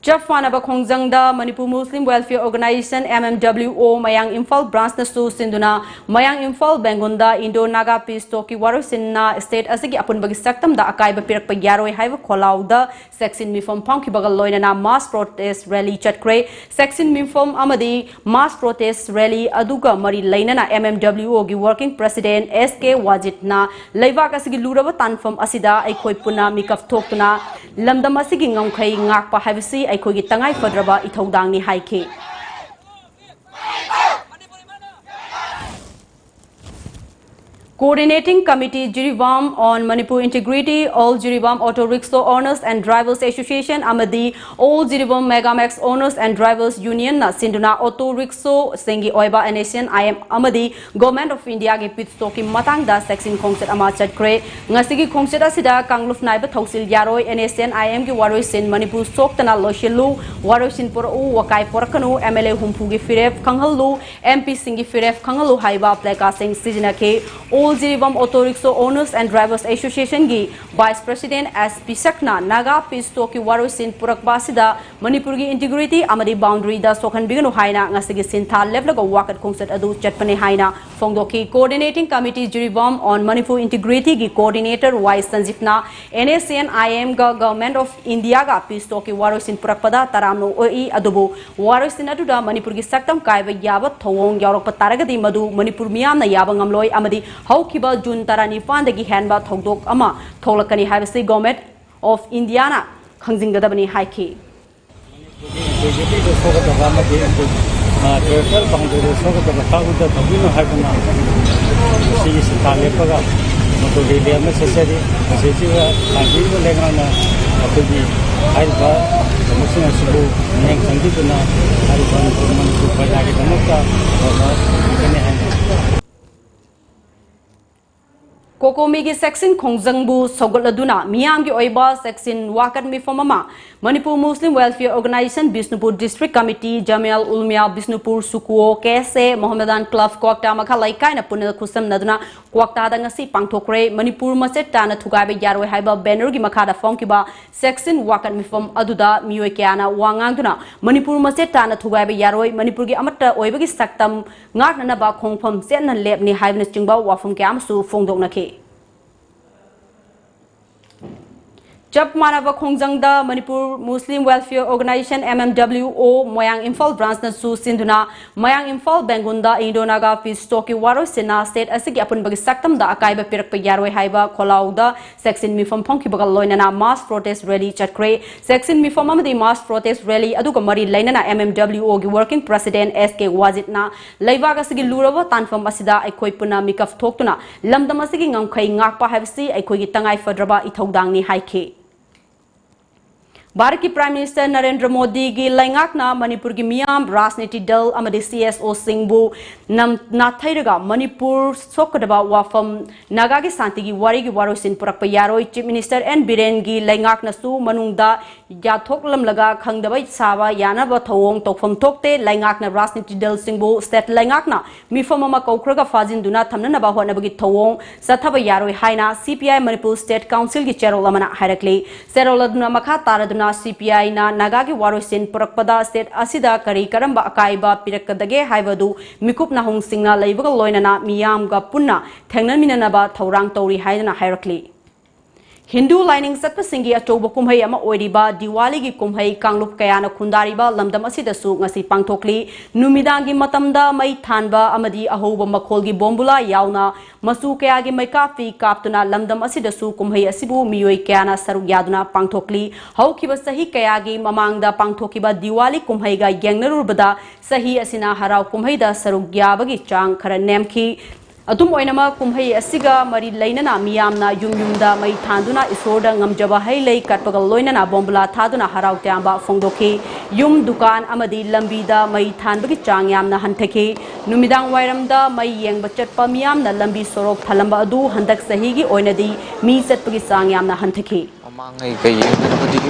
ꯆꯞ ꯃꯥꯟꯅꯕ ꯈꯣꯡꯖꯪꯗ Manipur Muslim welfare organisation, M M W O, Mayang Imphal ꯕ꯭ꯔꯥꯟꯁꯅꯁꯨ ꯁꯤꯟꯗꯨꯅ ꯃꯌꯥꯡ ꯏꯝꯐꯥꯜ ꯕꯦꯡꯒꯨꯟꯗ ꯏꯟꯗꯣ ꯅꯥꯒꯥ ꯄꯤꯁ ꯇꯣꯛꯀꯤ ꯋꯥꯔꯣꯏꯁꯤꯟꯅ ꯁ꯭ꯇꯦꯠ ꯑꯁꯤꯒꯤ ꯑꯄꯨꯟꯕꯒꯤ ꯁꯛꯇꯝꯗ ꯑꯀꯥꯏꯕ ꯄꯤꯔꯛꯄ ꯌꯥꯔꯣꯏ ꯍꯥꯏꯕ ꯈꯣꯜꯂꯥꯎꯗ ꯆꯦꯛꯁꯤꯟ ꯃꯤꯐꯝ ꯐꯝꯈꯤꯕꯒ ꯂꯣꯏꯅꯅ ꯃꯥꯁ ꯄ꯭ꯔꯣꯇꯦꯁ ꯔꯦꯂꯤ ꯆꯠꯈ꯭ꯔꯦ꯫ ꯆꯦꯛꯁꯤꯟ ꯃꯤꯐꯝ ꯑꯃꯗꯤ ꯃꯥꯁ ꯄ꯭ꯔꯣꯇꯦꯁ ꯔꯦꯂꯤ ꯑꯗꯨꯒ ꯃꯔꯤ ꯂꯩꯅꯅ M M W O ꯒꯤ ꯋꯥꯔꯀꯤꯡ ꯄ꯭ꯔꯦꯁꯤꯗꯦꯟꯠ S K ꯋꯥꯖꯤꯠꯅ ꯂꯩꯕꯥꯛ ꯑꯁꯤꯒꯤ ꯂꯨꯔꯕ ꯇꯥꯟꯐꯝ ꯑꯁꯤꯗ ꯑꯩꯈꯣꯏ ꯄꯨꯟꯅ ꯃꯤꯀꯞ ꯊꯣꯛꯇꯨꯅ ꯂꯝꯗꯝ ꯑꯁꯤꯒꯤ ꯉꯝꯈꯩ ꯉꯥꯛꯄ ꯍꯥꯏꯕꯁꯤ ꯑꯩꯈꯣꯏꯒꯤ ꯇꯉꯥꯏ ꯐꯗ꯭ꯔꯕ ꯏꯊꯧꯗꯥꯡꯅꯤ ꯍꯥꯏꯈꯤ꯫ Coordinating Committee, Jiribam on Manipur Integrity, All Jiribam Auto Rickshaw Owners and Drivers Association ꯑꯃꯗꯤ All Jiribam Megamax Owners and Drivers Union ꯅ ꯁꯤꯟꯗꯨꯅ ꯑꯣꯇꯣ ꯔꯤꯛꯁꯣꯁꯤꯡꯒꯤ ꯑꯣꯏꯕ N S C N I M ꯑꯃꯗꯤ Government of India ꯒꯤ ꯄꯤꯠ ꯁ꯭ꯇꯣꯛꯀꯤ ꯃꯇꯥꯡꯗ ꯆꯦꯛꯁꯤꯟ ꯈꯣꯡꯆꯠ ꯑꯃ ꯆꯠꯈ꯭ꯔꯦ꯫ ꯉꯁꯤꯒꯤ ꯈꯣꯡꯆꯠ ꯑꯁꯤꯗ ꯀꯥꯡꯂꯨꯞ ꯅꯥꯏꯕ ꯊꯧꯁꯤꯜ ꯌꯥꯔꯣꯏ, N S C N I M ꯒꯤ ꯋꯥꯔꯣꯏꯁꯤꯟ Manipur ꯁꯣꯛꯇꯅ ꯂꯣꯏꯁꯤꯜꯂꯨ, ꯋꯥꯔꯣꯏꯁꯤꯟ ꯄꯨꯔꯛꯎ, ꯋꯥꯀꯥꯏ ꯄꯨꯔꯛꯀꯅꯨ, M L A ꯍꯨꯝꯐꯨꯒꯤ ꯐꯤꯔꯦꯞ ꯈꯪꯍꯜꯂꯨ, M P ꯁꯤꯡꯒꯤ ꯐꯤꯔꯦꯞ ꯈꯪꯍꯜꯂꯨ ꯍꯥꯏꯕ ꯄ꯭ꯂꯦꯀꯥꯔꯗꯁꯤꯡ ꯁꯤꯖꯤꯟꯅꯈꯤ꯫ All Jiribam Auto Rickshaw Owners and Drivers Association ꯒꯤ Vice President S ꯄꯤꯁꯛꯅ ꯅꯥꯒꯥ ꯄꯤꯁ ꯇꯣꯛꯀꯤ ꯋꯥꯔꯣꯏꯁꯤꯟ ꯄꯨꯔꯛꯄ ꯑꯁꯤꯗ ꯃꯅꯤꯄꯨꯔꯒꯤ ꯏꯟꯇꯤꯒ꯭ꯔꯤꯇꯤ ꯑꯃꯗꯤ ꯕꯥꯎꯟꯗꯔꯤꯗ ꯁꯣꯛꯍꯟꯕꯤꯒꯅꯨ ꯍꯥꯏꯅ ꯉꯁꯤꯒꯤ ꯁꯤꯟꯊꯥ ꯂꯦꯞꯂꯒ ꯋꯥꯀꯠ ꯈꯣꯡꯆꯠ ꯑꯗꯨ ꯆꯠꯄꯅꯤ ꯍꯥꯏꯅ ꯐꯣꯡꯗꯣꯛꯈꯤ꯫ Coordinating Committee Jiribam on Manipur Integrity ꯒꯤ coordinator Y ꯁꯟꯖꯤꯞꯅ N S C N I M ꯒ Government of India ꯒ ꯄꯤꯁ ꯇꯣꯛꯀꯤ ꯋꯥꯔꯣꯏꯁꯤꯟ ꯄꯨꯔꯛꯄꯗ ꯇꯔꯥꯝꯅ ꯑꯣꯛꯏ, ꯑꯗꯨꯕꯨ ꯋꯥꯔꯣꯏꯁꯤꯟ ꯑꯗꯨꯗ ꯃꯅꯤꯄꯨꯔꯒꯤ ꯁꯛꯇꯝ ꯀꯥꯏꯕ ꯌꯥꯕ ꯊꯧꯑꯣꯡ ꯌꯥꯎꯔꯛꯄ ꯇꯥꯔꯒꯗꯤ ꯃꯗꯨ ꯃꯅꯤꯄꯨꯔ ꯃꯤꯌꯥꯝꯅ ꯌꯥꯕ ꯉꯝꯂꯣꯏ ꯑꯃꯗꯤ ꯍꯧꯈꯤꯕ ꯖꯨꯟ ꯇꯔꯥꯅꯤꯄꯥꯟꯗꯒꯤ ꯍꯦꯟꯕ ꯊꯧꯗꯣꯛ ꯑꯃ ꯊꯣꯛꯂꯛꯀꯅꯤ ꯍꯥꯏꯕꯁꯤ Government of India ꯅ ꯈꯪꯖꯤꯟꯒꯗꯕꯅꯤ ꯍꯥꯏꯈꯤ꯫ ꯏꯟꯇꯤꯒ꯭ꯔꯤꯇꯤꯗ ꯁꯣꯛꯀꯗꯕ ꯑꯃꯗꯤ ꯑꯩꯈꯣꯏ, ꯑ, ꯇꯦꯔꯤꯇꯣꯔꯤꯌꯦꯜ ꯕꯥꯎꯟꯗꯔꯤꯗ ꯁꯣꯛꯀꯗꯕ ꯀꯥꯡꯂꯨꯞꯇ ꯇꯧꯕꯤꯅꯨ ꯍꯥꯏꯗꯨꯅ ꯉꯁꯤꯒꯤ ꯁꯤꯟꯊꯥ ꯂꯦꯞꯄꯒ ꯃꯗꯨ ꯔꯦꯂꯤ ꯑꯃ ꯆꯠꯆꯔꯤ꯫ ꯃꯁꯤꯁꯤꯗ ꯂꯥꯛꯄꯤꯔꯤꯕ ꯂꯩꯉꯥꯛꯅ ꯑꯩꯈꯣꯏꯒꯤ ꯍꯥꯏꯔꯤꯕ ꯊꯕꯛꯁꯤꯡ ꯑꯁꯤꯕꯨ ꯃꯤꯠꯌꯦꯡ ꯆꯪꯕꯤꯗꯨꯅ ꯍꯥꯏꯔꯤꯕ ꯃꯅꯤꯄꯨꯔ ꯄ꯭ꯔꯖꯥꯒꯤꯗꯃꯛꯇ ꯑꯐꯕ ꯑꯣꯏꯒꯅꯤ ꯍꯥꯏꯅ ꯀꯣꯀꯣꯃꯤꯒꯤ ꯁꯦꯛꯁꯟ ꯈꯣꯡꯖꯪꯕꯨ ꯁꯧꯒꯠꯂꯗꯨꯅ ꯃꯤꯌꯥꯝꯒꯤ ꯑꯣꯏꯕ ꯁꯦꯛꯁꯟ ꯋꯥꯀꯠ ꯃꯤꯐꯝ ꯑꯃ Manipur Muslim welfare organisation Bishnupur district committee, Jamiat Ulema Bishnupur ꯁꯨꯀꯨꯑꯣ, K S A, Mohammedan club Kwakta ꯃꯈꯥ ꯂꯩꯀꯥꯏꯅ ꯄꯨꯟꯅ ꯈꯨꯠꯁꯝꯅꯗꯨꯅ ꯀ꯭ꯋꯥꯛꯇꯥꯗ ꯉꯁꯤ ꯄꯥꯡꯊꯣꯛꯈ꯭ꯔꯦ꯫ ꯃꯅꯤꯄꯨꯔ ꯃꯆꯦꯠ ꯇꯥꯅ ꯊꯨꯒꯥꯏꯕ ꯌꯥꯔꯣꯏ ꯍꯥꯏꯕ ꯕꯦꯅꯔꯒꯤ ꯃꯈꯥꯗ ꯐꯝꯈꯤꯕ ꯁꯦꯛꯁꯟ ꯋꯥꯀꯠ ꯃꯤꯐꯝ ꯑꯗꯨꯗ ꯃꯤꯑꯣꯏ ꯀꯌꯥꯅ ꯋꯥ ꯉꯥꯡꯗꯨꯅ ꯃꯅꯤꯄꯨꯔ ꯃꯆꯦꯠ ꯇꯥꯅ ꯊꯨꯒꯥꯏꯕ ꯌꯥꯔꯣꯏ, ꯃꯅꯤꯄꯨꯔꯒꯤ ꯑꯃꯠꯇ ꯑꯣꯏꯕꯒꯤ ꯁꯛꯇꯝ ꯉꯥꯛꯅꯅꯕ ꯈꯣꯡꯐꯝ ꯆꯦꯠꯅ ꯂꯦꯞꯅꯤ ꯍꯥꯏꯕꯅꯆꯤꯡꯕ ꯋꯥꯐꯝ ꯀꯌꯥ ꯑꯃꯁꯨ ꯐꯣꯡꯗꯣꯛꯅꯈꯤ꯫ ꯆꯞ ꯃꯥꯟꯅꯕ ꯈꯣꯡꯖꯪꯗ Manipur Muslim welfare organisation, M M W O, Moirang Imphal ꯕ꯭ꯔꯥꯟꯁꯅꯁꯨ ꯁꯤꯟꯗꯨꯅ ꯃꯣꯏꯔꯥꯡ ꯏꯝꯐꯥꯜ ꯕꯦꯡꯒꯨꯟꯗ ꯏꯟꯗꯣ ꯅꯥꯒꯥ ꯄꯤꯁ ꯇꯣꯛꯀꯤ ꯋꯥꯔꯣꯏꯁꯤꯟꯅ ꯁ꯭ꯇꯦꯠ ꯑꯁꯤꯒꯤ ꯑꯄꯨꯟꯕꯒꯤ ꯁꯛꯇꯝꯗ ꯑꯀꯥꯏꯕ ꯄꯤꯔꯛꯄ ꯌꯥꯔꯣꯏ ꯍꯥꯏꯕ ꯈꯣꯜꯂꯥꯎꯗ ꯁꯦꯛꯁꯟ ꯃꯤꯐꯝ ꯐꯝꯈꯤꯕꯒ ꯂꯣꯏꯅꯅ ꯃꯥꯁ ꯄ꯭ꯔꯣꯇꯦꯁ ꯔꯦꯂꯤ ꯆꯠꯈ꯭ꯔꯦ꯫ ꯁꯦꯛꯁꯟ ꯃꯤꯐꯝ ꯑꯃꯗꯤ ꯃꯥꯁ ꯄ꯭ꯔꯣꯇꯦꯁ ꯔꯦꯂꯤ ꯑꯗꯨꯒ ꯃꯔꯤ ꯂꯩꯅꯅ ꯑꯦꯝ ꯑꯦꯝ ꯗꯕ꯭ꯂꯤꯎ ꯑꯣꯒꯤ ꯋꯥꯔꯀꯤꯡ ꯄ꯭ꯔꯁꯤꯗꯦꯟꯠ ꯑꯦꯁ ꯀꯦ ꯋꯥꯖꯤꯠꯅ ꯂꯩꯕꯥꯛ ꯑꯁꯤꯒꯤ ꯂꯨꯔꯕ ꯇꯥꯟꯐꯝ ꯑꯁꯤꯗ ꯑꯩꯈꯣꯏ ꯄꯨꯟꯅ ꯃꯤꯀꯞ ꯊꯣꯛꯇꯨꯅ ꯂꯝꯗꯝ ꯑꯁꯤꯒꯤ ꯉꯝꯈꯩ ꯉꯥꯛꯄ ꯍꯥꯏꯕꯁꯤ ꯑꯩꯈꯣꯏꯒꯤ ꯇꯉꯥꯏ ꯐꯗ꯭ꯔꯕ ꯏꯊꯧꯗꯥꯡꯅꯤ ꯍꯥꯏꯈꯤ꯫ ꯚꯥꯔꯠꯀꯤ ꯄ꯭ꯔꯥꯏꯝ ꯃꯤꯅꯤꯁꯇꯔ ꯅꯔꯦꯟꯗ꯭ꯔ ꯃꯣꯗꯤꯒꯤ ꯂꯩꯉꯥꯛꯅ ꯃꯅꯤꯄꯨꯔꯒꯤ ꯃꯤꯌꯥꯝ, ꯔꯥꯖꯅꯤꯇꯤ ꯗꯜ ꯑꯃꯗꯤ ꯁꯤ ꯑꯦꯁ ꯑꯣꯁꯤꯡꯕꯨ ꯅꯝ-, ꯅꯥꯊꯩꯔꯒ ꯃꯅꯤꯄꯨꯔ ꯁꯣꯛꯀꯗꯕ ꯋꯥꯐꯝ ꯅꯥꯒꯥꯒꯤ ꯁꯥꯟꯇꯤꯒꯤ ꯋꯥꯔꯤꯒꯤ ꯋꯥꯔꯣꯏꯁꯤꯟ ꯄꯨꯔꯛꯄ ꯌꯥꯔꯣꯏ꯫ ꯆꯤꯐ ꯃꯤꯅꯤꯁꯇꯔ ꯑꯦꯟ ꯕꯤꯔꯦꯟꯒꯤ ꯂꯩꯉꯥꯛꯅꯁꯨ ꯃꯅꯨꯡꯗ ꯌꯥꯊꯣꯛꯂꯝꯂꯒ ꯈꯪꯗꯕ ꯁꯥꯕ ꯌꯥꯅꯕ ꯊꯧꯑꯣꯡ ꯇꯧꯐꯝ ꯊꯣꯛꯇꯦ꯫ ꯂꯩꯉꯥꯛꯅ ꯔꯥꯖꯅꯤꯇꯤ ꯗꯜꯁꯤꯡꯕꯨ ꯁ꯭ꯇꯦꯠ ꯂꯩꯉꯥꯛꯅ ꯃꯤꯐꯝ ꯑꯃ ꯀꯧꯈ꯭ꯔꯒ ꯐꯥꯖꯤꯟꯗꯨꯅ ꯊꯝꯅꯅꯕ ꯍꯣꯠꯅꯕꯒꯤ ꯊꯧꯑꯣꯡ ꯆꯠꯊꯕ ꯌꯥꯔꯣꯏ ꯍꯥꯏꯅ ꯁꯤ ꯄꯤ ꯑꯥꯏ ꯃꯅꯤꯄꯨꯔ ꯁ꯭ꯇꯦꯠ ꯀꯥꯎꯟꯁꯤꯜꯒꯤ ꯆꯦꯔꯣꯜ ꯑꯃꯅ ꯍꯥꯏꯔꯛꯂꯤ꯫ ꯆꯦꯔꯣꯜ ꯑꯗꯨꯅ ꯃꯈꯥ ꯇꯥꯔꯗꯨꯅ ꯁꯤ ꯄꯤ ꯑꯥꯏꯅ ꯅꯥꯒꯥꯒꯤ ꯋꯥꯔꯣꯏꯁꯤꯟ ꯄꯨꯔꯛꯄꯗ ꯁ꯭ꯇꯦꯠ ꯑꯁꯤꯗ ꯀꯔꯤ ꯀꯔꯝꯕ ꯑꯀꯥꯏꯕ ꯄꯤꯔꯛꯀꯗꯒꯦ ꯍꯥꯏꯕꯗꯨ ꯃꯤꯀꯨꯞ ꯅꯥꯍꯣꯡꯁꯤꯡꯅ ꯂꯩꯕꯒ ꯂꯣꯏꯅꯅ ꯃꯤꯌꯥꯝꯒ ꯄꯨꯟꯅ ꯊꯦꯡꯅꯃꯤꯟꯅꯅꯕ ꯊꯧꯔꯥꯡ ꯇꯧꯔꯤ ꯍꯥꯏꯗꯨꯅ ꯍꯥꯏꯔꯛꯂꯤ꯫ ꯍꯤꯟꯗꯨ ꯂꯥꯏꯅꯤꯡ ꯆꯠꯄꯁꯤꯡꯒꯤ ꯑꯆꯧꯕ ꯀꯨꯝꯍꯩ ꯑꯃ ꯑꯣꯏꯔꯤꯕ ꯗꯤꯋꯥꯂꯤꯒꯤ ꯀꯨꯝꯍꯩ ꯀꯥꯡꯂꯨꯞ ꯀꯌꯥꯅ ꯈꯨꯟꯗꯥꯔꯤꯕ ꯂꯝꯗꯝ ꯑꯁꯤꯗꯁꯨ ꯉꯁꯤ ꯄꯥꯡꯊꯣꯛꯂꯤ꯫ ꯅꯨꯃꯤꯗꯥꯡꯒꯤ ꯃꯇꯝꯗ ꯃꯩ ꯊꯥꯟꯕ ꯑꯃꯗꯤ ꯑꯍꯧꯕ ꯃꯈꯣꯜꯒꯤ ꯕꯣꯝꯕꯨꯂꯥ ꯌꯥꯎꯅ ꯃꯆꯨ ꯀꯌꯥꯒꯤ ꯃꯩꯀꯥꯞꯄꯤ ꯀꯥꯞꯇꯨꯅ ꯂꯝꯗꯝ ꯑꯁꯤꯗꯁꯨ ꯀꯨꯝꯍꯩ ꯑꯁꯤꯕꯨ ꯃꯤꯑꯣꯏ ꯀꯌꯥꯅ ꯁꯔꯨꯛ ꯌꯥꯗꯨꯅ ꯄꯥꯡꯊꯣꯛꯂꯤ꯫ ꯍꯧꯈꯤꯕ ꯆꯍꯤ ꯀꯌꯥꯒꯤ ꯃꯃꯥꯡꯗ ꯄꯥꯡꯊꯣꯛꯈꯤꯕ ꯗꯤꯋꯥꯂꯤ ꯀꯨꯝꯍꯩꯒ ꯌꯦꯡꯅꯔꯨꯕꯗ ꯆꯍꯤ ꯑꯁꯤꯅ ꯍꯔꯥꯎ ꯀꯨꯝꯍꯩꯗ ꯁꯔꯨꯛ ꯌꯥꯕꯒꯤ ꯆꯥꯡ ꯈꯔ ꯅꯦꯝꯈꯤ꯫ ꯑꯗꯨꯝ ꯑꯣꯏꯅꯃꯛ, ꯀꯨꯝꯍꯩ ꯑꯁꯤꯒ ꯃꯔꯤ ꯂꯩꯅꯅ ꯃꯤꯌꯥꯝꯅ ꯌꯨꯝ ꯌꯨꯝꯗ ꯃꯩ ꯊꯥꯟꯗꯨꯅ ꯏꯁꯣꯔꯗ ꯉꯝꯖꯕ ꯍꯩ ꯂꯩ ꯀꯠꯄꯒ ꯂꯣꯏꯅꯅ ꯕꯣꯝꯕꯨꯂꯥ ꯊꯥꯗꯨꯅ ꯍꯔꯥꯎ ꯇꯌꯥꯝꯕ ꯐꯣꯡꯗꯣꯛꯈꯤ꯫ ꯌꯨꯝ, ꯗꯨꯀꯥꯟ ꯑꯃꯗꯤ ꯂꯝꯕꯤꯗ ꯃꯩ ꯊꯥꯟꯕꯒꯤ ꯆꯥꯡ ꯌꯥꯝꯅ ꯍꯟꯊꯈꯤ꯫ ꯅꯨꯃꯤꯗꯥꯡ ꯋꯥꯏꯔꯝꯗ ꯃꯩ ꯌꯦꯡꯕ ꯆꯠꯄ ꯃꯤꯌꯥꯝꯅ ꯂꯝꯕꯤ ꯁꯣꯔꯣꯛ ꯊꯜꯂꯝꯕ ꯑꯗꯨ ꯍꯟꯗꯛ ꯆꯍꯤꯒꯤ ꯑꯣꯏꯅꯗꯤ ꯃꯤ ꯆꯠꯄꯒꯤ ꯆꯥꯡ ꯌꯥꯝꯅ ꯍꯟꯊꯈꯤ꯫ ꯃꯃꯥꯡꯉꯩꯒ ꯌꯦꯡꯅꯔꯨꯕꯗꯤ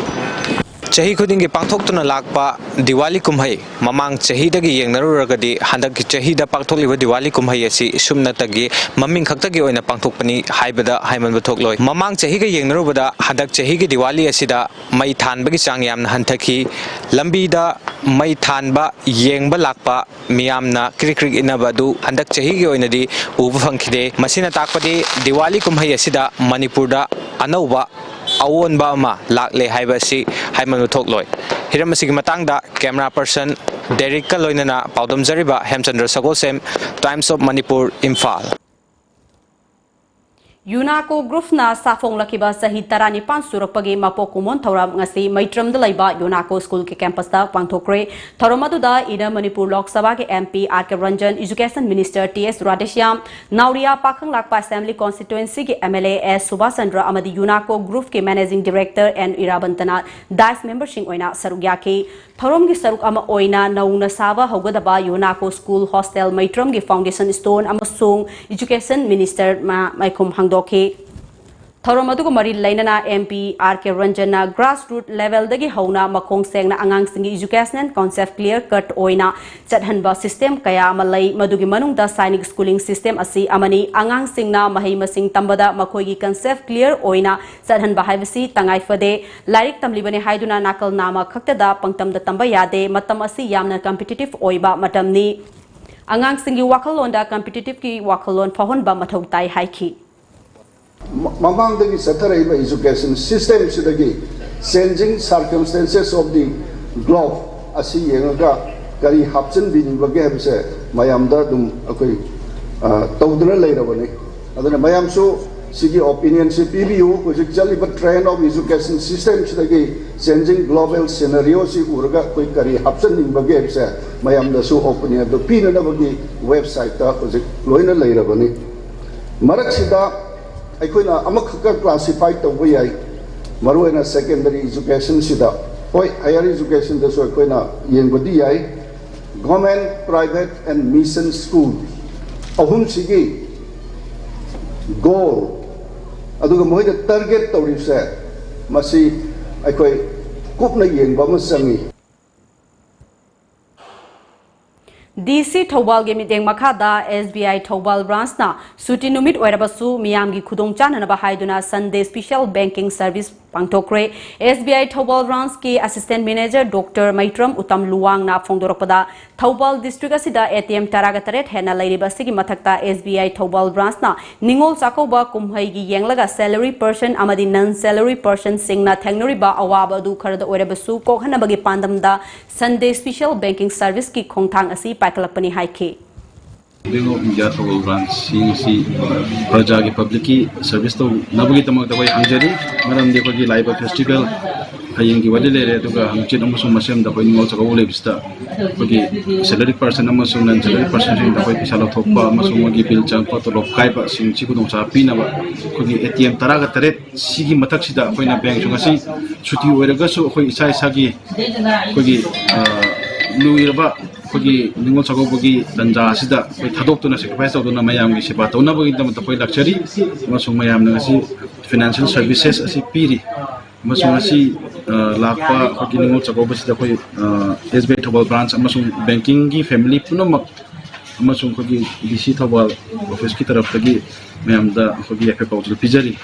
ꯆꯍꯤ ꯈꯨꯗꯤꯡꯒꯤ ꯄꯥꯡꯊꯣꯛꯇꯨꯅ ꯂꯥꯛꯄ ꯗꯤꯋꯥꯂꯤ ꯀꯨꯝꯍꯩ ꯃꯃꯥꯡ ꯆꯍꯤꯗꯒꯤ ꯌꯦꯡꯅꯔꯨꯔꯒꯗꯤ ꯍꯟꯗꯛꯀꯤ ꯆꯍꯤꯗ ꯄꯥꯡꯊꯣꯛꯂꯤꯕ ꯗꯤꯋꯥꯂꯤ ꯀꯨꯝꯍꯩ ꯑꯁꯤ ꯁꯨꯞꯅꯇꯒꯤ ꯃꯃꯤꯡ ꯈꯛꯇꯒꯤ ꯑꯣꯏꯅ ꯄꯥꯡꯊꯣꯛꯄꯅꯤ ꯍꯥꯏꯕꯗ ꯍꯥꯏꯃꯟꯕ ꯊꯣꯛꯂꯣꯏ꯫ ꯃꯃꯥꯡ ꯆꯍꯤꯒ ꯌꯦꯡꯅꯔꯨꯕꯗ ꯍꯟꯗꯛ ꯆꯍꯤꯒꯤ ꯗꯤꯋꯥꯂꯤ ꯑꯁꯤꯗ ꯃꯩ ꯊꯥꯟꯕꯒꯤ ꯆꯥꯡ ꯌꯥꯝꯅ ꯍꯟꯊꯈꯤ꯫ ꯂꯝꯕꯤꯗ ꯃꯩ ꯊꯥꯟꯕ ꯌꯦꯡꯕ ꯂꯥꯛꯄ ꯃꯤꯌꯥꯝꯅ ꯀ꯭ꯔꯤꯛ ꯀ꯭ꯔꯤꯛ ꯏꯟꯅꯕ ꯑꯗꯨ ꯍꯟꯗꯛ ꯆꯍꯤꯒꯤ ꯑꯣꯏꯅꯗꯤ ꯎꯕ ꯐꯪꯈꯤꯗꯦ꯫ ꯃꯁꯤꯅ ꯇꯥꯛꯄꯗꯤ ꯗꯤꯋꯥꯂꯤ ꯀꯨꯝꯍꯩ ꯑꯁꯤꯗ ꯃꯅꯤꯄꯨꯔꯗ ꯑꯅꯧꯕ ꯑꯑꯣꯟꯕ ꯑꯃ ꯂꯥꯛꯂꯦ ꯍꯥꯏꯕ ꯑꯁꯤ ꯍꯥꯏꯃꯟꯕ ꯊꯣꯛꯂꯣꯏ꯫ ꯍꯤꯔꯝ ꯑꯁꯤꯒꯤ ꯃꯇꯥꯡꯗ camera person ꯗꯦꯔꯤꯛꯀ ꯂꯣꯏꯅꯅ ꯄꯥꯎꯗꯝꯖꯔꯤꯕ ꯍꯦꯝꯆꯟꯗ꯭ꯔ ꯁꯒꯣꯜꯁꯦꯝ, Times of Manipur, ꯏꯝꯐꯥꯜ꯫ ꯌꯨꯅꯥꯀꯣ ꯒ꯭ꯔꯨꯞꯅ ꯁꯥꯐꯣꯡꯂꯛꯈꯤꯕ ꯆꯍꯤ ꯇꯔꯥꯅꯤꯄꯥꯟ ꯁꯨꯔꯛꯄꯒꯤ ꯃꯄꯣꯛ ꯀꯨꯝꯑꯣꯟ ꯊꯧꯔꯝ ꯉꯁꯤ ꯃꯩꯇ꯭ꯔꯝꯗ ꯂꯩꯕ ꯌꯨꯅꯥꯀꯣ ꯁ꯭ꯀꯨꯜꯒꯤ ꯀꯦꯝꯄꯁꯇ ꯄꯥꯡꯊꯣꯛꯈ꯭ꯔꯦ꯫ ꯊꯧꯔꯝ ꯑꯗꯨꯗ Inner Manipur ꯂꯣꯛ ꯁꯚꯥꯒꯤ MP R K Ranjan, Education Minister T S Radheshyam, ꯅꯥꯎꯔꯤꯌꯥ ꯄꯥꯈꯪꯂꯥꯛꯄ Assembly Constituencyꯒꯤ MLA S Subhas Chandra ꯑꯃꯗꯤ ꯌꯨꯅꯥꯀꯣ ꯒ꯭ꯔꯨꯞꯀꯤ Managing Director N ꯏꯔꯥꯕꯟꯇꯅ ꯗꯥꯏꯁ ꯃꯦꯝꯕꯔꯁꯤꯡ ꯑꯣꯏꯅ ꯁꯔꯨꯛ ꯌꯥꯈꯤ꯫ ꯊꯧꯔꯝꯒꯤ ꯁꯔꯨꯛ ꯑꯃ ꯑꯣꯏꯅ ꯅꯧꯅ ꯁꯥꯕ ꯍꯧꯒꯗꯕ ꯌꯨꯅꯥꯀꯣ ꯁ꯭ꯀꯨꯜ ꯍꯣꯁꯇꯦꯜ ꯃꯩꯇ꯭ꯔꯝꯒꯤ foundation stone ꯑꯃꯁꯨꯡ Education Minister ꯃ-, ꯃꯥꯏꯈꯨꯝ ꯍꯥꯡꯗꯣꯛꯈꯤ꯫ ꯊꯧꯔꯝ ꯑꯗꯨꯒ ꯃꯔꯤ ꯂꯩꯅꯅ MP R K ꯔꯟꯖꯟꯅ grassroot levelꯗꯒꯤ ꯍꯧꯅ ꯃꯈꯣꯡ ꯁꯦꯡꯅ ꯑꯉꯥꯡꯁꯤꯡꯒꯤ educational concept clear cut ꯑꯣꯏꯅ ꯆꯠꯍꯟꯕ system ꯀꯌꯥ ꯑꯃ ꯂꯩ꯫ ꯃꯗꯨꯒꯤ ꯃꯅꯨꯡꯗ ꯁꯥꯏꯅꯤꯛ schooling system ꯑꯁꯤ ꯑꯃꯅꯤ꯫ ꯑꯉꯥꯡꯁꯤꯡꯅ ꯃꯍꯩ ꯃꯁꯤꯡ ꯇꯝꯕꯗ ꯃꯈꯣꯏꯒꯤ concept clear ꯑꯣꯏꯅ ꯆꯠꯍꯟꯕ ꯍꯥꯏꯕꯁꯤ ꯇꯉꯥꯏ ꯐꯗꯦ꯫ ꯂꯥꯏꯔꯤꯛ ꯇꯝꯂꯤꯕꯅꯤ ꯍꯥꯏꯗꯨꯅ ꯅꯥꯀꯜ ꯅꯥꯝꯃ ꯈꯛꯇꯗ ꯄꯪꯇꯝꯗ ꯇꯝꯕ ꯌꯥꯗꯦ꯫ ꯃꯇꯝ ꯑꯁꯤ ꯌꯥꯝꯅ competitive ꯑꯣꯏꯕ ꯃꯇꯝꯅꯤ꯫ ꯑꯉꯥꯡꯁꯤꯡꯒꯤ ꯋꯥꯈꯜꯂꯣꯟꯗ competitiveꯀꯤ ꯋꯥꯈꯜꯂꯣꯟ ꯐꯥꯎꯍꯟꯕ ꯃꯊꯧ ꯇꯥꯏ ꯍꯥꯏꯈꯤ꯫ ꯃ-, ꯃꯃꯥꯡꯗꯒꯤ ꯆꯠꯊꯔꯛꯏꯕ education systemꯁꯤꯗꯒꯤ changing circumstances of the globe ꯑꯁꯤ ꯌꯦꯡꯉꯒ ꯀꯔꯤ ꯍꯥꯞꯆꯤꯟꯕꯤꯅꯤꯡꯕꯒꯦ ꯍꯥꯏꯕꯁꯦ ꯃꯌꯥꯝꯗ ꯑꯗꯨꯝ ꯑꯩꯈꯣꯏ, ꯑ, ꯇꯧꯗꯨꯅ ꯂꯩꯔꯕꯅꯤ꯫ ꯑꯗꯨꯅ ꯃꯌꯥꯝꯁꯨ ꯁꯤꯒꯤ ꯑꯣꯄꯤꯅꯤꯌꯟꯁꯤ ꯄꯤꯕꯤꯌꯨ꯫ ꯍꯧꯖꯤꯛ ꯆꯠꯂꯤꯕ trend of education system ꯁꯤꯗꯒꯤ changing global scenario ꯁꯤ ꯎꯔꯒ ꯑꯩꯈꯣꯏ ꯀꯔꯤ ꯍꯥꯞꯆꯟꯅꯤꯡꯕꯒꯦ ꯍꯥꯏꯕꯁꯦ ꯃꯌꯥꯝꯗꯁꯨ ꯑꯣꯄꯤꯅꯤꯌꯟꯗꯨ ꯄꯤꯅꯅꯕꯒꯤ ꯋꯦꯕꯁꯥꯏꯠꯇ ꯍꯧꯖꯤꯛ ꯂꯣꯏꯅ ꯂꯩꯔꯕꯅꯤ꯫ ꯃꯔꯛꯁꯤꯗ ꯑꯩꯈꯣꯏꯅ ꯑꯃꯈꯛꯀ classify ꯇꯧꯕ ꯌꯥꯏ꯫ ꯃꯔꯨꯑꯣꯏꯅ secondary education ꯁꯤꯗ, ꯍꯣꯏ, higher education ꯗꯁꯨ ꯑꯩꯈꯣꯏꯅ ꯌꯦꯡꯕꯗꯤ ꯌꯥꯏ꯫ Government, private and mission school ꯑꯍꯨꯝꯁꯤꯒꯤ goal, ꯑꯗꯨꯒ ꯃꯈꯣꯏꯗ target ꯇꯧꯔꯤꯕꯁꯦ, ꯃꯁꯤ ꯑꯩꯈꯣꯏ ꯀꯨꯞꯅ ꯌꯦꯡꯕ ꯑꯃ ꯆꯪꯉꯤ꯫ ꯗꯤ ꯁꯤ ꯊꯧꯕꯥꯜꯒꯤ ꯃꯤꯠꯌꯦꯡ ꯃꯈꯥꯗ ꯑꯦꯁ ꯕꯤ ꯑꯥꯏ ꯊꯧꯕꯥꯜ ꯕ꯭ꯔꯥꯟꯁꯅ ꯁꯨꯇꯤ ꯅꯨꯃꯤꯠ ꯑꯣꯏꯔꯕꯁꯨ ꯃꯤꯌꯥꯝꯒꯤ ꯈꯨꯗꯣꯡꯆꯥꯅꯅꯕ ꯍꯥꯏꯗꯨꯅ Sunday special banking service ꯄꯥꯡꯊꯣꯛꯈ꯭ꯔꯦ꯫ ꯑꯦꯁ ꯕꯤ ꯑꯥꯏ ꯊꯧꯕꯥꯜ ꯕ꯭ꯔꯥꯟꯁꯀꯤ assistant manager doctor Meitram Uttam ꯂꯨꯋꯥꯡꯅ ꯐꯣꯡꯗꯣꯔꯛꯄꯗ, ꯊꯧꯕꯥꯜ ꯗꯤꯁꯇ꯭ꯔꯤꯛ ꯑꯁꯤꯗ ꯑꯦ ꯇꯤ ꯑꯦꯝ ꯇꯔꯥꯒ ꯇꯔꯦꯠ ꯍꯦꯟꯅ ꯂꯩꯔꯤꯕ ꯑꯁꯤꯒꯤ ꯃꯊꯛꯇ ꯑꯦꯁ ꯕꯤ ꯑꯥꯏ ꯊꯧꯕꯥꯜ ꯕ꯭ꯔꯥꯟꯁꯅ ꯅꯤꯉꯣꯜ ꯆꯥꯛꯀꯧꯕ ꯀꯨꯝꯍꯩꯒꯤ ꯌꯦꯡꯂꯒ salary person ꯑꯃꯗꯤ non salary personꯁꯤꯡꯅ ꯊꯦꯡꯅꯔꯤꯕ ꯑꯋꯥꯕ ꯑꯗꯨ ꯈꯔꯗ ꯑꯣꯏꯔꯕꯁꯨ ꯀꯣꯛꯍꯟꯅꯕꯒꯤ ꯄꯥꯟꯗꯝꯗ Sunday special banking serviceꯀꯤ ꯈꯣꯡꯊꯥꯡ ꯑꯁꯤ ꯄꯥꯏꯈꯠꯂꯛꯄꯅꯤ ꯍꯥꯏꯈꯤ꯫ Bank of India ꯊꯧꯕꯥꯜ ꯕ꯭ꯔꯥꯟꯁꯁꯤꯡ ꯑꯁꯤ ꯄ꯭ꯔꯖꯥꯒꯤ, ꯄꯕ꯭ꯂꯤꯛꯀꯤ ꯁꯔꯚꯤꯁ ꯇꯧꯅꯕꯒꯤꯗꯃꯛꯇ ꯑꯩꯈꯣꯏ ꯍꯥꯡꯖꯔꯤ꯫ ꯃꯔꯝꯗꯤ ꯑꯩꯈꯣꯏꯒꯤ ꯂꯥꯛꯏꯕ ꯐꯦꯁꯇꯤꯚꯦꯜ ꯍꯌꯦꯡꯒꯤ ꯋꯥꯔꯤ ꯂꯩꯔꯦ, ꯑꯗꯨꯒ ꯍꯪꯆꯤꯠ ꯑꯃꯁꯨꯡ ꯃꯁꯦꯝꯗ ꯑꯩꯈꯣꯏ ꯅꯤꯉꯣꯜ ꯆꯥꯛꯀꯧꯕ ꯂꯩꯕꯁꯤꯗ ꯑꯩꯈꯣꯏꯒꯤ salary person ꯑꯃꯁꯨꯡ non salary personꯁꯤꯡꯗ ꯑꯩꯈꯣꯏ ꯄꯩꯁꯥ ꯂꯧꯊꯣꯛꯄ ꯑꯃꯁꯨꯡ ꯃꯣꯏꯒꯤ ꯕꯤꯜ ꯆꯪꯉꯛꯄ, ꯇꯣꯂꯣꯞ ꯀꯥꯏꯕꯁꯤꯡꯁꯤ ꯈꯨꯗꯣꯡꯆꯥꯕ ꯄꯤꯅꯕ ꯑꯩꯈꯣꯏꯒꯤ ꯑꯦ ꯇꯤ ꯑꯦꯝ ꯇꯔꯥꯒ ꯇꯔꯦꯠ ꯁꯤꯒꯤ ꯃꯊꯛꯁꯤꯗ ꯑꯩꯈꯣꯏꯅ ꯕꯦꯡꯁꯨ ꯉꯁꯤ ꯁꯨꯇꯤ ꯑꯣꯏꯔꯒꯁꯨ ꯑꯩꯈꯣꯏ ꯏꯁꯥ ꯏꯁꯥꯒꯤ ꯑꯩꯈꯣꯏꯒꯤ, ꯑ, ꯂꯨꯏꯔꯕ ꯑꯩꯈꯣꯏꯒꯤ ꯅꯤꯉꯣꯜ ꯆꯥꯛꯀꯧꯕꯒꯤ ꯇꯥꯟꯖꯥ ꯑꯁꯤꯗ ꯑꯩꯈꯣꯏ ꯊꯥꯗꯣꯛꯇꯨꯅ, sacrifice ꯇꯧꯗꯨꯅ ꯃꯌꯥꯝꯒꯤ ꯁꯦꯕꯥ ꯇꯧꯅꯕꯒꯤꯗꯃꯛꯇ ꯑꯩꯈꯣꯏ ꯂꯥꯛꯆꯔꯤ꯫ ꯑꯃꯁꯨꯡ ꯃꯌꯥꯝꯅ ꯉꯁꯤ financial services ꯑꯁꯤ ꯄꯤꯔꯤ꯫ ꯑꯃꯁꯨꯡ ꯉꯁꯤ, ꯑ, ꯂꯥꯛꯄ ꯑꯩꯈꯣꯏꯒꯤ ꯅꯤꯉꯣꯜ ꯆꯥꯛꯀꯧꯕꯁꯤꯗ ꯑꯩꯈꯣꯏ, ꯑ, ꯑꯦꯁ ꯕꯤ ꯑꯥꯏ ꯊꯧꯕꯥꯜ ꯕ꯭ꯔꯥꯟꯁ ꯑꯃꯁꯨꯡ ꯕꯦꯡꯀꯤꯡꯒꯤ ꯐꯦꯃꯤꯂꯤ ꯄꯨꯝꯅꯃꯛ ꯑꯃꯁꯨꯡ ꯑꯩꯈꯣꯏꯒꯤ ꯗꯤ ꯁꯤ ꯊꯧꯕꯥꯜ ꯑꯣꯐꯤꯁꯀꯤ ꯇꯔꯞꯇꯒꯤ ꯃꯌꯥꯝꯗ ꯑꯩꯈꯣꯏꯒꯤ ꯌꯥꯏꯐ ꯄꯥꯎꯖꯦꯜ ꯄꯤꯖꯔꯤ꯫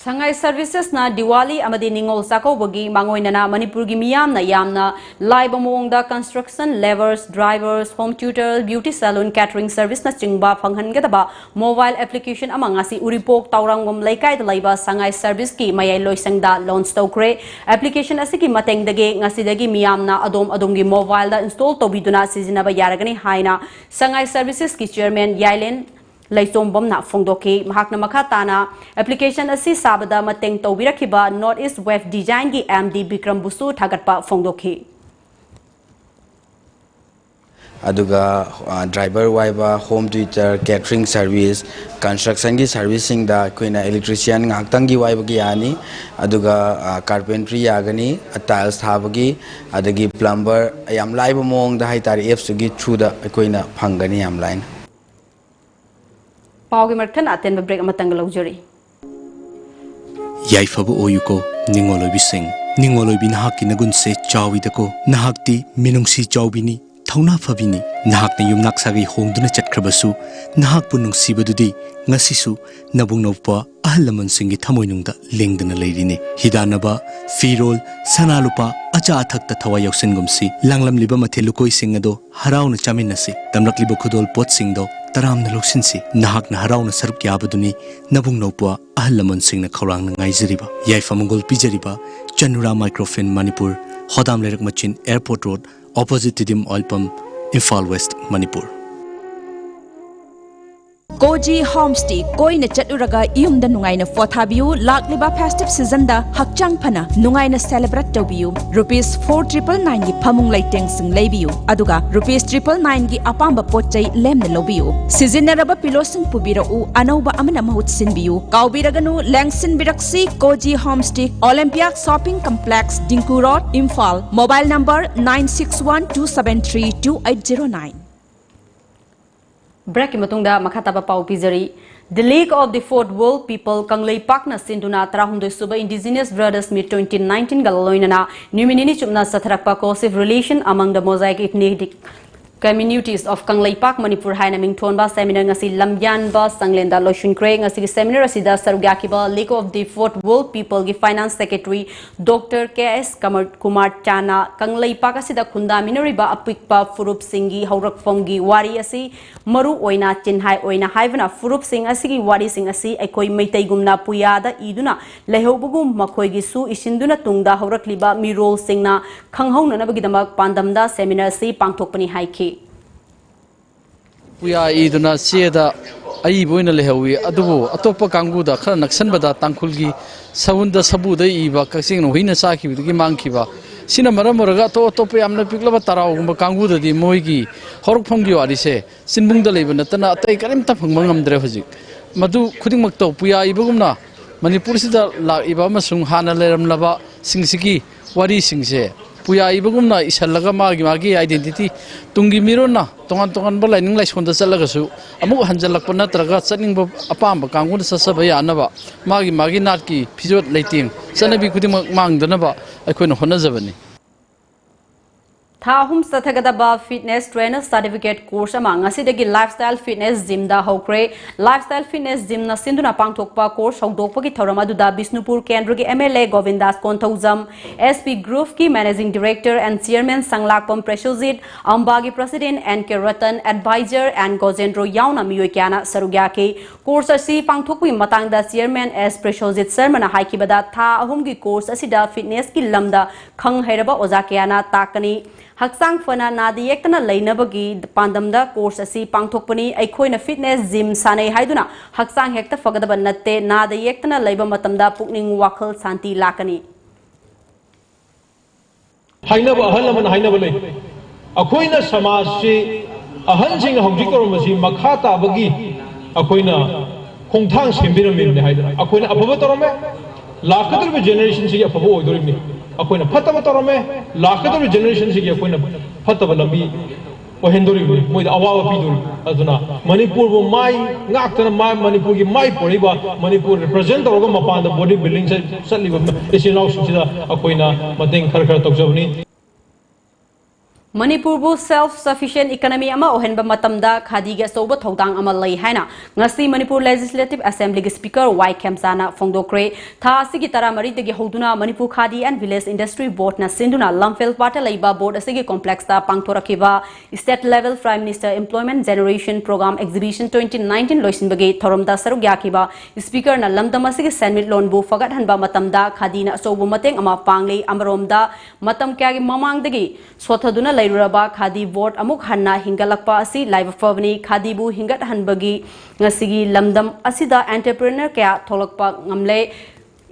ꯁꯉꯥꯏ ꯁꯔꯚꯤꯁꯦꯁꯅ ꯗꯤꯋꯥꯂꯤ ꯑꯃꯗꯤ ꯅꯤꯉꯣꯜ ꯆꯥꯛꯀꯧꯕꯒꯤ ꯃꯥꯡꯑꯣꯏꯅꯅ ꯃꯅꯤꯄꯨꯔꯒꯤ ꯃꯤꯌꯥꯝꯅ ꯌꯥꯝꯅ ꯂꯥꯏꯕ ꯃꯑꯣꯡꯗ construction labourers, drivers, home tutor, beauty salon, catering serviceꯅꯆꯤꯡꯕ ꯐꯪꯍꯟꯒꯗꯕ mobile application ꯑꯃ ꯉꯁꯤ ꯎꯔꯤꯄꯣꯛ ꯇꯥꯎꯔꯥꯡꯕꯝ ꯂꯩꯀꯥꯏꯗ ꯂꯩꯕ ꯁꯉꯥꯏ ꯁꯔꯚꯤꯁꯀꯤ ꯃꯌꯥꯏ ꯂꯣꯏꯁꯪꯗ launch ꯇꯧꯈ꯭ꯔꯦ꯫ Application ꯑꯁꯤꯒꯤ ꯃꯇꯦꯡꯗꯒꯤ ꯉꯁꯤꯗꯒꯤ ꯃꯤꯌꯥꯝꯅ ꯑꯗꯣꯝ ꯑꯗꯣꯝꯒꯤ mobileꯗ install ꯇꯧꯕꯤꯗꯨꯅ ꯁꯤꯖꯤꯟꯅꯕ ꯌꯥꯔꯒꯅꯤ ꯍꯥꯏꯅ ꯁꯉꯥꯏ ꯁꯔꯚꯤꯁꯦꯁꯀꯤ chairman ꯌꯥꯏꯂꯦꯟ ꯂꯩꯆꯣꯝꯕꯝꯅ ꯐꯣꯡꯗꯣꯛꯈꯤ꯫ ꯃꯍꯥꯛꯅ ꯃꯈꯥ ꯇꯥꯅ application ꯑꯁꯤ ꯁꯥꯕꯗ ꯃꯇꯦꯡ ꯇꯧꯕꯤꯔꯛꯈꯤꯕ North East Wave Designꯒꯤ M D ꯕꯤꯀ꯭ꯔꯝꯕꯨꯁꯨ ꯊꯥꯒꯠꯄ ꯐꯣꯡꯗꯣꯛꯈꯤ꯫ ꯑꯗꯨꯒ, ꯑ, driver ꯋꯥꯏꯕ, home tutor, catering service, constructionꯒꯤ serviceꯁꯤꯡꯗ ꯑꯩꯈꯣꯏꯅ electrician ꯉꯥꯏꯍꯥꯛꯇꯪꯒꯤ ꯋꯥꯏꯕꯒꯤ ꯌꯥꯅꯤ꯫ ꯑꯗꯨꯒ, ꯑ, carpentry ꯌꯥꯒꯅꯤ, tiles ꯊꯥꯕꯒꯤ, ꯑꯗꯒꯤ plumber, ꯌꯥꯝ ꯂꯥꯏꯕ ꯃꯑꯣꯡꯗ ꯍꯥꯏꯇꯥꯔꯦ, appsꯇꯨꯒꯤ throughꯗ ꯑꯩꯈꯣꯏꯅ ꯐꯪꯒꯅꯤ ꯌꯥꯝ ꯂꯥꯏꯅ꯫ ꯄꯥꯎꯒꯤ ꯃꯔꯛ ꯊꯠꯅ ꯑꯇꯦꯟꯕ break ꯑꯃꯇꯪꯒ ꯂꯧꯖꯔꯤ꯫ ꯌꯥꯏꯐꯕ ꯑꯣꯏꯌꯨꯀꯣ, ꯅꯤꯡꯉꯣꯜ ꯑꯣꯏꯕꯤꯁꯤꯡ꯫ ꯅꯤꯡꯉꯣꯜ ꯑꯣꯏꯕꯤ ꯅꯍꯥꯛꯀꯤ ꯅꯒꯨꯟꯁꯦ ꯆꯥꯎꯏꯗꯀꯣ꯫ ꯅꯍꯥꯛꯇꯤ ꯃꯤꯅꯨꯡꯁꯤ ꯆꯥꯎꯕꯤꯅꯤ, ꯊꯧꯅꯥ ꯐꯕꯤꯅꯤ꯫ ꯅꯍꯥꯛꯅ ꯌꯨꯝꯅꯥꯛ ꯁꯥꯒꯩ ꯍꯣꯡꯗꯨꯅ ꯆꯠꯈ꯭ꯔꯕꯁꯨ, ꯅꯍꯥꯛꯄꯨ ꯅꯨꯡꯁꯤꯕꯗꯨꯗꯤ ꯉꯁꯤꯁꯨ ꯅꯕꯨꯡ ꯅꯧꯄꯥ ꯑꯍꯜ ꯂꯃꯟꯁꯤꯡꯒꯤ ꯊꯃꯣꯏꯅꯨꯡꯗ ꯂꯦꯡꯗꯅ ꯂꯩꯔꯤꯅꯤ꯫ ꯍꯤꯗꯥꯟꯅꯕ, ꯐꯤꯔꯣꯜ, ꯁꯅꯥ ꯂꯨꯄꯥ, ꯑꯆꯥ ꯑꯊꯛꯇ ꯊꯋꯥꯏ ꯌꯥꯎꯁꯤꯟꯒꯨꯝꯁꯤ꯫ ꯂꯥꯡꯂꯝꯂꯤꯕ ꯃꯊꯦꯜ ꯂꯨꯀꯣꯏꯁꯤꯡ ꯑꯗꯣ ꯍꯔꯥꯎꯅ ꯆꯥꯃꯤꯟꯅꯁꯤ꯫ ꯇꯝꯂꯛꯂꯤꯕ ꯈꯨꯗꯣꯜ ꯄꯣꯠꯁꯤꯡꯗꯣ ꯇꯔꯥꯝꯅ ꯂꯧꯁꯤꯟꯁꯤ꯫ ꯅꯍꯥꯛꯅ ꯍꯔꯥꯎꯅ ꯁꯔꯨꯛ ꯌꯥꯕꯗꯨꯅꯤ ꯅꯕꯨꯡ ꯅꯧꯄꯥ ꯑꯍꯜ ꯂꯃꯟꯁꯤꯡꯅ ꯈꯧꯔꯥꯡꯅ ꯉꯥꯏꯖꯔꯤꯕ꯫ ꯌꯥꯏꯐ ꯃꯪꯒꯣꯜ ꯄꯤꯖꯔꯤꯕ ꯆꯅꯨꯔꯥ Microfinance ꯃꯅꯤꯄꯨꯔ, ꯍꯣꯗꯥꯝ ꯂꯩꯔꯛ ꯃꯆꯤꯟ, Airport Road, opposite Tidim Oil Pump, Imphal west, Manipur. Cozy home stay, ꯀꯣꯏꯅ ꯆꯠꯂꯨꯔꯒ ꯌꯨꯝꯗ ꯅꯨꯡꯉꯥꯏꯅ ꯄꯣꯊꯥꯕꯤꯌꯨ꯫ ꯂꯥꯛꯂꯤꯕ festive seasonꯗ ꯍꯛꯆꯥꯡ ꯐꯅ ꯅꯨꯡꯉꯥꯏꯅ celebrate ꯇꯧꯕꯤꯌꯨ꯫ Rupees four triple nineꯒꯤ ꯐꯃꯨꯡ ꯂꯩꯇꯦꯡꯁꯤꯡ ꯂꯩꯕꯤꯌꯨ, ꯑꯗꯨꯒ rupees triple nineꯒꯤ ꯑꯄꯥꯝꯕ ꯄꯣꯠ ꯆꯩ ꯂꯦꯝꯅ ꯂꯧꯕꯤꯌꯨ꯫ ꯁꯤꯖꯤꯟꯅꯔꯕ ꯄꯤꯂꯣꯁꯤꯡ ꯄꯨꯕꯤꯔꯛꯎ, ꯑꯅꯧꯕ ꯑꯃꯅ ꯃꯍꯨꯠ ꯁꯤꯟꯕꯤꯌꯨ꯫ ꯀꯥꯎꯕꯤꯔꯒꯅꯨ, ꯂꯦꯡꯁꯤꯟꯕꯤꯔꯛꯁꯤ cozy home stay, Olympia Shopping Complex, Dingku road, Imphal. Mobile number nine six one two seven three two eight zero nine꯫ Breakꯀꯤ ꯃꯇꯨꯡꯗ ꯃꯈꯥ ꯇꯥꯕ ꯄꯥꯎ ꯄꯤꯖꯔꯤ꯫ The League of the Fourth World People ꯀꯪꯂꯩꯄꯥꯛꯅ ꯁꯤꯟꯗꯨꯅ ꯇꯔꯥꯍꯨꯝꯗꯣꯏ ꯁꯨꯕ Indigenous Brothers Meet twenty nineteenꯒ ꯂꯣꯏꯅꯅ ꯅꯨꯃꯤꯠ ꯅꯤꯅꯤ ꯆꯨꯞꯅ ꯆꯠꯊꯔꯛꯄ Cohesive Relation Among the Mosaic Ethnic Communities of Kangleipak Manipur ꯍꯥꯏꯅ ꯃꯤꯡꯊꯣꯟꯕ seminar ꯉꯁꯤ ꯂꯝꯌꯥꯟꯕ ꯆꯥꯡꯂꯦꯟꯗ ꯂꯣꯏꯁꯤꯟꯈ꯭ꯔꯦ꯫ ꯉꯁꯤꯒꯤ seminar ꯑꯁꯤꯗ ꯁꯔꯨꯛ ꯌꯥꯈꯤꯕ League of the Fourth World Peopleꯒꯤ Finance Secretary Doctor K S ꯀꯃꯔ Kumar ꯆꯥꯅ ꯀꯪꯂꯩꯄꯥꯛ ꯑꯁꯤꯗ ꯈꯨꯟꯗꯥꯃꯤꯟꯅꯔꯤꯕ ꯑꯄꯤꯛꯄ ꯐꯨꯔꯨꯞꯁꯤꯡꯒꯤ ꯍꯧꯔꯛꯐꯝꯒꯤ ꯋꯥꯔꯤ ꯑꯁꯤ ꯃꯔꯨ ꯑꯣꯏꯅ ꯆꯤꯟꯍꯥꯏ ꯑꯣꯏꯅ ꯍꯥꯏꯕꯅ ꯐꯨꯔꯨꯞꯁꯤꯡ ꯑꯁꯤꯒꯤ ꯋꯥꯔꯤꯁꯤꯡ ꯑꯁꯤ ꯑꯩꯈꯣꯏ ꯃꯩꯇꯩꯒꯨꯝꯅ ꯄꯨꯌꯥꯗ ꯏꯗꯨꯅ ꯂꯩꯍꯧꯕꯒꯨꯝ ꯃꯈꯣꯏꯒꯤꯁꯨ ꯏꯁꯤꯟꯗꯨꯅ ꯇꯨꯡꯗ ꯍꯧꯔꯛꯂꯤꯕ ꯃꯤꯔꯣꯜꯁꯤꯡꯅ ꯈꯪꯍꯧꯅꯅꯕꯒꯤꯗꯃꯛ ꯄꯥꯟꯗꯝꯗ seminar ꯑꯁꯤ ꯄꯥꯡꯊꯣꯛꯄꯅꯤ ꯍꯥꯏꯈꯤ꯫ ꯄꯨꯌꯥ ꯏꯗꯨꯅ ꯆꯦꯗ ꯑꯏꯕ ꯑꯣꯏꯅ ꯂꯩꯍꯧꯋꯤ꯫ ꯑꯗꯨꯕꯨ ꯑꯇꯣꯞꯄ ꯀꯥꯡꯕꯨꯗ ꯈꯔ ꯅꯛꯁꯟꯕꯗ ꯇꯥꯡꯈꯨꯜꯒꯤ ꯁꯎꯟꯗ ꯁꯕꯨꯗ ꯏꯕ "ꯀꯛꯆꯦꯡꯅ ꯍꯨꯏꯅ ꯆꯥꯈꯤꯕꯗꯒꯤ ꯃꯥꯡꯈꯤꯕ" ꯁꯤꯅ ꯃꯔꯝ ꯑꯣꯏꯔꯒ ꯑꯇꯣꯞ ꯑꯇꯣꯞꯄ ꯌꯥꯝꯅ ꯄꯤꯛꯂꯕ ꯇꯔꯥꯎꯒꯨꯝꯕ ꯀꯥꯡꯕꯨꯗꯗꯤ ꯃꯣꯏꯒꯤ ꯍꯧꯔꯛꯐꯝꯒꯤ ꯋꯥꯔꯤꯁꯦ ꯆꯤꯟꯕꯨꯡꯗ ꯂꯩꯕ ꯅꯠꯇꯅ ꯑꯇꯩ ꯀꯔꯤꯝꯇ ꯐꯪꯕ ꯉꯝꯗ꯭ꯔꯦ ꯍꯧꯖꯤꯛ꯫ ꯃꯗꯨ ꯈꯨꯗꯤꯡꯃꯛꯇꯧ ꯄꯨꯌꯥ ꯏꯕꯒꯨꯝꯅ ꯃꯅꯤꯄꯨꯔꯁꯤꯗ ꯂꯥꯛꯏꯕ ꯑꯃꯁꯨꯡ ꯍꯥꯟꯅ ꯂꯩꯔꯝꯂꯕꯁꯤꯡꯁꯤꯒꯤ ꯋꯥꯔꯤꯁꯤꯡꯁꯦ ꯄꯨꯌꯥ ꯏꯕꯒꯨꯝꯅ ꯏꯁꯜꯂꯒ ꯃꯥꯒꯤ ꯃꯥꯒꯤ identity, ꯇꯨꯡꯒꯤ ꯃꯤꯔꯣꯟꯅ ꯇꯣꯉꯥꯟ ꯇꯣꯉꯥꯟꯕ ꯂꯥꯏꯅꯤꯡ ꯂꯥꯏꯁꯣꯟꯗ ꯆꯠꯂꯒꯁꯨ ꯑꯃꯨꯛ ꯍꯟꯖꯜꯂꯛꯄ ꯅꯠꯇ꯭ꯔꯒ ꯆꯠꯅꯤꯡꯕ ꯑꯄꯥꯝꯕ ꯀꯥꯡꯕꯨꯅ ꯆꯠꯆꯕ ꯌꯥꯅꯕ ꯃꯥꯒꯤ ꯃꯥꯒꯤ ꯅꯥꯠꯀꯤ ꯐꯤꯖꯣꯠ ꯂꯩꯇꯦꯡ ꯆꯠꯅꯕꯤ ꯈꯨꯗꯤꯡꯃꯛ ꯃꯥꯡꯗꯅꯕ ꯑꯩꯈꯣꯏꯅ ꯍꯣꯠꯅꯖꯕꯅꯤ꯫ ꯊꯥ ꯑꯍꯨꯝ ꯆꯠꯊꯒꯗꯕ fitness trainer certificate course ꯑꯃ ꯉꯁꯤꯗꯒꯤ Lifestyle Fitness Gymꯗ ꯍꯧꯈ꯭ꯔꯦ꯫ Lifestyle Fitness Gymꯅ ꯁꯤꯟꯗꯨꯅ ꯄꯥꯡꯊꯣꯛꯄ course ꯍꯧꯗꯣꯛꯄꯒꯤ ꯊꯧꯔꯝ ꯑꯗꯨꯗ ꯕꯤꯁꯅꯨꯄꯨꯔ ꯀꯦꯟꯗ꯭ꯔꯒꯤ MLA ꯒꯣꯕꯤꯟꯗꯥꯁ Konthoujam, SP Groupꯀꯤ Managing Director and Chairman ꯁꯪꯂꯥꯛꯄꯝ ꯄ꯭ꯔꯦꯁꯣꯖꯤꯠ, ꯑꯝꯕꯥꯒꯤ President N K Ratan, Advisor N Gojendro ꯌꯥꯎꯅ ꯃꯤꯑꯣꯏ ꯀꯌꯥꯅ ꯁꯔꯨꯛ ꯌꯥꯈꯤ꯫ Course ꯑꯁꯤ ꯄꯥꯡꯊꯣꯛꯄꯒꯤ ꯃꯇꯥꯡꯗ Chairman S ꯄ꯭ꯔꯦꯁꯣꯖꯤꯠ ꯁꯔꯃꯅ ꯍꯥꯏꯈꯤꯕꯗ, ꯊꯥ ꯑꯍꯨꯝꯒꯤ course ꯑꯁꯤꯗ fitnessꯀꯤ ꯂꯝꯗ ꯈꯪ ꯍꯩꯔꯕ ꯑꯣꯖꯥ ꯀꯌꯥꯅ ꯇꯥꯛꯀꯅꯤ꯫ ꯍꯛꯆꯥꯡ ꯐꯅ ꯅꯥꯗ ꯌꯦꯛꯇꯅ ꯂꯩꯅꯕꯒꯤ ꯄꯥꯟꯗꯝꯗ course ꯑꯁꯤ ꯄꯥꯡꯊꯣꯛꯄꯅꯤ꯫ ꯑꯩꯈꯣꯏꯅ fitness gym ꯁꯥꯟꯅꯩ ꯍꯥꯏꯗꯨꯅ ꯍꯛꯆꯥꯡ ꯍꯦꯛꯇ ꯐꯒꯗꯕ ꯅꯠꯇꯦ꯫ ꯅꯥꯗ ꯌꯦꯛꯇꯅ ꯂꯩꯕ ꯃꯇꯝꯗ ꯄꯨꯛꯅꯤꯡ ꯋꯥꯈꯜ ꯁꯥꯟꯇꯤ ꯂꯥꯛꯀꯅꯤ꯫ ꯍꯥꯏꯅꯕ, ꯑꯍꯜ ꯂꯃꯟ ꯍꯥꯏꯅꯕ ꯂꯩ, ꯑꯩꯈꯣꯏꯅ ꯁꯃꯥꯖꯁꯤ, ꯑꯍꯟꯁꯤꯡꯅ ꯍꯧꯖꯤꯛ ꯇꯧꯔꯝꯕꯁꯤ ꯃꯈꯥ ꯇꯥꯕꯒꯤ ꯑꯩꯈꯣꯏꯅ ꯈꯣꯡꯊꯥꯡ ꯁꯦꯝꯕꯤꯔꯝꯃꯤꯕꯅꯤ ꯍꯥꯏꯗꯅ꯫ ꯑꯩꯈꯣꯏꯅ ꯑꯐꯕ ꯇꯧꯔꯝꯃꯦ, ꯂꯥꯛꯀꯗꯧꯔꯤꯕ generationꯁꯤꯒꯤ ꯑꯐꯕ ꯑꯣꯏꯗꯧꯔꯤꯕꯅꯤ꯫ ꯑꯩꯈꯣꯏꯅ ꯐꯠꯇꯕ ꯇꯧꯔꯝꯃꯦ, ꯂꯥꯛꯀꯗꯧꯔꯤꯕ generationꯁꯤꯒꯤ ꯑꯩꯈꯣꯏꯅ ꯐꯠꯇꯕ ꯂꯝꯕꯤ ꯑꯣꯏꯍꯟꯗꯧꯔꯤꯕꯅꯤ, ꯃꯣꯏꯗ ꯑꯋꯥꯕ ꯄꯤꯗꯧꯔꯤꯕꯅꯤ꯫ ꯑꯗꯨꯅ ꯃꯅꯤꯄꯨꯔꯕꯨ ꯃꯥꯏ ꯉꯥꯛꯇꯅ, ꯃꯥ-, ꯃꯅꯤꯄꯨꯔꯒꯤ ꯃꯥꯏ ꯄꯣꯛꯏꯕ, ꯃꯅꯤꯄꯨꯔ represent ꯇꯧꯔꯒ ꯃꯄꯥꯟꯗ body building ꯆꯠ-, ꯆꯠꯂꯤꯕ ꯏꯆꯤꯜ ꯏꯅꯥꯎꯁꯤꯡꯁꯤꯗ ꯑꯩꯈꯣꯏꯅ ꯃꯇꯦꯡ ꯈꯔ ꯈꯔ ꯇꯧꯖꯕꯅꯤ꯫ ꯃꯅꯤꯄꯨꯔꯕꯨ self sufficient economy ꯑꯃ ꯑꯣꯏꯍꯟꯕ ꯃꯇꯝꯗ ꯈꯥꯗꯤꯒꯤ ꯑꯆꯧꯕ ꯊꯧꯗꯥꯡ ꯑꯃ ꯂꯩ ꯍꯥꯏꯅ ꯉꯁꯤ ꯃꯅꯤꯄꯨꯔ Legislative Assemblyꯒꯤ Speaker ꯋꯥꯏ ꯈꯦꯝꯆꯥꯅ ꯐꯣꯡꯗꯣꯛꯈ꯭ꯔꯦ꯫ ꯊꯥ ꯑꯁꯤꯒꯤ ꯇꯔꯥꯃꯔꯤꯗꯒꯤ ꯍꯧꯗꯨꯅ Manipur Khadi and Village Industry Boardꯅ ꯁꯤꯟꯗꯨꯅ ꯂꯝꯐꯦꯜ ꯄꯥꯠꯇ ꯂꯩꯕ board ꯑꯁꯤꯒꯤ complexꯇ ꯄꯥꯡꯊꯣꯔꯛꯈꯤꯕ State Level Prime Minister Employment Generation Programme Exhibition twenty nineteen ꯂꯣꯏꯁꯤꯟꯕꯒꯤ ꯊꯧꯔꯝꯗ ꯁꯔꯨꯛ ꯌꯥꯈꯤꯕ Speakerꯅ ꯂꯝꯗꯝ ꯑꯁꯤꯒꯤ ꯁꯦꯟꯃꯤꯠꯂꯣꯟꯕꯨ ꯐꯒꯠꯍꯟꯕ ꯃꯇꯝꯗ ꯈꯥꯗꯤꯅ ꯑꯆꯧꯕ ꯃꯇꯦꯡ ꯑꯃ ꯄꯥꯡꯂꯤ꯫ ꯑꯃꯔꯣꯝꯗ ꯃꯇꯝ ꯀꯌꯥꯒꯤ ꯃꯃꯥꯡꯗꯒꯤ ꯁꯣꯠꯊꯗꯨꯅ ꯂꯩꯔꯨꯔꯕ ꯈꯥꯗꯤ ꯕꯣꯔꯗ ꯑꯃꯨꯛ ꯍꯟꯅ ꯍꯤꯡꯒꯠꯂꯛꯄ ꯑꯁꯤ ꯂꯥꯏꯕꯛ ꯐꯕꯅꯤ꯫ ꯈꯥꯗꯤꯕꯨ ꯍꯤꯡꯒꯠꯍꯟꯕꯒꯤ ꯉꯁꯤꯒꯤ ꯂꯝꯗꯝ ꯑꯁꯤꯗ entrepreneur ꯀꯌꯥ ꯊꯣꯛꯂꯛꯄ ꯉꯝꯂꯦ꯫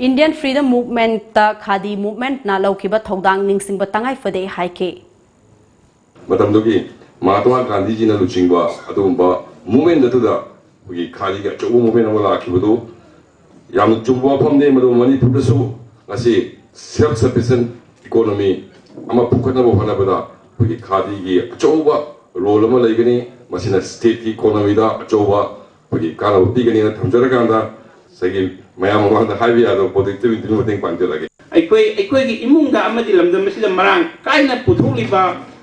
Indian Freedom Movementꯇ ꯈꯥꯗꯤ movementꯅ ꯂꯧꯈꯤꯕ ꯊꯧꯗꯥꯡ ꯅꯤꯡꯁꯤꯡꯕ ꯇꯉꯥꯏ ꯐꯗꯦ ꯍꯥꯏꯈꯤ꯫ ꯃꯇꯝꯗꯨꯒꯤ ꯃꯍꯥꯇꯃꯥ ꯒꯥꯟꯙꯤꯖꯤꯅ ꯂꯨꯆꯤꯡꯕ ꯑꯗꯨꯒꯨꯝꯕ movement ꯑꯗꯨꯗ ꯑꯩꯈꯣꯏꯒꯤ ꯈꯥꯗꯤꯒꯤ ꯑꯆꯧꯕ movement ꯑꯃ ꯂꯥꯛꯈꯤꯕꯗꯨ ꯌꯥꯝꯅ ꯆꯨꯝꯕ ꯋꯥꯐꯝꯅꯤ꯫ ꯃꯗꯨ ꯃꯅꯤꯄꯨꯔꯗꯁꯨ ꯉꯁꯤ self sufficient economy ꯑꯃ ꯄꯨꯈꯠꯅꯕ ꯍꯣꯠꯅꯕꯗ ꯑꯩꯈꯣꯏꯒꯤ ꯈꯥꯗꯤꯒꯤ ꯑꯆꯧꯕ role ꯑꯃ ꯂꯩꯒꯅꯤ꯫ ꯃꯁꯤꯅ stateꯀꯤ economyꯗ ꯑꯆꯧꯕ ꯑꯩꯈꯣꯏꯒꯤ ꯀꯥꯟꯅꯕ ꯄꯤꯒꯅꯤꯅ ꯊꯝꯖꯔꯀꯥꯟꯗ, ꯉꯁꯥꯏꯒꯤ ꯃꯌꯥꯝ ꯃꯃꯥꯡꯗ ꯍꯥꯏꯕ ꯌꯥꯗꯕ ꯄꯣꯠꯇꯨꯒꯤ ꯃꯇꯦꯡ ꯄꯥꯡꯖꯔꯒꯦ꯫ ꯑꯩꯈꯣꯏ, ꯑꯩꯈꯣꯏꯒꯤ ꯏꯃꯨꯡꯗ ꯑꯃꯗꯤ ꯂꯝꯗꯝ ꯑꯁꯤꯗ ꯃꯔꯥꯡ ꯀꯥꯏꯅ ꯄꯨꯊꯣꯛꯂꯤꯕ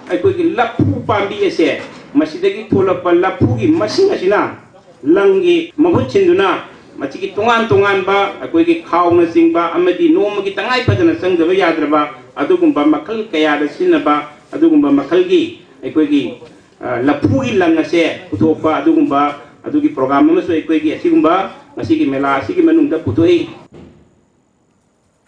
ꯑꯩꯈꯣꯏꯒꯤ ꯂꯐꯨ ꯄꯥꯝꯕꯤ ꯑꯁꯦ, ꯃꯁꯤꯗꯒꯤ ꯊꯣꯛꯂꯛꯄ ꯂꯐꯨꯒꯤ ꯃꯁꯤꯡ ꯑꯁꯤꯅ ꯂꯪꯒꯤ ꯃꯍꯨꯠ ꯁꯤꯟꯗꯨꯅ, ꯃꯁꯤꯒꯤ ꯇꯣꯉꯥꯟ ꯇꯣꯉꯥꯟꯕ ꯑꯩꯈꯣꯏꯒꯤ ꯈꯥꯎꯅꯆꯤꯡꯕ ꯑꯃꯗꯤ ꯅꯣꯡꯃꯒꯤ ꯇꯉꯥꯏ ꯐꯗꯅ ꯆꯪꯗꯕ ꯌꯥꯗ꯭ꯔꯕ ꯑꯗꯨꯒꯨꯝꯕ ꯃꯈꯜ ꯀꯌꯥꯗ ꯁꯤꯖꯤꯟꯅꯕ ꯑꯗꯨꯒꯨꯝꯕ ꯃꯈꯜꯒꯤ ꯑꯩꯈꯣꯏꯒꯤ, ꯑ, ꯂꯐꯨꯒꯤ ꯂꯪ ꯑꯁꯦ ꯄꯨꯊꯣꯛꯄ ꯑꯗꯨꯒꯨꯝꯕ ꯑꯗꯨꯒꯤ program ꯑꯃꯁꯨ ꯑꯩꯈꯣꯏꯒꯤ ꯑꯁꯤꯒꯨꯝꯕ ꯉꯁꯤꯒꯤ ꯃꯦꯂꯥ ꯑꯁꯤꯒꯤ ꯃꯅꯨꯡꯗ ꯄꯨꯊꯣꯛꯏ꯫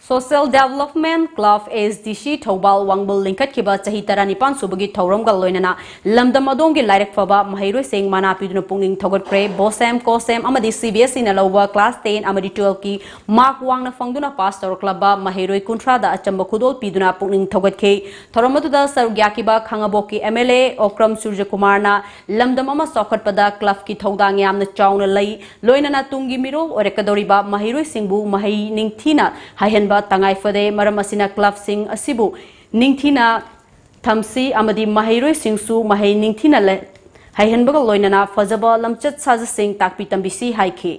Social Development Club, S D C, Thoubal ꯋꯥꯡꯕꯜ ꯂꯤꯡꯈꯠꯈꯤꯕ ꯆꯍꯤ ꯇꯔꯥꯅꯤꯄꯥꯟ ꯁꯨꯕꯒꯤ ꯊꯧꯔꯝꯒ ꯂꯣꯏꯅꯅ ꯂꯝꯗꯝ ꯑꯗꯣꯝꯒꯤ ꯂꯥꯏꯔꯤꯛ ꯐꯕ ꯃꯍꯩꯔꯣꯏꯁꯤꯡ ꯃꯅꯥ ꯄꯤꯗꯨꯅ ꯄꯨꯛꯅꯤꯡ ꯊꯧꯒꯠꯈ꯭ꯔꯦ꯫ BOSEM, COSEM ꯑꯃꯗꯤ C B S Eꯅ ꯂꯧꯕ class ten ꯑꯃꯗꯤ twelveꯀꯤ mark ꯋꯥꯡꯅ ꯐꯪꯗꯨꯅ pass ꯇꯧꯔꯛꯂꯕ ꯃꯍꯩꯔꯣꯏ ꯀꯨꯟꯊ꯭ꯔꯥꯗ ꯑꯆꯝꯕ ꯈꯨꯗꯣꯜ ꯄꯤꯗꯨꯅ ꯄꯨꯛꯅꯤꯡ ꯊꯧꯒꯠꯈꯤ꯫ ꯊꯧꯔꯝ ꯑꯗꯨꯗ ꯁꯔꯨꯛ ꯌꯥꯈꯤꯕ ꯈꯥꯉꯕꯣꯛꯀꯤ M L A ꯑꯣꯀ꯭ꯔꯝ ꯁꯨꯔꯖꯀꯨꯃꯥꯔꯅ ꯂꯝꯗꯝ ꯑꯃ ꯆꯥꯎꯈꯠꯄꯗ clubꯀꯤ ꯊꯧꯗꯥꯡ ꯌꯥꯝꯅ ꯆꯥꯎꯅ ꯂꯩ, ꯂꯣꯏꯅꯅ ꯇꯨꯡꯒꯤ ꯃꯤꯔꯣꯜ ꯑꯣꯏꯔꯛꯀꯗꯧꯔꯤꯕ ꯃꯍꯩꯔꯣꯏꯁꯤꯡꯕꯨ ꯃꯍꯩ ꯅꯤꯡꯊꯤꯅ ꯍꯩꯍꯟꯕ ꯇꯉꯥꯏ ꯐꯗꯦ꯫ ꯃꯔꯝ ꯑꯁꯤꯅ clubꯁꯤꯡ ꯑꯁꯤꯕꯨ ꯅꯤꯡꯊꯤꯅ ꯊꯝꯁꯤ ꯑꯃꯗꯤ ꯃꯍꯩꯔꯣꯏꯁꯤꯡꯁꯨ ꯃꯍꯩ ꯅꯤꯡꯊꯤꯅ ꯂꯩ-, ꯍꯩꯍꯟꯕꯒ ꯂꯣꯏꯅꯅ ꯐꯖꯕ ꯂꯝꯆꯠ ꯁꯥꯖꯠꯁꯤꯡ ꯇꯥꯛꯄꯤ ꯇꯝꯕꯤꯁꯤ ꯍꯥꯏꯈꯤ꯫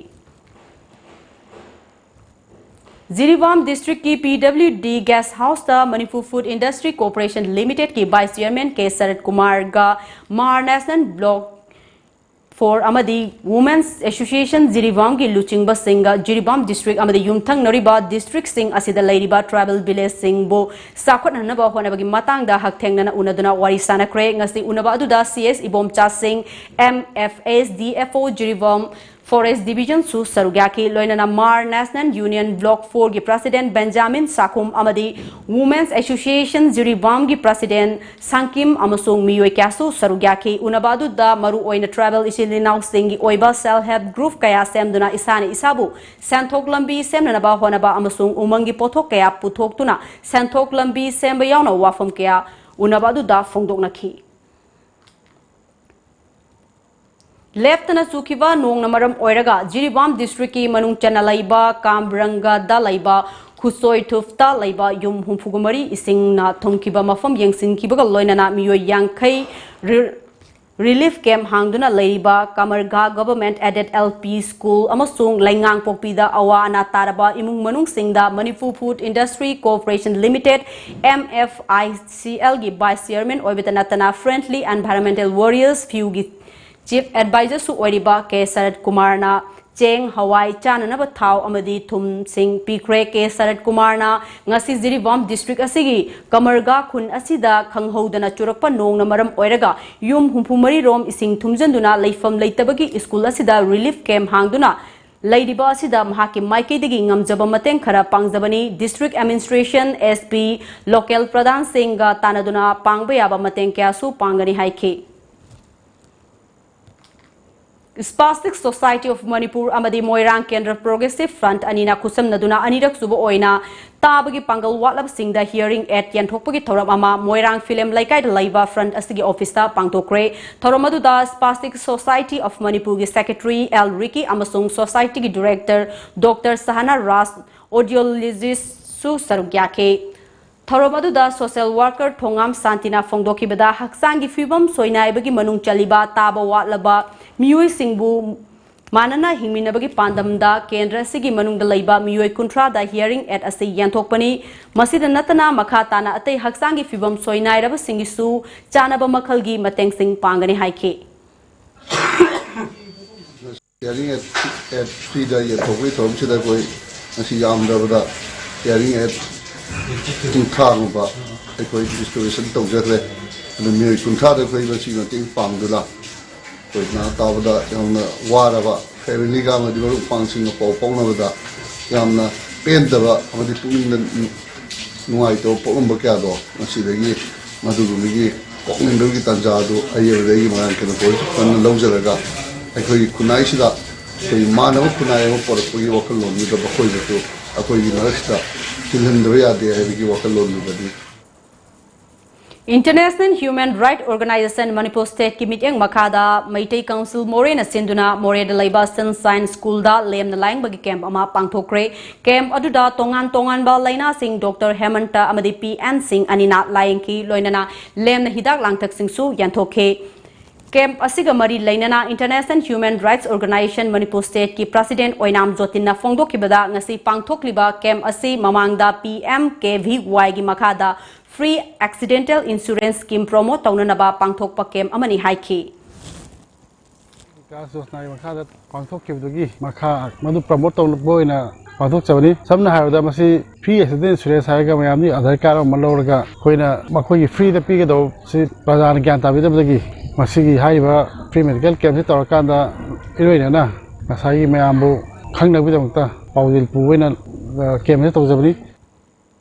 Jiribam districtꯀꯤ P W D guest houseꯇ Manipur Food Industry Corporation Limitedꯀꯤ vice chairman K ꯁꯔꯠ ꯀꯨꯃꯥꯔꯒ ꯃꯥꯔ National Block four ꯑꯃꯗꯤ Women's Association ꯖꯤꯔꯤꯕꯥꯝꯒꯤ ꯂꯨꯆꯤꯡꯕꯁꯤꯡꯒ ꯖꯤꯔꯤꯕꯥꯝ district ꯑꯃꯗꯤ ꯌꯨꯝꯊꯪꯅꯔꯤꯕ districtꯁꯤꯡ ꯑꯁꯤꯗ ꯂꯩꯔꯤꯕ tribal villageꯁꯤꯡꯕꯨ ꯆꯥꯎꯈꯠꯍꯟꯅꯕ ꯍꯣꯠꯅꯕꯒꯤ ꯃꯇꯥꯡꯗ ꯍꯛꯊꯦꯡꯅꯅ ꯎꯅꯗꯨꯅ ꯋꯥꯔꯤ ꯁꯥꯅꯈ꯭ꯔꯦ꯫ ꯉꯁꯤ ꯎꯅꯕ ꯑꯗꯨꯗ C S ꯏꯕꯣꯝꯆꯥ ꯁꯤꯡ, M F S D F O Jiribam, Forest Division ꯁꯨ ꯁꯔꯨꯛ ꯌꯥꯈꯤ꯫ ꯂꯣꯏꯅꯅ Hmar National Union Block four ꯒꯤ President Benjamin ꯁꯥꯈꯨꯝ ꯑꯃꯗꯤ Women's Association ꯖꯤꯔꯤꯕꯥꯝꯒꯤ President ꯁꯥꯡꯀꯤꯝ ꯑꯃꯁꯨꯡ ꯃꯤꯑꯣꯏ ꯀꯌꯥꯁꯨ ꯁꯔꯨꯛ ꯌꯥꯈꯤ꯫ ꯎꯅꯕ ꯑꯗꯨꯗ ꯃꯔꯨ ꯑꯣꯏꯅ tribal ꯏꯆꯤꯜ ꯏꯅꯥꯎꯁꯤꯡꯒꯤ ꯑꯣꯏꯕ self help group ꯀꯌꯥ ꯁꯦꯝꯗꯨꯅ ꯏꯁꯥꯅ ꯏꯁꯥꯕꯨ ꯁꯦꯟꯊꯣꯛ ꯂꯝꯕꯤ ꯁꯦꯝꯅꯅꯕ ꯍꯣꯠꯅꯕ ꯑꯃꯁꯨꯡ ꯎꯃꯪꯒꯤ ꯄꯣꯠꯊꯣꯛ ꯀꯌꯥ ꯄꯨꯊꯣꯛꯇꯨꯅ ꯁꯦꯟꯊꯣꯛ ꯂꯝꯕꯤ ꯁꯦꯝꯕ ꯌꯥꯎꯅ ꯋꯥꯐꯝ ꯀꯌꯥ ꯎꯅꯕ ꯑꯗꯨꯗ ꯐꯣꯡꯗꯣꯛꯅꯈꯤ꯫ ꯂꯦꯞꯇꯅ ꯆꯨꯈꯤꯕ ꯅꯣꯡꯅ ꯃꯔꯝ ꯑꯣꯏꯔꯒ ꯖꯤꯔꯤꯕꯥꯝ district ꯀꯤ ꯃꯅꯨꯡ ꯆꯟꯅ ꯂꯩꯕ ꯀꯥꯝꯕ꯭ꯔꯪꯒꯗ ꯂꯩꯕ ꯈꯨꯠꯁꯣꯏ ꯊꯨꯞꯇ ꯂꯩꯕ ꯌꯨꯝ ꯍꯨꯝꯐꯨ ꯃꯔꯤ ꯏꯁꯤꯡꯅ ꯊꯨꯝꯈꯤꯕ ꯃꯐꯝ ꯌꯦꯡꯁꯤꯟꯈꯤꯕꯒ ꯂꯣꯏꯅꯅ ꯃꯤꯑꯣꯏ ꯌꯥꯡꯈꯩ ꯔꯤ-, relief camp ꯍꯥꯡꯗꯨꯅ ꯂꯩꯔꯤꯕ ꯀꯃꯔꯒꯥ Government Aided L P School ꯑꯃꯁꯨꯡ ꯂꯩꯉꯥꯡꯄꯣꯛꯄꯤꯗ ꯑꯋꯥ ꯑꯅꯥ ꯇꯥꯔꯕ ꯏꯃꯨꯡ ꯃꯅꯨꯡꯁꯤꯡꯗ Manipur Food Industry Corporation Limited, M F I C L ꯒꯤ Vice Chairman ꯑꯣꯏꯕꯇ ꯅꯠꯇꯅ Friendly Environmental Warriors ꯐꯤꯌꯨꯒꯤ Chief Advisor ꯁꯨ ꯑꯣꯏꯔꯤꯕ ꯀꯦ ꯁꯔꯠ ꯀꯨꯃꯥꯔꯅ ꯆꯦꯡ, ꯍꯋꯥꯏ, ꯆꯥꯅꯅꯕ ꯊꯥꯎ ꯑꯃꯗꯤ ꯊꯨꯝꯁꯤꯡ ꯄꯤꯈ꯭ꯔꯦ꯫ ꯀꯦ ꯁꯔꯠ ꯀꯨꯃꯥꯔꯅ ꯉꯁꯤ ꯖꯤꯔꯤꯕꯥꯝ district ꯑꯁꯤꯒꯤ ꯀꯃꯔꯒꯥ ꯈꯨꯟ ꯑꯁꯤꯗ ꯈꯪꯍꯧꯗꯅ ꯆꯨꯔꯛꯄ ꯅꯣꯡꯅ ꯃꯔꯝ ꯑꯣꯏꯔꯒ ꯌꯨꯝ ꯍꯨꯝꯐꯨ ꯃꯔꯤ ꯔꯣꯝ ꯏꯁꯤꯡ ꯊꯨꯝꯖꯤꯟꯗꯨꯅ ꯂꯩꯐꯝ ꯂꯩꯇꯕꯒꯤ school ꯑꯁꯤꯗ relief camp ꯍꯥꯡꯗꯨꯅ ꯂꯩꯔꯤꯕ ꯑꯁꯤꯗ ꯃꯍꯥꯛꯀꯤ ꯃꯥꯏꯀꯩꯗꯒꯤ ꯉꯝꯖꯕ ꯃꯇꯦꯡ ꯈꯔ ꯄꯥꯡꯖꯕꯅꯤ꯫ District Administration, S P, local ꯄ꯭ꯔꯙꯥꯟꯁꯤꯡꯒ ꯇꯥꯟꯅꯗꯨꯅ ꯄꯥꯡꯕ ꯌꯥꯕ ꯃꯇꯦꯡ ꯀꯌꯥꯁꯨ ꯄꯥꯡꯒꯅꯤ ꯍꯥꯏꯈꯤ꯫ Spastic Society of Manipur ꯑꯃꯗꯤ ꯃꯣꯏꯔꯥꯡ ꯀꯦꯟꯗ꯭ꯔ Progressive Front ꯑꯅꯤꯅ ꯈꯨꯠꯁꯝꯅꯗꯨꯅ ꯑꯅꯤꯔꯛ ꯁꯨꯕ ꯑꯣꯏꯅ ꯇꯥꯕꯒꯤ ꯄꯥꯡꯒꯜ ꯋꯥꯠꯂꯕꯁꯤꯡꯗ hearing aid ꯌꯦꯟꯊꯣꯛꯄꯒꯤ ꯊꯧꯔꯝ ꯑꯃ ꯃꯣꯏꯔꯥꯡ ꯐꯤꯂꯝ ꯂꯩꯀꯥꯏꯗ ꯂꯩꯕ front ꯑꯁꯤꯒꯤ office ꯇ ꯄꯥꯡꯊꯣꯛꯈ꯭ꯔꯦ꯫ ꯊꯧꯔꯝ ꯑꯗꯨꯗ Spastic Society of Manipur ꯒꯤ Secretary L ꯔꯤꯀꯤ ꯑꯃꯁꯨꯡ society ꯒꯤ Director Doctor ꯁꯍꯥꯅꯥ ꯔꯥꯖ, audiologist ꯁꯨ ꯁꯔꯨꯛ ꯌꯥꯈꯤ꯫ ꯊꯧꯔꯝ ꯑꯗꯨꯗ social worker ꯊꯣꯉꯥꯝ ꯁꯥꯟꯇꯤꯅ ꯐꯣꯡꯗꯣꯛꯈꯤꯕꯗ, ꯍꯛꯆꯥꯡꯒꯤ ꯐꯤꯕꯝ ꯁꯣꯏꯅꯥꯏꯕꯒꯤ ꯃꯅꯨꯡ ꯆꯜꯂꯤꯕ ꯇꯥꯕ ꯋꯥꯠꯂꯕ ꯃꯤꯑꯣꯏꯁꯤꯡꯕꯨ ꯃꯥꯟꯅꯅ ꯍꯤꯡꯃꯤꯟꯅꯕꯒꯤ ꯄꯥꯟꯗꯝꯗ ꯀꯦꯟꯗ꯭ꯔ ꯑꯁꯤꯒꯤ ꯃꯅꯨꯡꯗ ꯂꯩꯕ ꯃꯤꯑꯣꯏ ꯀꯨꯟꯊ꯭ꯔꯥꯗ hearing aid ꯑꯁꯤ ꯌꯦꯟꯊꯣꯛꯄꯅꯤ꯫ ꯃꯁꯤꯗ ꯅꯠꯇꯅ ꯃꯈꯥ ꯇꯥꯅ ꯑꯇꯩ ꯍꯛꯆꯥꯡꯒꯤ ꯐꯤꯕꯝ ꯁꯣꯏꯅꯥꯏꯔꯕꯁꯤꯡꯒꯤꯁꯨ ꯆꯥꯅꯕ ꯃꯈꯜꯒꯤ ꯃꯇꯦꯡꯁꯤꯡ ꯄꯥꯡꯒꯅꯤ ꯍꯥꯏꯈꯤ꯫ Hearing aid, aid free ꯗ ꯌꯦꯟꯊꯣꯛꯄꯒꯤ ꯊꯧꯔꯝꯁꯤꯗ ꯑꯩꯈꯣꯏ ꯉꯁꯤ ꯌꯥꯝꯗ꯭ꯔꯕꯗ hearing aid ꯀꯨꯟꯊ꯭ꯔꯥꯒꯨꯝꯕ ꯑꯩꯈꯣꯏ distribution ꯇꯧꯖꯈ꯭ꯔꯦ꯫ ꯑꯗꯨ ꯃꯤꯑꯣꯏ ꯀꯨꯟꯊ꯭ꯔꯥꯗ ꯑꯩꯈꯣꯏ ꯃꯁꯤ ꯃꯇꯦꯡ ꯄꯥꯡꯗꯨꯅ ꯑꯩꯈꯣꯏ ꯅꯥ ꯇꯥꯕꯗ ꯌꯥꯝꯅ ꯋꯥꯔꯕ ꯐꯦꯃꯤꯂꯤꯒ ꯑꯃꯗꯤ ꯃꯔꯨꯞ ꯃꯄꯥꯡꯁꯤꯡꯒ ꯄꯥꯎ ꯐꯥꯎꯅꯕꯗ ꯌꯥꯝꯅ ꯄꯦꯟꯗꯕ ꯑꯃꯗꯤ ꯄꯨꯛꯅꯤꯡꯗ ꯅꯨꯡꯉꯥꯏꯇꯕ ꯄꯣꯛꯂꯝꯕ ꯀꯌꯥꯗꯣ ꯉꯁꯤꯗꯒꯤ ꯃꯗꯨꯒꯨꯝꯕꯒꯤ ꯀꯣꯛꯅꯤꯡꯕꯒꯤ ꯇꯥꯟꯖꯥ ꯑꯗꯨ ꯑꯌꯦꯕꯗ ꯑꯩꯒꯤ ꯃꯣꯏꯔꯥꯡ ꯀꯦꯟꯗ꯭ꯔ ꯄꯨꯂꯤꯁ ꯐꯖꯅ ꯂꯧꯖꯔꯒ ꯑꯩꯈꯣꯏꯒꯤ ꯈꯨꯟꯅꯥꯏꯁꯤꯗ ꯑꯩꯈꯣꯏꯒꯤ ꯃꯥꯟꯅꯕ ꯈꯨꯟꯅꯥꯏ ꯑꯃ ꯄꯣꯔꯛꯄꯒꯤ ꯋꯥꯈꯜꯂꯣꯟꯗꯨꯗ ꯃꯈꯣꯏꯕꯨꯁꯨ ꯑꯩꯈꯣꯏꯒꯤ ꯃꯔꯛꯁꯤꯗ ꯇꯤꯜꯍꯟꯗꯕ ꯌꯥꯗꯦ ꯍꯥꯏꯕꯒꯤ ꯋꯥꯈꯜꯂꯣꯟꯗꯨꯗꯅꯤ꯫ International Human Rights Organization Manipur ꯁ꯭ꯇꯦꯠꯀꯤ ꯃꯤꯠꯌꯦꯡ ꯃꯈꯥꯗ ꯃꯩꯇꯩ ꯀꯥꯎꯟꯁꯤꯜ ꯃꯣꯔꯦꯅ ꯁꯤꯟꯗꯨꯅ ꯃꯣꯔꯦꯗ ꯂꯩꯕ ꯁꯟꯁꯥꯏꯟ ꯁ꯭ꯀꯨꯜꯗ ꯂꯦꯝꯅ ꯂꯥꯌꯦꯡꯕꯒꯤ ꯀꯦꯝꯞ ꯑꯃ ꯄꯥꯡꯊꯣꯛꯈ꯭ꯔꯦ꯫ ꯀꯦꯝꯞ ꯑꯗꯨꯗ ꯇꯣꯉꯥꯟ ꯇꯣꯉꯥꯟꯕ ꯂꯥꯏꯅꯥꯁꯤꯡ ꯗꯣꯛꯇꯔ ꯍꯦꯃꯟꯇ ꯑꯃꯗꯤ ꯄꯤ ꯑꯦꯟ ꯁꯤꯡ ꯑꯅꯤꯅ ꯂꯥꯌꯦꯡꯈꯤ꯫ ꯂꯣꯏꯅꯅ ꯂꯦꯝꯅ ꯍꯤꯗꯥꯛ ꯂꯥꯡꯊꯛꯁꯤꯡꯁꯨ ꯌꯦꯟꯊꯣꯛꯈꯤ꯫ ꯀꯦꯝꯞ ꯑꯁꯤꯒ ꯃꯔꯤ ꯂꯩꯅꯅ International Human Rights Organization Manipur ꯁ꯭ꯇꯦꯠꯀꯤ ꯄ꯭ꯔꯁꯤꯗꯦꯟꯠ ꯑꯣꯏꯅꯥꯝ ꯖꯣꯇꯤꯟꯅ ꯐꯣꯡꯗꯣꯛꯈꯤꯕꯗ, ꯉꯁꯤ ꯄꯥꯡꯊꯣꯛꯂꯤꯕ ꯀꯦꯝꯞ ꯑꯁꯤ ꯃꯃꯥꯡꯗ ꯄꯤ ꯑꯦꯝ ꯀꯦ ꯚꯤ ꯋꯥꯏꯒꯤ ꯃꯈꯥꯗ Free Accidental Insurance Scheme promote ꯇꯧꯅꯅꯕ ꯄꯥꯡꯊꯣꯛꯄ ꯀꯦꯝꯞ ꯑꯃꯅꯤ ꯍꯥꯏꯈꯤ꯫ ꯕꯤꯀꯥꯁ ꯌꯣꯖꯅꯥꯒꯤ ꯃꯈꯥꯗ ꯄꯥꯡꯊꯣꯛꯈꯤꯕꯗꯨꯒꯤ ꯃꯈꯥ ꯃꯗꯨ ꯄ꯭ꯔꯃꯣꯠ ꯇꯧꯅꯕ ꯑꯣꯏꯅ ꯄꯥꯡꯊꯣꯛꯆꯕꯅꯤ꯫ ꯁꯝꯅ ꯍꯥꯏꯔꯕꯗ, ꯃꯁꯤ ꯐ꯭ꯔꯤ ꯑꯦꯛꯁꯤꯗꯦꯟ ꯏꯟꯁꯨꯔꯦꯟꯁ ꯍꯥꯏꯔꯒ ꯃꯌꯥꯝꯗꯤ ꯑꯙꯥꯔ ꯀꯥꯔꯗ ꯑꯃ ꯂꯧꯔꯒ ꯑꯩꯈꯣꯏꯅ ꯃꯈꯣꯏꯒꯤ ꯐ꯭ꯔꯤꯗ ꯄꯤꯒꯗꯧꯕꯁꯤ ꯄ꯭ꯔꯖꯥꯅ ꯒ꯭ꯌꯥꯟ ꯇꯥꯕꯤꯗꯕꯗꯒꯤ ꯃꯁꯤꯒꯤ ꯍꯥꯏꯔꯤꯕ ꯐ꯭ꯔꯤ ꯃꯦꯗꯤꯀꯦꯜ ꯀꯦꯝꯞꯁꯤ ꯇꯧꯔꯀꯥꯟꯗ ꯏꯔꯣꯏꯅꯅ ꯉꯁꯥꯏꯒꯤ ꯃꯌꯥꯝꯕꯨ ꯈꯪꯅꯕꯒꯤꯗꯃꯛꯇ ꯄꯥꯎꯖꯦꯜ ꯄꯨꯕ ꯑꯣꯏꯅ, ꯑ, ꯀꯦꯝꯞꯁꯤ ꯇꯧꯖꯕꯅꯤ꯫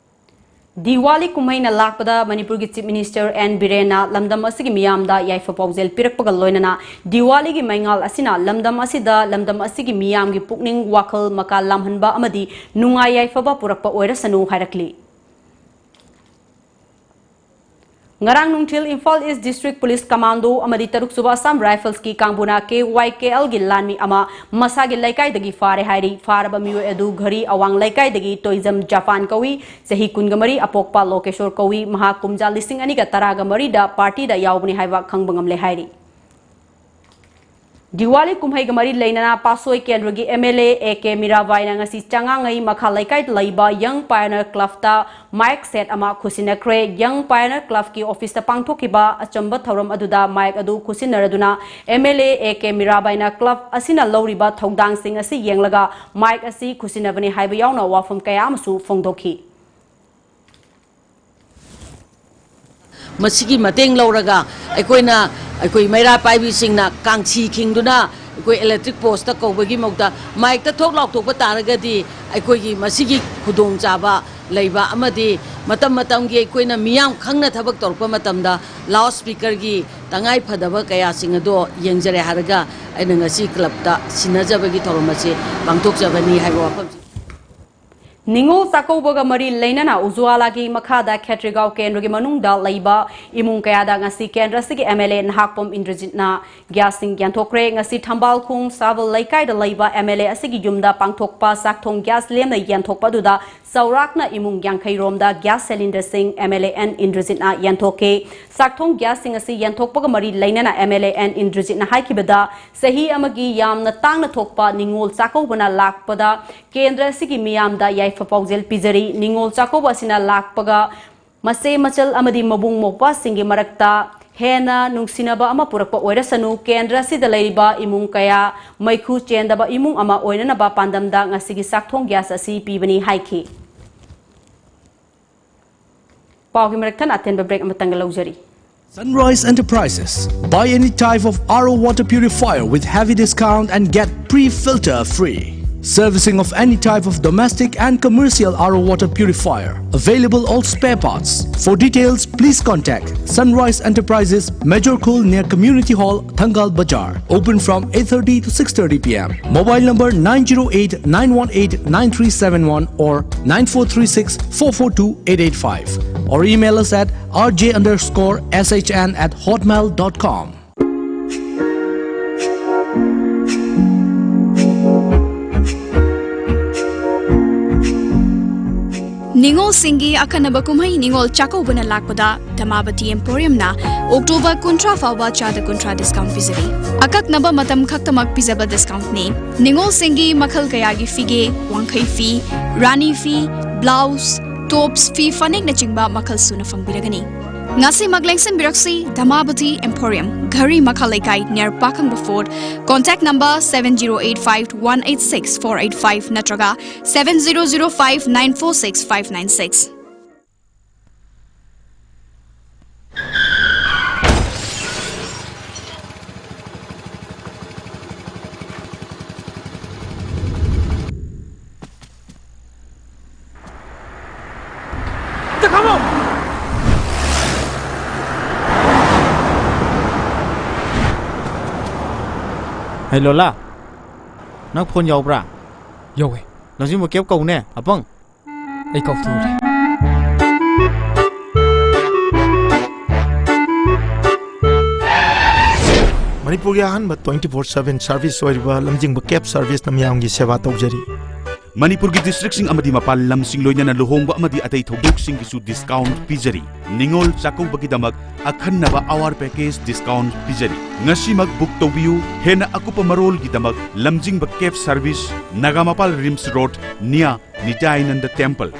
ꯗꯤꯋꯥꯂꯤ ꯀꯨꯝꯍꯩꯅ ꯂꯥꯛꯄꯗ ꯃꯅꯤꯄꯨꯔꯒꯤ ꯆꯤꯐ ꯃꯤꯅꯤꯁꯇꯔ ꯑꯦꯟ ꯕꯤꯔꯦꯟꯅ ꯂꯝꯗꯝ ꯑꯁꯤꯒꯤ ꯃꯤꯌꯥꯝꯗ ꯌꯥꯏꯐ ꯄꯥꯎꯖꯦꯜ ꯄꯤꯔꯛꯄꯒ ꯂꯣꯏꯅꯅ ꯗꯤꯋꯥꯂꯤꯒꯤ ꯃꯩꯉꯥꯜ ꯑꯁꯤꯅ ꯂꯝꯗꯝ ꯑꯁꯤꯗ ꯂꯝꯗꯝ ꯑꯁꯤꯒꯤ ꯃꯤꯌꯥꯝꯒꯤ ꯄꯨꯛꯅꯤꯡ ꯋꯥꯈꯜ ꯃꯀꯥ ꯂꯥꯝꯍꯟꯕ ꯑꯃꯗꯤ ꯅꯨꯡꯉꯥꯏ ꯌꯥꯏꯐꯕ ꯄꯨꯔꯛꯄ ꯑꯣꯏꯔꯁꯅꯨ ꯍꯥꯏꯔꯛꯂꯤ꯫ ꯉꯔꯥꯡ ꯅꯨꯡꯊꯤꯜ ꯏꯝꯐꯥꯜ ꯏꯁ ꯗꯤꯁꯇ꯭ꯔꯤꯛ ꯄꯨꯂꯤꯁ ꯀꯃꯥꯟꯗꯣ ꯑꯃꯗꯤ ꯇꯔꯨꯛꯁꯨꯕ ꯑꯁꯥꯝ ꯔꯥꯏꯐꯜꯁꯀꯤ ꯀꯥꯡꯕꯨꯅ ꯀꯦ ꯋꯥꯏ ꯀꯦ ꯑꯦꯜꯒꯤ ꯂꯥꯟꯃꯤ ꯑꯃ ꯃꯁꯥꯒꯤ ꯂꯩꯀꯥꯏꯗꯒꯤ ꯐꯥꯔꯦ ꯍꯥꯏꯔꯤ꯫ ꯐꯥꯔꯕ ꯃꯤꯑꯣꯏ ꯑꯗꯨ ꯘꯔꯤ ꯑꯋꯥꯡ ꯂꯩꯀꯥꯏꯗꯒꯤ ꯇꯣꯏꯖꯝ ꯖꯄꯥꯟ ꯀꯧꯏ, ꯆꯍꯤ ꯀꯨꯟꯒ ꯃꯔꯤ, ꯑꯄꯣꯛꯄ ꯂꯣꯀꯦꯁꯣꯔ ꯀꯧꯏ꯫ ꯃꯍꯥꯛ ꯀꯨꯝꯖꯥ ꯂꯤꯁꯤꯡ ꯑꯅꯤꯒ ꯇꯔꯥꯒ ꯃꯔꯤꯗ ꯄꯥꯔꯇꯤꯗ ꯌꯥꯎꯕꯅꯤ ꯍꯥꯏꯕ ꯈꯪꯕ ꯉꯝꯂꯦ ꯍꯥꯏꯔꯤ꯫ ꯗꯤꯋꯥꯂꯤ ꯀꯨꯝꯍꯩꯒ ꯃꯔꯤ ꯂꯩꯅꯅ ꯄꯥꯠꯁꯣꯏ ꯀꯦꯟꯗ꯭ꯔꯒꯤ M L A A K ꯃꯤꯔꯥꯕꯥꯏꯅ ꯉꯁꯤ ꯆꯉꯥꯡꯉꯩ ꯃꯈꯥ ꯂꯩꯀꯥꯏꯗ ꯂꯩꯕ ꯌꯪ ꯄꯥꯏꯑꯣꯅꯤꯌꯔ ꯀ꯭ꯂꯕꯇ ꯃꯥꯏꯛ ꯁꯦꯠ ꯑꯃ ꯈꯨꯠꯁꯤꯟꯅꯈ꯭ꯔꯦ꯫ ꯌꯪ ꯄꯥꯏꯑꯣꯅꯤꯌꯔ ꯀ꯭ꯂꯕꯀꯤ ꯑꯣꯐꯤꯁꯇ ꯄꯥꯡꯊꯣꯛꯈꯤꯕ ꯑꯆꯝꯕ ꯊꯧꯔꯝ ꯑꯗꯨꯗ ꯃꯥꯏꯛ ꯑꯗꯨ ꯈꯨꯠꯁꯤꯟꯅꯔꯗꯨꯅ M L A A K ꯃꯤꯔꯥꯕꯥꯏꯅ ꯀ꯭ꯂꯕ ꯑꯁꯤꯅ ꯂꯧꯔꯤꯕ ꯊꯧꯗꯥꯡꯁꯤꯡ ꯑꯁꯤ ꯌꯦꯡꯂꯒ ꯃꯥꯏꯛ ꯑꯁꯤ ꯈꯨꯠꯁꯤꯟꯅꯕꯅꯤ ꯍꯥꯏꯕ ꯌꯥꯎꯅ ꯋꯥꯐꯝ ꯀꯌꯥ ꯑꯃꯁꯨ ꯐꯣꯡꯗꯣꯛꯈꯤ꯫ ꯃꯁꯤꯒꯤ ꯃꯇꯦꯡ ꯂꯧꯔꯒ ꯑꯩꯈꯣꯏꯅ, ꯑꯩꯈꯣꯏ ꯃꯩꯔꯥ ꯄꯥꯏꯕꯤꯁꯤꯡꯅ ꯀꯥꯡꯁꯤ ꯈꯤꯡꯗꯨꯅ ꯑꯩꯈꯣꯏ ꯏꯂꯦꯛꯇ꯭ꯔꯤꯛ ꯄꯣꯁꯇ ꯀꯧꯕꯒꯤ ꯃꯍꯨꯠꯇ ꯃꯥꯏꯛꯇ ꯊꯣꯛ ꯂꯥꯎꯊꯣꯛꯄ ꯇꯥꯔꯒꯗꯤ ꯑꯩꯈꯣꯏꯒꯤ ꯃꯁꯤꯒꯤ ꯈꯨꯗꯣꯡꯆꯥꯕ ꯂꯩꯕ ꯑꯃꯗꯤ ꯃꯇꯝ ꯃꯇꯝꯒꯤ ꯑꯩꯈꯣꯏꯅ ꯃꯤꯌꯥꯝ ꯈꯪꯅ ꯊꯕꯛ ꯇꯧꯔꯛꯄ ꯃꯇꯝꯗ ꯂꯥꯎꯠ ꯁ꯭ꯄꯤꯀꯔꯒꯤ ꯇꯉꯥꯏ ꯐꯗꯕ ꯀꯌꯥꯁꯤꯡ ꯑꯗꯣ ꯌꯦꯡꯖꯔꯦ ꯍꯥꯏꯔꯒ ꯑꯩꯅ ꯉꯁꯤ ꯀ꯭ꯂꯕꯇ ꯁꯤꯟꯅꯖꯕꯒꯤ ꯊꯧꯔꯝ ꯑꯁꯤ ꯄꯥꯡꯊꯣꯛꯆꯕꯅꯤ ꯍꯥꯏꯕ ꯋꯥꯐꯝꯁꯤ꯫ ꯅꯤꯉꯣꯜ ꯆꯥꯛꯀꯧꯕꯒ ꯃꯔꯤ ꯂꯩꯅꯅ ꯎꯖꯋꯥꯂꯥꯒꯤ ꯃꯈꯥꯗ ꯈꯦꯇ꯭ꯔꯤꯒꯥꯎ ꯀꯦꯟꯗ꯭ꯔꯒꯤ ꯃꯅꯨꯡꯗ ꯂꯩꯕ ꯏꯃꯨꯡ ꯀꯌꯥꯗ ꯉꯁꯤ ꯀꯦꯟꯗ꯭ꯔ ꯑꯁꯤꯒꯤ ꯑꯦꯝ ꯑꯦꯜ ꯑꯦ ꯅꯍꯥꯛꯄꯝ ꯏꯟꯗ꯭ꯔꯖꯤꯠꯅ ꯒ꯭ꯌꯥꯁꯁꯤꯡ ꯌꯦꯟꯊꯣꯛꯈ꯭ꯔꯦ꯫ ꯉꯁꯤ ꯊꯝꯕꯥꯜꯈꯣꯡ ꯁꯥꯕꯜ ꯂꯩꯀꯥꯏꯗ ꯂꯩꯕ ꯑꯦꯝ ꯑꯦꯜ ꯑꯦ ꯑꯁꯤꯒꯤ ꯌꯨꯝꯗ ꯄꯥꯡꯊꯣꯛꯄ ꯆꯥꯛꯊꯣꯡ ꯒ꯭ꯌꯥꯁ ꯂꯦꯝꯅ ꯌꯦꯟꯊꯣꯛꯄ ꯑꯗꯨꯗ ꯆꯥꯎꯔꯥꯛꯅ ꯏꯃꯨꯡ ꯌꯥꯡꯈꯩ ꯔꯣꯝꯗ ꯒ꯭ꯌꯥꯁ ꯁꯤꯂꯤꯟꯗꯔꯁꯤꯡ ꯑꯦꯝ ꯑꯦꯜ ꯑꯦ ꯑꯦꯟ ꯏꯟꯗ꯭ꯔꯖꯤꯠꯅ ꯌꯦꯟꯊꯣꯛꯈꯤ꯫ ꯆꯥꯛꯊꯣꯡ ꯒ꯭ꯌꯥꯁꯁꯤꯡ ꯑꯁꯤ ꯌꯦꯟꯊꯣꯛꯄꯒ ꯃꯔꯤ ꯂꯩꯅꯅ ꯑꯦꯝ ꯑꯦꯜ ꯑꯦ ꯑꯦꯟ ꯏꯟꯗ꯭ꯔꯖꯤꯠꯅ ꯍꯥꯏꯈꯤꯕꯗ, ꯆꯍꯤ ꯑꯃꯒꯤ ꯌꯥꯝꯅ ꯇꯥꯡꯅ ꯊꯣꯛꯄ ꯅꯤꯉꯣꯜ ꯆꯥꯛꯀꯧꯕꯅ ꯂꯥꯛꯄꯗ ꯀꯦꯟꯗ꯭ꯔ ꯑꯁꯤꯒꯤ ꯃꯤꯌꯥꯝꯗ ꯌꯥꯏꯐ ꯄꯥꯎꯖꯦꯜ ꯄꯤꯖꯔꯤ꯫ ꯅꯤꯉꯣꯜ ꯆꯥꯛꯀꯧꯕ ꯑꯁꯤꯅ ꯂꯥꯛꯄꯒ ꯃꯆꯦ ꯃꯆꯜ ꯑꯃꯗꯤ ꯃꯕꯨꯡ ꯃꯧꯄ꯭ꯋꯥꯁꯤꯡꯒꯤ ꯃꯔꯛꯇ ꯍꯦꯟꯅ ꯅꯨꯡꯁꯤꯅꯕ ꯑꯃ ꯄꯨꯔꯛꯄ ꯑꯣꯏꯔꯁꯅꯨ꯫ ꯀꯦꯟꯗ꯭ꯔ ꯑꯁꯤꯗ ꯂꯩꯔꯤꯕ ꯏꯃꯨꯡ ꯀꯌꯥ ꯃꯩꯈꯨ ꯆꯦꯟꯗꯕ ꯏꯃꯨꯡ ꯑꯃ ꯑꯣꯏꯅꯅꯕ ꯄꯥꯟꯗꯝꯗ ꯉꯁꯤꯒꯤ ꯆꯥꯛꯊꯣꯡ ꯒ꯭ꯌꯥꯁ ꯑꯁꯤ ꯄꯤꯕꯅꯤ ꯍꯥꯏꯈꯤ꯫ ꯄꯥꯎꯒꯤ ꯃꯔꯛ ꯊꯠꯅ ꯑꯇꯦꯟꯕ break ꯑꯃꯇꯪꯒ ꯂꯧꯖꯔꯤ꯫ Sunrise Enterprises. Buy any type of R O water purifier with heavy discount and get pre-filter free. Servicing of any type of domestic and commercial R O water purifier. Available all spare parts. For details, please contact Sunrise Enterprises, Major Khul near Community Hall, Thangal Bazar. Open from eight thirty to six thirty p m. Mobile number nine zero eight nine one eight nine three seven one or nine four three six four four two eight eight five. Or email us at R J underscore S H N at hotmail dot com. ꯅꯤꯉꯣꯜꯁꯤꯡꯒꯤ ꯑꯈꯟꯅꯕ ꯀꯨꯝꯍꯩ ꯅꯤꯉꯣꯜ ꯆꯥꯛꯀꯧꯕꯅ ꯂꯥꯛꯄꯗ ꯙꯃꯥꯕꯇꯤ ꯑꯦꯝꯄꯣꯔꯤꯌꯝꯅ October ꯀꯨꯟꯊ꯭ꯔꯥ ꯐꯥꯎꯕ ꯆꯥꯗ ꯀꯨꯟꯊ꯭ꯔꯥ discount ꯄꯤꯖꯔꯤ꯫ ꯑꯀꯛꯅꯕ ꯃꯇꯝ ꯈꯛꯇꯃꯛ ꯄꯤꯖꯕ ꯗꯤꯁꯀꯥꯎꯟꯅꯤ꯫ ꯅꯤꯉꯣꯜꯁꯤꯡꯒꯤ ꯃꯈꯜ ꯀꯌꯥꯒꯤ ꯐꯤꯒꯦ, ꯋꯥꯡꯈꯩ ꯐꯤ, ꯔꯥꯅꯤ ꯐꯤ, ꯕ꯭ꯂꯥꯎꯁ, ꯇꯣꯞꯁ, ꯐꯤ ꯐꯅꯦꯛꯅꯆꯤꯡꯕ ꯃꯈꯜ ꯁꯨꯅ ꯐꯪꯕꯤꯔꯒꯅꯤ꯫ ꯉꯁꯤꯃꯛ ꯂꯦꯡꯁꯤꯟꯕꯤꯔꯛꯁꯤ ꯙꯃꯥꯕꯇꯤ ꯑꯦꯝꯄꯣꯔꯤꯌꯝ, ꯘꯔꯤ ꯃꯈꯥ ꯂꯩꯀꯥꯏ, near ꯄꯥꯈꯪꯕ fort. Contact number seven zero eight five one eight six four eight five ꯅꯠꯇ꯭ꯔꯒ seven zero zero five nine four six five nine six. ꯍꯩ ꯂꯣꯂꯥ, ꯅꯪ ꯐꯣꯟ ꯌꯥꯎꯕ꯭ꯔꯥ? ꯌꯥꯎꯋꯦ꯫ ꯂꯝꯖꯤꯡꯕ ꯀꯦꯞ ꯀꯧꯅꯦ, ꯑꯄꯪ꯫ ꯑꯩ ꯀꯥꯎꯊꯣꯛꯎꯔꯦ꯫ ꯃꯅꯤꯄꯨꯔꯒꯤ ꯑꯍꯥꯟꯕ twenty four seven service ꯑꯣꯏꯔꯤꯕ ꯂꯝꯖꯤꯡꯕ ꯀꯦꯞ serviceꯅ ꯃꯤꯌꯥꯝꯒꯤ ꯁꯦꯕꯥ ꯇꯧꯖꯔꯤ꯫ ꯃꯅꯤꯄꯨꯔꯒꯤ districtꯁꯤꯡ ꯑꯃꯗꯤ ꯃꯄꯥꯟ ꯂꯝꯁꯤꯡ, ꯂꯣꯏꯅꯅ ꯂꯨꯍꯣꯡꯕ ꯑꯃꯗꯤ ꯑꯇꯩ ꯊꯧꯗꯣꯛꯁꯤꯡꯒꯤꯁꯨ discount ꯄꯤꯖꯔꯤ꯫ ꯅꯤꯉꯣꯜ ꯆꯥꯛꯀꯧꯕꯒꯤꯗꯃꯛ ꯑꯈꯟꯅꯕ hour package discount ꯄꯤꯖꯔꯤ꯫ ꯉꯁꯤꯃꯛ book ꯇꯧꯕꯤꯌꯨ꯫ ꯍꯦꯟꯅ ꯑꯀꯨꯞꯄ ꯃꯔꯣꯜꯒꯤꯗꯃꯛ ꯂꯝꯖꯤꯡꯕ cab service, Nagampal RIMS road, near ꯅꯤꯇꯥꯌꯥꯅꯟꯗ temple꯫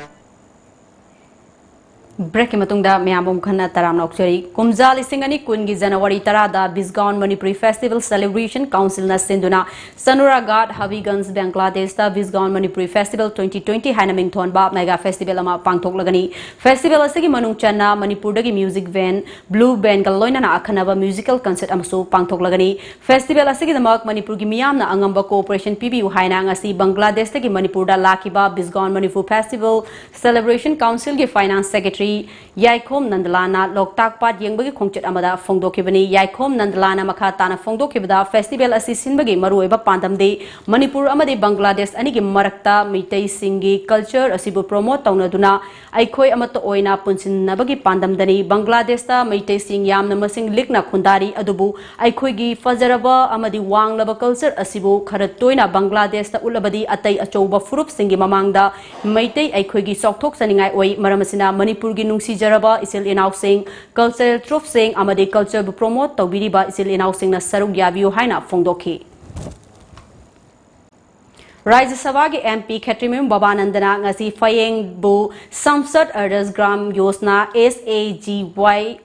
Breakꯀꯤ ꯃꯇꯨꯡꯗ ꯃꯌꯥꯝꯕꯨ ꯑꯃꯨꯛ ꯍꯟꯅ ꯇꯔꯥꯝꯅ ꯑꯣꯛꯆꯔꯤ꯫ ꯀꯨꯝꯖꯥ ꯂꯤꯁꯤꯡ ꯑꯅꯤ ꯀꯨꯟꯒꯤ January ꯇꯔꯥꯗ ꯕꯤꯁꯒꯥꯎꯟ ꯃꯅꯤꯄꯨꯔꯤ Festival Celebration Councilꯅ ꯁꯤꯟꯗꯨꯅ ꯁꯅꯨꯔꯥꯒꯥꯠ, ꯍꯕꯤꯒꯟꯖ, ꯕꯪꯒ꯭ꯂꯥꯗꯦꯁꯇ ꯕꯤꯁꯒꯥꯎꯟ ꯃꯅꯤꯄꯨꯔꯤ Festival twenty twenty ꯍꯥꯏꯅ ꯃꯤꯡꯊꯣꯟꯕ mega festival ꯑꯃ ꯄꯥꯡꯊꯣꯛꯂꯒꯅꯤ꯫ Festival ꯑꯁꯤꯒꯤ ꯃꯅꯨꯡ ꯆꯟꯅ ꯃꯅꯤꯄꯨꯔꯗꯒꯤ music band, blue bandꯒ ꯂꯣꯏꯅꯅ ꯑꯈꯟꯅꯕ musical concert ꯑꯃꯁꯨ ꯄꯥꯡꯊꯣꯛꯂꯒꯅꯤ꯫ Festival ꯑꯁꯤꯒꯤꯗꯃꯛ ꯃꯅꯤꯄꯨꯔꯒꯤ ꯃꯤꯌꯥꯝꯅ ꯑꯉꯝꯕ cooperation ꯄꯤꯕꯤꯌꯨ ꯍꯥꯏꯅ ꯉꯁꯤ ꯕꯪꯒ꯭ꯂꯥꯗꯦꯁꯇꯒꯤ ꯃꯅꯤꯄꯨꯔꯗ ꯂꯥꯛꯈꯤꯕ ꯕꯤꯁꯒꯥꯎꯟ Manipur Festival Celebration Councilꯒꯤ Finance Secretary ꯌꯥꯏꯈꯣꯝ ꯅꯟꯗꯂꯥꯅ ꯂꯣꯛꯇꯥꯛ ꯄꯥꯠ ꯌꯦꯡꯕꯒꯤ ꯈꯣꯡꯆꯠ ꯑꯃꯗ ꯐꯣꯡꯗꯣꯛꯈꯤꯕꯅꯤ꯫ ꯌꯥꯏꯈꯣꯝ ꯅꯟꯗꯂꯥꯅ ꯃꯈꯥ ꯇꯥꯅ ꯐꯣꯡꯗꯣꯛꯈꯤꯕꯗ, festival ꯑꯁꯤ ꯁꯤꯟꯕꯒꯤ ꯃꯔꯨꯑꯣꯏꯕ ꯄꯥꯟꯗꯝꯗꯤ ꯃꯅꯤꯄꯨꯔ ꯑꯃꯗꯤ ꯕꯪꯒ꯭ꯂꯥꯗꯦꯁ ꯑꯅꯤꯒꯤ ꯃꯔꯛꯇ ꯃꯤꯇꯩꯁꯤꯡꯒꯤ culture ꯑꯁꯤꯕꯨ promote ꯇꯧꯅꯗꯨꯅ ꯑꯩꯈꯣꯏ ꯑꯃꯠꯇ ꯑꯣꯏꯅ ꯄꯨꯟꯁꯤꯟꯅꯕꯒꯤ ꯄꯥꯟꯗꯝꯗꯅꯤ꯫ ꯕꯪꯒ꯭ꯂꯥꯗꯦꯁꯇ ꯃꯩꯇꯩꯁꯤꯡ ꯌꯥꯝꯅ ꯃꯁꯤꯡ ꯂꯤꯛꯅ ꯈꯨꯟꯗꯥꯔꯤ, ꯑꯗꯨꯕꯨ ꯑꯩꯈꯣꯏꯒꯤ ꯐꯖꯔꯕ ꯑꯃꯗꯤ ꯋꯥꯡꯂꯕ culture ꯑꯁꯤꯕꯨ ꯈꯔ ꯇꯣꯏꯅ ꯕꯪꯒ꯭ꯂꯥꯗꯦꯁꯇ ꯎꯠꯂꯕꯗꯤ ꯑꯇꯩ ꯑꯆꯧꯕ ꯐꯨꯔꯨꯞꯁꯤꯡꯒꯤ ꯃꯃꯥꯡꯗ ꯃꯩꯇꯩ ꯑꯩꯈꯣꯏꯒꯤ ꯆꯥꯎꯊꯣꯛꯆꯅꯤꯡꯉꯥꯏ ꯑꯣꯏ꯫ ꯃꯔꯝ ꯑꯁꯤꯅ ꯃꯅꯤꯄꯨꯔꯒꯤ ꯅꯨꯡꯁꯤꯖꯔꯕ ꯏꯆꯤꯜ ꯏꯅꯥꯎꯁꯤꯡ, cultural troupeꯁꯤꯡ ꯑꯃꯗꯤ cultureꯕꯨ promote ꯇꯧꯕꯤꯔꯤꯕ ꯏꯆꯤꯜ ꯏꯅꯥꯎꯁꯤꯡꯅ ꯁꯔꯨꯛ ꯌꯥꯕꯤꯌꯨ ꯍꯥꯏꯅ ꯐꯣꯡꯗꯣꯛꯈꯤ꯫ ꯔꯥꯖ꯭ꯌ ꯁꯚꯥꯒꯤ MP ꯈꯦꯇ꯭ꯔꯤꯃꯌꯨꯝ ꯕꯕꯥꯅꯟꯗꯅ ꯉꯁꯤ ꯐꯌꯦꯡꯕꯨ Samsad Adarsh Gram Yojana, S A G Y,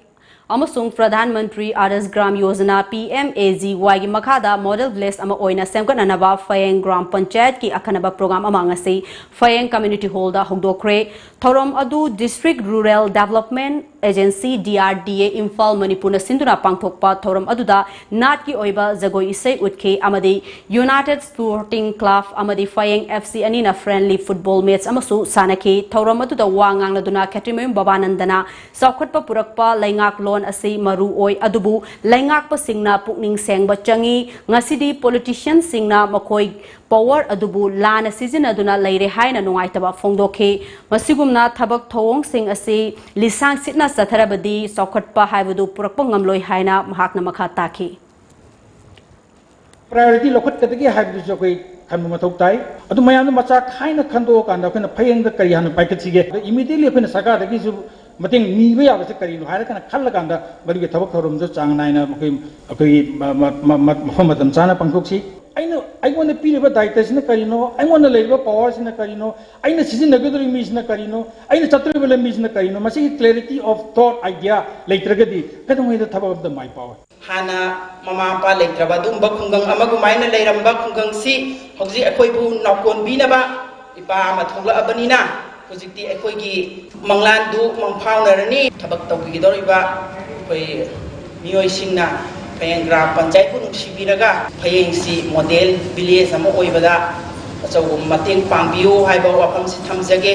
ꯑꯃꯁꯨꯡ Pradhan Mantri Adarsh gram Yojana, P M A G Yꯒꯤ ꯃꯈꯥꯗ model village ꯑꯃ ꯑꯣꯏꯅ ꯁꯦꯝꯒꯠꯅꯅꯕ ꯐꯌꯦꯡ ꯒ꯭ꯔꯥꯝ ꯄꯟꯆꯥꯌꯠꯀꯤ ꯑꯈꯟꯅꯕ program ꯑꯃ ꯉꯁꯤ ꯐꯌꯦꯡ Community Hallꯗ ꯍꯧꯗꯣꯛꯈ꯭ꯔꯦ꯫ ꯊꯧꯔꯝ ꯑꯗꯨ District Rural Development agency, D R D A, Imphal, ꯃꯅꯤꯄꯨꯔꯅ ꯁꯤꯟꯗꯨꯅ ꯄꯥꯡꯊꯣꯛꯄ ꯊꯧꯔꯝ ꯑꯗꯨꯗ ꯅꯥꯠꯀꯤ ꯑꯣꯏꯕ ꯖꯒꯣꯏ ꯏꯁꯩ ꯎꯠꯈꯤ ꯑꯃꯗꯤ ꯌꯨꯅꯥꯏꯇꯦꯗ ꯁ꯭ꯄꯣꯔꯇꯤꯡ ꯀ꯭ꯂꯕ ꯑꯃꯗꯤ ꯐꯌꯦꯡ ꯑꯦꯐ ꯁꯤ ꯑꯅꯤꯅ ꯐ꯭ꯔꯦꯟꯂꯤ ꯐꯨꯠꯕꯣꯜ ꯃꯦꯆ ꯑꯃꯁꯨ ꯁꯥꯟꯅꯈꯤ꯫ ꯊꯧꯔꯝ ꯑꯗꯨꯗ ꯋꯥ ꯉꯥꯡꯂꯗꯨꯅ ꯈꯦꯇ꯭ꯔꯤꯃꯌꯨꯝ ꯕꯕꯥꯅꯟꯗꯅ ꯆꯥꯎꯈꯠꯄ ꯄꯨꯔꯛꯄ ꯂꯩꯉꯥꯛꯂꯣꯟ ꯑꯁꯤ ꯃꯔꯨ ꯑꯣꯏ, ꯑꯗꯨꯕꯨ ꯂꯩꯉꯥꯛꯄꯁꯤꯡꯅ ꯄꯨꯛꯅꯤꯡ ꯁꯦꯡꯕ ꯆꯪꯏ꯫ ꯉꯁꯤꯗꯤ ꯄꯣꯂꯤꯇꯤꯁꯤꯌꯟꯁꯤꯡꯅ ꯃꯈꯣꯏ ꯄꯋꯔ ꯑꯗꯨꯕꯨ ꯂꯥꯟꯅ ꯁꯤꯖꯤꯟꯅꯗꯨꯅ ꯂꯩꯔꯦ ꯍꯥꯏꯅ ꯅꯨꯡꯉꯥꯏꯇꯕ ꯐꯣꯡꯗꯣꯛꯈꯤ꯫ ꯃꯁꯤꯒꯨꯝꯅ ꯊꯕꯛ ꯊꯧꯑꯣꯡꯁꯤꯡ ꯑꯁꯤ ꯂꯤꯁꯥꯡ ꯁꯤꯠꯅ ꯆꯠꯊꯔꯕꯗꯤ ꯆꯥꯎꯈꯠꯄ ꯍꯥꯏꯕꯗꯨ ꯄꯨꯔꯛꯄ ꯉꯝꯂꯣꯏ ꯍꯥꯏꯅ ꯃꯍꯥꯛꯅ ꯃꯈꯥ ꯇꯥꯈꯤ꯫ ꯄ꯭ꯔꯥꯏꯌꯣꯔꯤꯇꯤ ꯂꯧꯈꯠꯀꯗꯒꯦ ꯍꯥꯏꯕꯗꯨꯁꯨ ꯑꯩꯈꯣꯏ ꯈꯟꯕ ꯃꯊꯧ ꯇꯥꯏ꯫ ꯑꯗꯨ ꯃꯌꯥꯝꯗꯨ ꯃꯆꯥ ꯈꯥꯏꯅ ꯈꯟꯗꯣꯛꯑꯀꯥꯟꯗ ꯑꯩꯈꯣꯏꯅ ꯐꯌꯦꯡꯗ ꯀꯔꯤ ꯍꯥꯟꯅ ꯄꯥꯏꯈꯠꯁꯤꯒꯦ, ꯑꯗ ꯏꯃꯤꯗꯤꯌꯦꯠꯂꯤ ꯑꯩꯈꯣꯏꯅ ꯁꯔꯀꯥꯔꯗꯒꯤꯁꯨ ꯃꯇꯦꯡ ꯅꯤꯕ ꯌꯥꯕꯁꯦ ꯀꯔꯤꯅꯣ ꯍꯥꯏꯔꯒꯅ ꯈꯜꯂꯀꯥꯟꯗ ꯃꯗꯨꯒꯤ ꯊꯕꯛ ꯊꯧꯔꯝꯗꯨ ꯆꯥꯡ ꯅꯥꯏꯅ ꯑꯩꯈꯣꯏ ꯑꯩꯈꯣꯏꯒꯤ ꯃ- ꯃ- ꯃ- ꯃ- ꯃꯐꯝ ꯃꯇꯝ ꯆꯥꯅ ꯄꯥꯡꯊꯣꯛꯁꯤ꯫ ꯑꯩꯅ ꯑꯩꯉꯣꯟꯗ ꯄꯤꯔꯤꯕ ꯗꯥꯌꯤꯇ꯭ꯕꯁꯤꯅ ꯀꯔꯤꯅꯣ, ꯑꯩꯉꯣꯟꯗ ꯂꯩꯔꯤꯕ ꯄꯋꯔꯁꯤꯅ ꯀꯔꯤꯅꯣ, ꯑꯩꯅ ꯁꯤꯖꯤꯟꯅꯒꯗꯧꯔꯤꯕ ꯃꯤꯁꯤꯅ ꯀꯔꯤꯅꯣ, ꯑꯩꯅ ꯆꯠꯇꯧꯔꯤꯕ ꯂꯝꯕꯤꯁꯤꯅ ꯀꯔꯤꯅꯣ, ꯃꯁꯤꯒꯤ clarity of thought, idea ꯂꯩꯇ꯭ꯔꯒꯗꯤ ꯀꯩꯗꯧꯉꯩꯗ ꯊꯕꯛ ꯑꯝꯇ ꯃꯥꯏ ꯄꯥꯛꯑꯣꯏ꯫ ꯍꯥꯟꯅ ꯃꯃꯥ ꯃꯄꯥ ꯂꯩꯇ꯭ꯔꯕ ꯑꯗꯨꯒꯨꯝꯕ ꯈꯨꯡꯒꯪ ꯑꯃꯒꯨꯃꯥꯏꯅ ꯂꯩꯔꯝꯕ ꯈꯨꯡꯒꯪꯁꯤ ꯍꯧꯖꯤꯛ ꯑꯩꯈꯣꯏꯕꯨ ꯅꯥꯎꯀꯣꯟꯕꯤꯅꯕ ꯏꯄꯥ ꯑꯃ ꯊꯣꯛꯂꯛꯑꯕꯅꯤꯅ ꯍꯧꯖꯤꯛꯇꯤ ꯑꯩꯈꯣꯏꯒꯤ ꯃꯪꯂꯥꯟꯗꯨ ꯃꯪꯐꯥꯎꯅꯔꯅꯤ꯫ ꯊꯕꯛ ꯇꯧꯕꯤꯒꯗꯧꯔꯤꯕ ꯑꯩꯈꯣꯏ ꯃꯤꯑꯣꯏꯁꯤꯡꯅ ꯐꯌꯦꯡ ꯒ꯭ꯔꯥꯝ ꯄꯟꯆꯥꯌꯠꯄꯨ ꯅꯨꯡꯁꯤꯕꯤꯔꯒ ꯐꯌꯦꯡꯁꯤ ꯃꯣꯗꯦꯜ ꯚꯤꯂꯦꯖ ꯑꯃ ꯑꯣꯏꯕꯗ ꯑꯆꯧꯕ ꯃꯇꯦꯡ ꯄꯥꯡꯕꯤꯌꯨ ꯍꯥꯏꯕ ꯋꯥꯐꯝꯁꯤ ꯊꯝꯖꯒꯦ꯫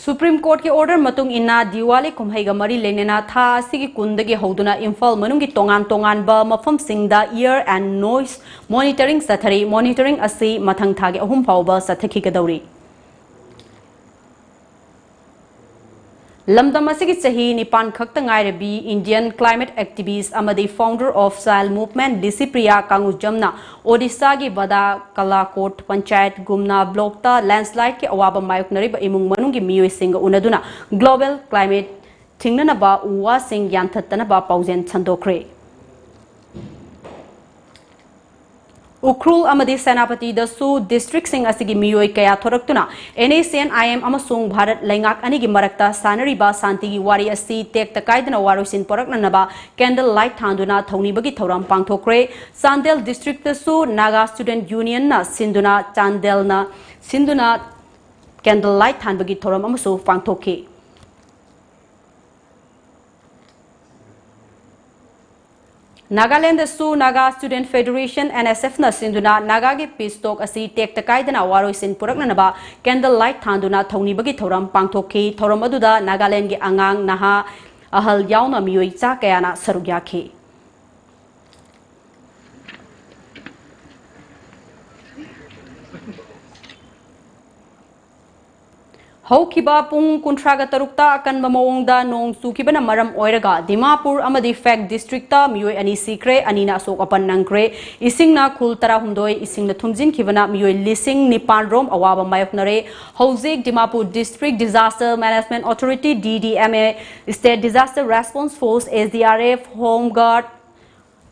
ꯁꯨꯄ꯭ꯔꯤꯝ ꯀꯣꯔꯠꯀꯤ ꯑꯣꯔꯗꯔ ꯃꯇꯨꯡ ꯏꯟꯅ ꯗꯤꯋꯥꯂꯤ ꯀꯨꯝꯍꯩꯒ ꯃꯔꯤ ꯂꯩꯅꯅ ꯊꯥ ꯑꯁꯤꯒꯤ ꯀꯨꯟꯗꯒꯤ ꯍꯧꯗꯨꯅ ꯏꯝꯐꯥꯜ ꯃꯅꯨꯡꯒꯤ ꯇꯣꯉꯥꯟ ꯇꯣꯉꯥꯟꯕ ꯃꯐꯝꯁꯤꯡꯗ ꯏꯌꯔ ꯑꯦꯟ ꯅꯣꯏꯁ ꯃꯣꯅꯤꯇꯔꯤꯡ ꯆꯠꯊꯔꯤ꯫ ꯃꯣꯅꯤꯇꯔꯤꯡ ꯑꯁꯤ ꯃꯊꯪ ꯊꯥꯒꯤ ꯑꯍꯨꯝ ꯐꯥꯎꯕ ꯆꯠꯊꯈꯤꯒꯗꯧꯔꯤ꯫ ꯂꯝꯗꯝ ꯑꯁꯤꯒꯤ ꯆꯍꯤ ꯅꯤꯄꯥꯟ ꯈꯛꯇ ꯉꯥꯏꯔꯕꯤ Indian climate activist ꯑꯃꯗꯤ founder of child movement Licypriya ꯀꯥꯡꯉꯨꯖꯝꯅ ꯑꯣꯗꯤꯁꯥꯒꯤ ꯕꯗꯥ ꯀꯂꯥꯀꯣꯠ panchayat ꯒꯨꯝꯅꯥ ꯕ꯭ꯂꯣꯛꯇ ꯂꯦꯟꯁꯂꯥꯏꯗꯀꯤ ꯑꯋꯥꯕ ꯃꯥꯌꯣꯛꯅꯔꯤꯕ ꯏꯃꯨꯡ ꯃꯅꯨꯡꯒꯤ ꯃꯤꯑꯣꯏꯁꯤꯡꯒ ꯎꯅꯗꯨꯅ global climate ꯊꯤꯡꯅꯅꯕ ꯎ ꯋꯥꯁꯤꯡ ꯌꯥꯟꯊꯠꯇꯅꯕ ꯄꯥꯎꯖꯦꯜ ꯁꯟꯗꯣꯛꯈ꯭ꯔꯦ꯫ ꯎꯈ꯭ꯔꯨꯜ ꯑꯃꯗꯤ ꯁꯦꯅꯥꯄꯇꯤꯗꯁꯨ ꯗꯤꯁꯇ꯭ꯔꯤꯛꯁꯤꯡ ꯑꯁꯤꯒꯤ ꯃꯤꯑꯣꯏ ꯀꯌꯥ ꯊꯣꯔꯛꯇꯨꯅ NSCN-IM ꯑꯃꯁꯨꯡ ꯚꯥꯔꯠ ꯂꯩꯉꯥꯛ ꯑꯅꯤꯒꯤ ꯃꯔꯛꯇ ꯁꯥꯟꯅꯔꯤꯕ ꯁꯥꯟꯇꯤꯒꯤ ꯋꯥꯔꯤ ꯑꯁꯤ ꯇꯦꯛꯇ ꯀꯥꯏꯗꯅ ꯋꯥꯔꯣꯏꯁꯤꯟ ꯄꯨꯔꯛꯅꯅꯕ ꯀꯦꯟꯗꯜ ꯂꯥꯏꯠ ꯊꯥꯟꯗꯨꯅ ꯊꯧꯅꯤꯕꯒꯤ ꯊꯧꯔꯝ ꯄꯥꯡꯊꯣꯛꯈ꯭ꯔꯦ꯫ ꯆꯥꯟꯗꯦꯜ ꯗꯤꯁꯇ꯭ꯔꯤꯛꯇꯁꯨ ꯅꯥꯒꯥ ꯁ꯭ꯇꯨꯗꯦꯟꯠ ꯌꯨꯅꯤꯌꯟꯅ ꯁꯤꯟꯗꯨꯅ ꯆꯥꯟꯗꯦꯜꯅ ꯁꯤꯟꯗꯨꯅ ꯀꯦꯟꯗꯜ ꯂꯥꯏꯠ ꯊꯥꯟꯕꯒꯤ ꯊꯧꯔꯝ ꯑꯃꯁꯨ ꯄꯥꯡꯊꯣꯛꯈꯤ꯫ ꯅꯥꯒꯥꯂꯦꯟꯗꯁꯨ Naga Student Federation, NSF ꯅ ꯁꯤꯟꯗꯨꯅ ꯅꯥꯒꯥꯒꯤ peace talk ꯑꯁꯤ ꯇꯦꯛꯇ ꯀꯥꯏꯗꯅ ꯋꯥꯔꯣꯏꯁꯤꯟ ꯄꯨꯔꯛꯅꯅꯕ candle light ꯊꯥꯟꯗꯨꯅ ꯊꯧꯅꯤꯕꯒꯤ ꯊꯧꯔꯝ ꯄꯥꯡꯊꯣꯛꯈꯤ꯫ ꯊꯧꯔꯝ ꯑꯗꯨꯗ ꯅꯥꯒꯥꯂꯦꯟꯒꯤ ꯑꯉꯥꯡ, ꯅꯍꯥ, ꯑꯍꯜ ꯌꯥꯎꯅ ꯃꯤꯑꯣꯏ ꯆꯥ ꯀꯌꯥꯅ ꯁꯔꯨꯛ ꯌꯥꯈꯤ꯫ ꯍꯧꯈꯤꯕ ꯄꯨꯡ ꯀꯨꯟꯊ꯭ꯔꯥꯒ ꯇꯔꯨꯛꯇ ꯑꯀꯟꯕ ꯃꯑꯣꯡꯗ ꯅꯣꯡ ꯆꯨꯈꯤꯕꯅ ꯃꯔꯝ ꯑꯣꯏꯔꯒ ꯗꯤꯃꯥꯄꯨꯔ ꯑꯃꯗꯤ ꯐꯦꯛ ꯗꯤꯁꯇ꯭ꯔꯤꯛꯇ ꯃꯤꯑꯣꯏ ꯑꯅꯤ ꯁꯤꯈ꯭ꯔꯦ, ꯑꯅꯤꯅ ꯑꯁꯣꯛ ꯑꯄꯟ ꯅꯪꯈ꯭ꯔꯦ꯫ ꯏꯁꯤꯡꯅ ꯈꯨꯜ ꯇꯔꯥꯍꯨꯝꯗꯣꯏ ꯏꯁꯤꯡꯅ ꯊꯨꯝꯖꯤꯟꯈꯤꯕꯅ ꯃꯤꯑꯣꯏ ꯂꯤꯁꯤꯡ ꯅꯤꯄꯥꯟ ꯔꯣꯝ ꯑꯋꯥꯕ ꯃꯥꯌꯣꯛꯅꯔꯦ꯫ ꯍꯧꯖꯤꯛ Dimapur District Disaster Management Authority, DDMA, State Disaster Response Force, SDRF, Home Guard,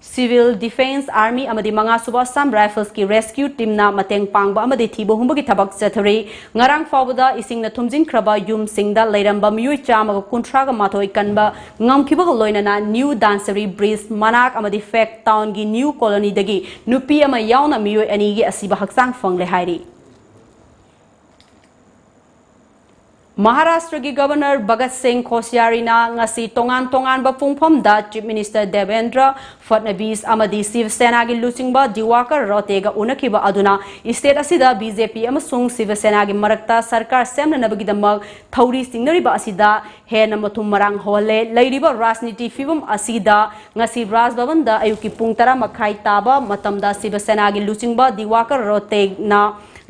Civil Defence, Army ꯑꯃꯗꯤ ꯃꯉꯥꯁꯨꯕ Assam Riflesꯀꯤ rescue teamꯅ ꯃꯇꯦꯡ ꯄꯥꯡꯕ ꯑꯃꯗꯤ ꯊꯤꯕ ꯍꯨꯝꯕꯒꯤ ꯊꯕꯛ ꯆꯠꯊꯔꯤ꯫ ꯉꯔꯥꯡ ꯐꯥꯎꯕꯗ ꯏꯁꯤꯡꯅ ꯊꯨꯝꯖꯤꯟꯈ꯭ꯔꯕ ꯌꯨꯝꯁꯤꯡꯗ ꯂꯩꯔꯝꯕ ꯃꯤꯑꯣꯏ ꯆꯥꯝꯃꯒ ꯀꯨꯟꯊ꯭ꯔꯥꯒ ꯃꯥꯊꯣꯏ ꯀꯟꯕ ꯉꯝꯈꯤꯕꯒ ꯂꯣꯏꯅꯅ New Dhansiri Bridge ꯃꯅꯥꯛ ꯑꯃꯗꯤ ꯐꯦꯛ ꯇꯥꯎꯟꯒꯤ New Colonyꯗꯒꯤ ꯅꯨꯄꯤ ꯑꯃ ꯌꯥꯎꯅ ꯃꯤꯑꯣꯏ ꯑꯅꯤꯒꯤ ꯑꯁꯤꯕ ꯍꯛꯆꯥꯡ ꯐꯪꯂꯦ ꯍꯥꯏꯔꯤ꯫ ꯃꯍꯥꯔꯥꯁꯇ꯭ꯔꯒꯤ ꯒꯕꯔꯅꯔ ꯚꯒꯠ ꯁꯤꯡ ꯈꯣꯁꯤꯌꯥꯔꯤꯅ ꯉꯁꯤ ꯇꯣꯉꯥꯟ ꯇꯣꯉꯥꯟꯕ ꯄꯨꯡꯐꯝꯗ Chief Minister ꯗꯦꯕꯦꯟꯗ꯭ꯔ ꯐꯠꯅꯕꯤꯁ ꯑꯃꯗꯤ ꯁꯤꯕ ꯁꯦꯅꯥꯒꯤ ꯂꯨꯆꯤꯡꯕ ꯗꯤꯋꯥꯀꯔ ꯔꯣꯇꯦꯒ ꯎꯅꯈꯤꯕ ꯑꯗꯨꯅ state ꯑꯁꯤꯗ BJP ꯑꯃꯁꯨꯡ ꯁꯤꯕ ꯁꯦꯅꯥꯒꯤ ꯃꯔꯛꯇ ꯁꯔꯀꯥꯔ ꯁꯦꯝꯅꯅꯕꯒꯤꯗꯃꯛ ꯊꯧꯔꯤ ꯆꯤꯡꯅꯔꯤꯕ ꯑꯁꯤꯗ ꯍꯦꯟꯅ ꯃꯊꯨꯝ ꯃꯔꯥꯡ ꯍꯧꯍꯜꯂꯦ꯫ ꯂꯩꯔꯤꯕ ꯔꯥꯖꯅꯤꯇꯤ ꯐꯤꯕꯝ ꯑꯁꯤꯗ ꯉꯁꯤ ꯔꯥꯖ ꯚꯕꯟꯗ ꯑꯌꯨꯛꯀꯤ ꯄꯨꯡ ꯇꯔꯥ ꯃꯈꯥꯏ ꯇꯥꯕ ꯃꯇꯝꯗ ꯁꯤꯕ ꯁꯦꯅꯥꯒꯤ ꯂꯨꯆꯤꯡꯕ ꯗꯤꯋꯥꯀꯔ ꯔꯣꯇꯦꯒꯅ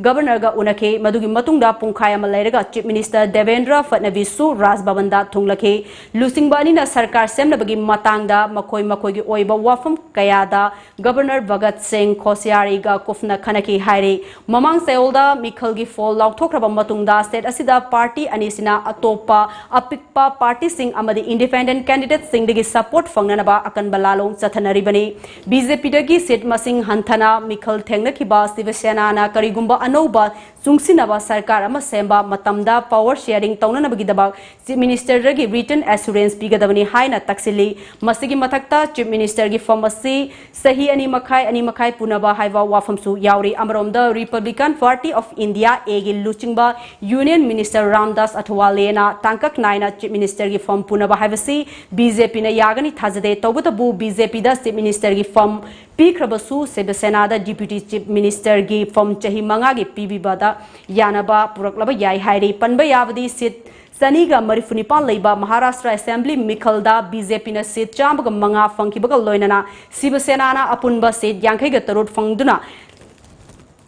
ꯒꯕꯔꯅꯔꯒ ꯎꯅꯈꯤ꯫ ꯃꯗꯨꯒꯤ ꯃꯇꯨꯡꯗ ꯄꯨꯡꯈꯥꯏ ꯑꯃ ꯂꯩꯔꯒ Chief Minister ꯗꯦꯕꯦꯟꯗ꯭ꯔ ꯐꯠꯅꯕꯤꯁꯁꯨ ꯔꯥꯖ ꯚꯕꯟꯗ ꯊꯨꯡꯂꯈꯤ꯫ ꯂꯨꯆꯤꯡꯕ ꯑꯅꯤꯅ ꯁꯔꯀꯥꯔ ꯁꯦꯝꯅꯕꯒꯤ ꯃꯇꯥꯡꯗ ꯃꯈꯣꯏ ꯃꯈꯣꯏꯒꯤ ꯑꯣꯏꯕ ꯋꯥꯐꯝ ꯀꯌꯥꯗ ꯒꯕꯔꯅꯔ ꯚꯒꯠ ꯁꯤꯡ ꯈꯣꯁꯤꯌꯥꯔꯤꯒ ꯀꯨꯞꯅ ꯈꯟꯅꯈꯤ ꯍꯥꯏꯔꯤ꯫ ꯃꯃꯥꯡ ꯆꯌꯣꯜꯗ ꯃꯤꯈꯜꯒꯤ ꯐꯣꯜ ꯂꯥꯎꯊꯣꯛꯈ꯭ꯔꯕ ꯃꯇꯨꯡꯗ state ꯑꯁꯤꯗ party ꯑꯅꯤꯁꯤꯅ ꯑꯇꯣꯞꯄ ꯑꯄꯤꯛ ꯄꯥꯔꯇꯤꯁꯤꯡ ꯑꯃꯗꯤ independent candidateꯁꯤꯡꯗꯒꯤ support ꯐꯪꯅꯅꯕ ꯑꯀꯟꯕ ꯂꯥꯂꯣꯡ ꯆꯠꯊꯅꯔꯤꯕꯅꯤ꯫ BJPꯗꯒꯤ seat ꯃꯁꯤꯡ ꯍꯟꯊꯅ ꯃꯤꯈꯜ ꯊꯦꯡꯅꯈꯤꯕ ꯁꯤꯕ ꯁꯦꯅꯥꯅ ꯀꯔꯤꯒꯨꯝꯕ ꯑꯅꯧꯕ ꯅꯨꯡꯁꯤꯅꯕ ꯁꯔꯀꯥꯔ ꯑꯃ ꯁꯦꯝꯕ ꯃꯇꯝꯗ power sharing ꯇꯧꯅꯅꯕꯒꯤꯗꯃꯛ Chief Ministerꯗꯒꯤ written assurance ꯄꯤꯒꯗꯕꯅꯤ ꯍꯥꯏꯅ ꯇꯛꯁꯤꯜꯂꯤ꯫ ꯃꯁꯤꯒꯤ ꯃꯊꯛꯇ Chief Ministerꯒꯤ form ꯑꯁꯤ ꯆꯍꯤ ꯑꯅꯤ ꯃꯈꯥꯏ, ꯑꯅꯤ ꯃꯈꯥꯏ ꯄꯨꯅꯕ ꯍꯥꯏꯕ ꯋꯥꯐꯝꯁꯨ ꯌꯥꯎꯔꯤ꯫ ꯑꯃꯔꯣꯝꯗ Republican Party of India, Aꯒꯤ ꯂꯨꯆꯤꯡꯕ Union Minister ꯔꯥꯝꯗꯥꯁ ꯑꯊꯋꯥꯂꯦꯅ ꯇꯥꯡꯀꯛ ꯅꯥꯏꯅ Chief Ministerꯒꯤ form ꯄꯨꯅꯕ ꯍꯥꯏꯕꯁꯤ BJPꯅ ꯌꯥꯒꯅꯤ ꯊꯥꯖꯗꯦ꯫ ꯇꯧꯕꯇꯕꯨ BJPꯗ Chief Ministerꯒꯤ form ꯄꯤꯈ꯭ꯔꯕꯁꯨ ꯁꯤꯕ ꯁꯦꯅꯥꯗ Deputy Chief Ministerꯒꯤ form ꯆꯍꯤ ꯃꯉꯥꯒꯤ ꯄꯤꯕꯤꯕꯗ ꯌꯥꯅꯕ ꯄꯨꯔꯛꯂꯕ ꯌꯥꯏ ꯍꯥꯏꯔꯤ꯫ ꯄꯟꯕ ꯌꯥꯕꯗꯤ seat ꯆꯅꯤꯒ ꯃꯔꯤꯐꯨ ꯅꯤꯄꯥꯟ ꯂꯩꯕ ꯃꯍꯥꯔꯥꯁꯇ꯭ꯔ Assembly ꯃꯤꯈꯜꯗ BJPꯅ seat ꯆꯥꯝꯃꯒ ꯃꯉꯥ ꯐꯪꯈꯤꯕꯒ ꯂꯣꯏꯅꯅ ꯁꯤꯕ ꯁꯦꯅꯥꯅ ꯑꯄꯨꯟꯕ seat ꯌꯥꯡꯈꯩꯒ ꯇꯔꯨꯛ ꯐꯪꯗꯨꯅ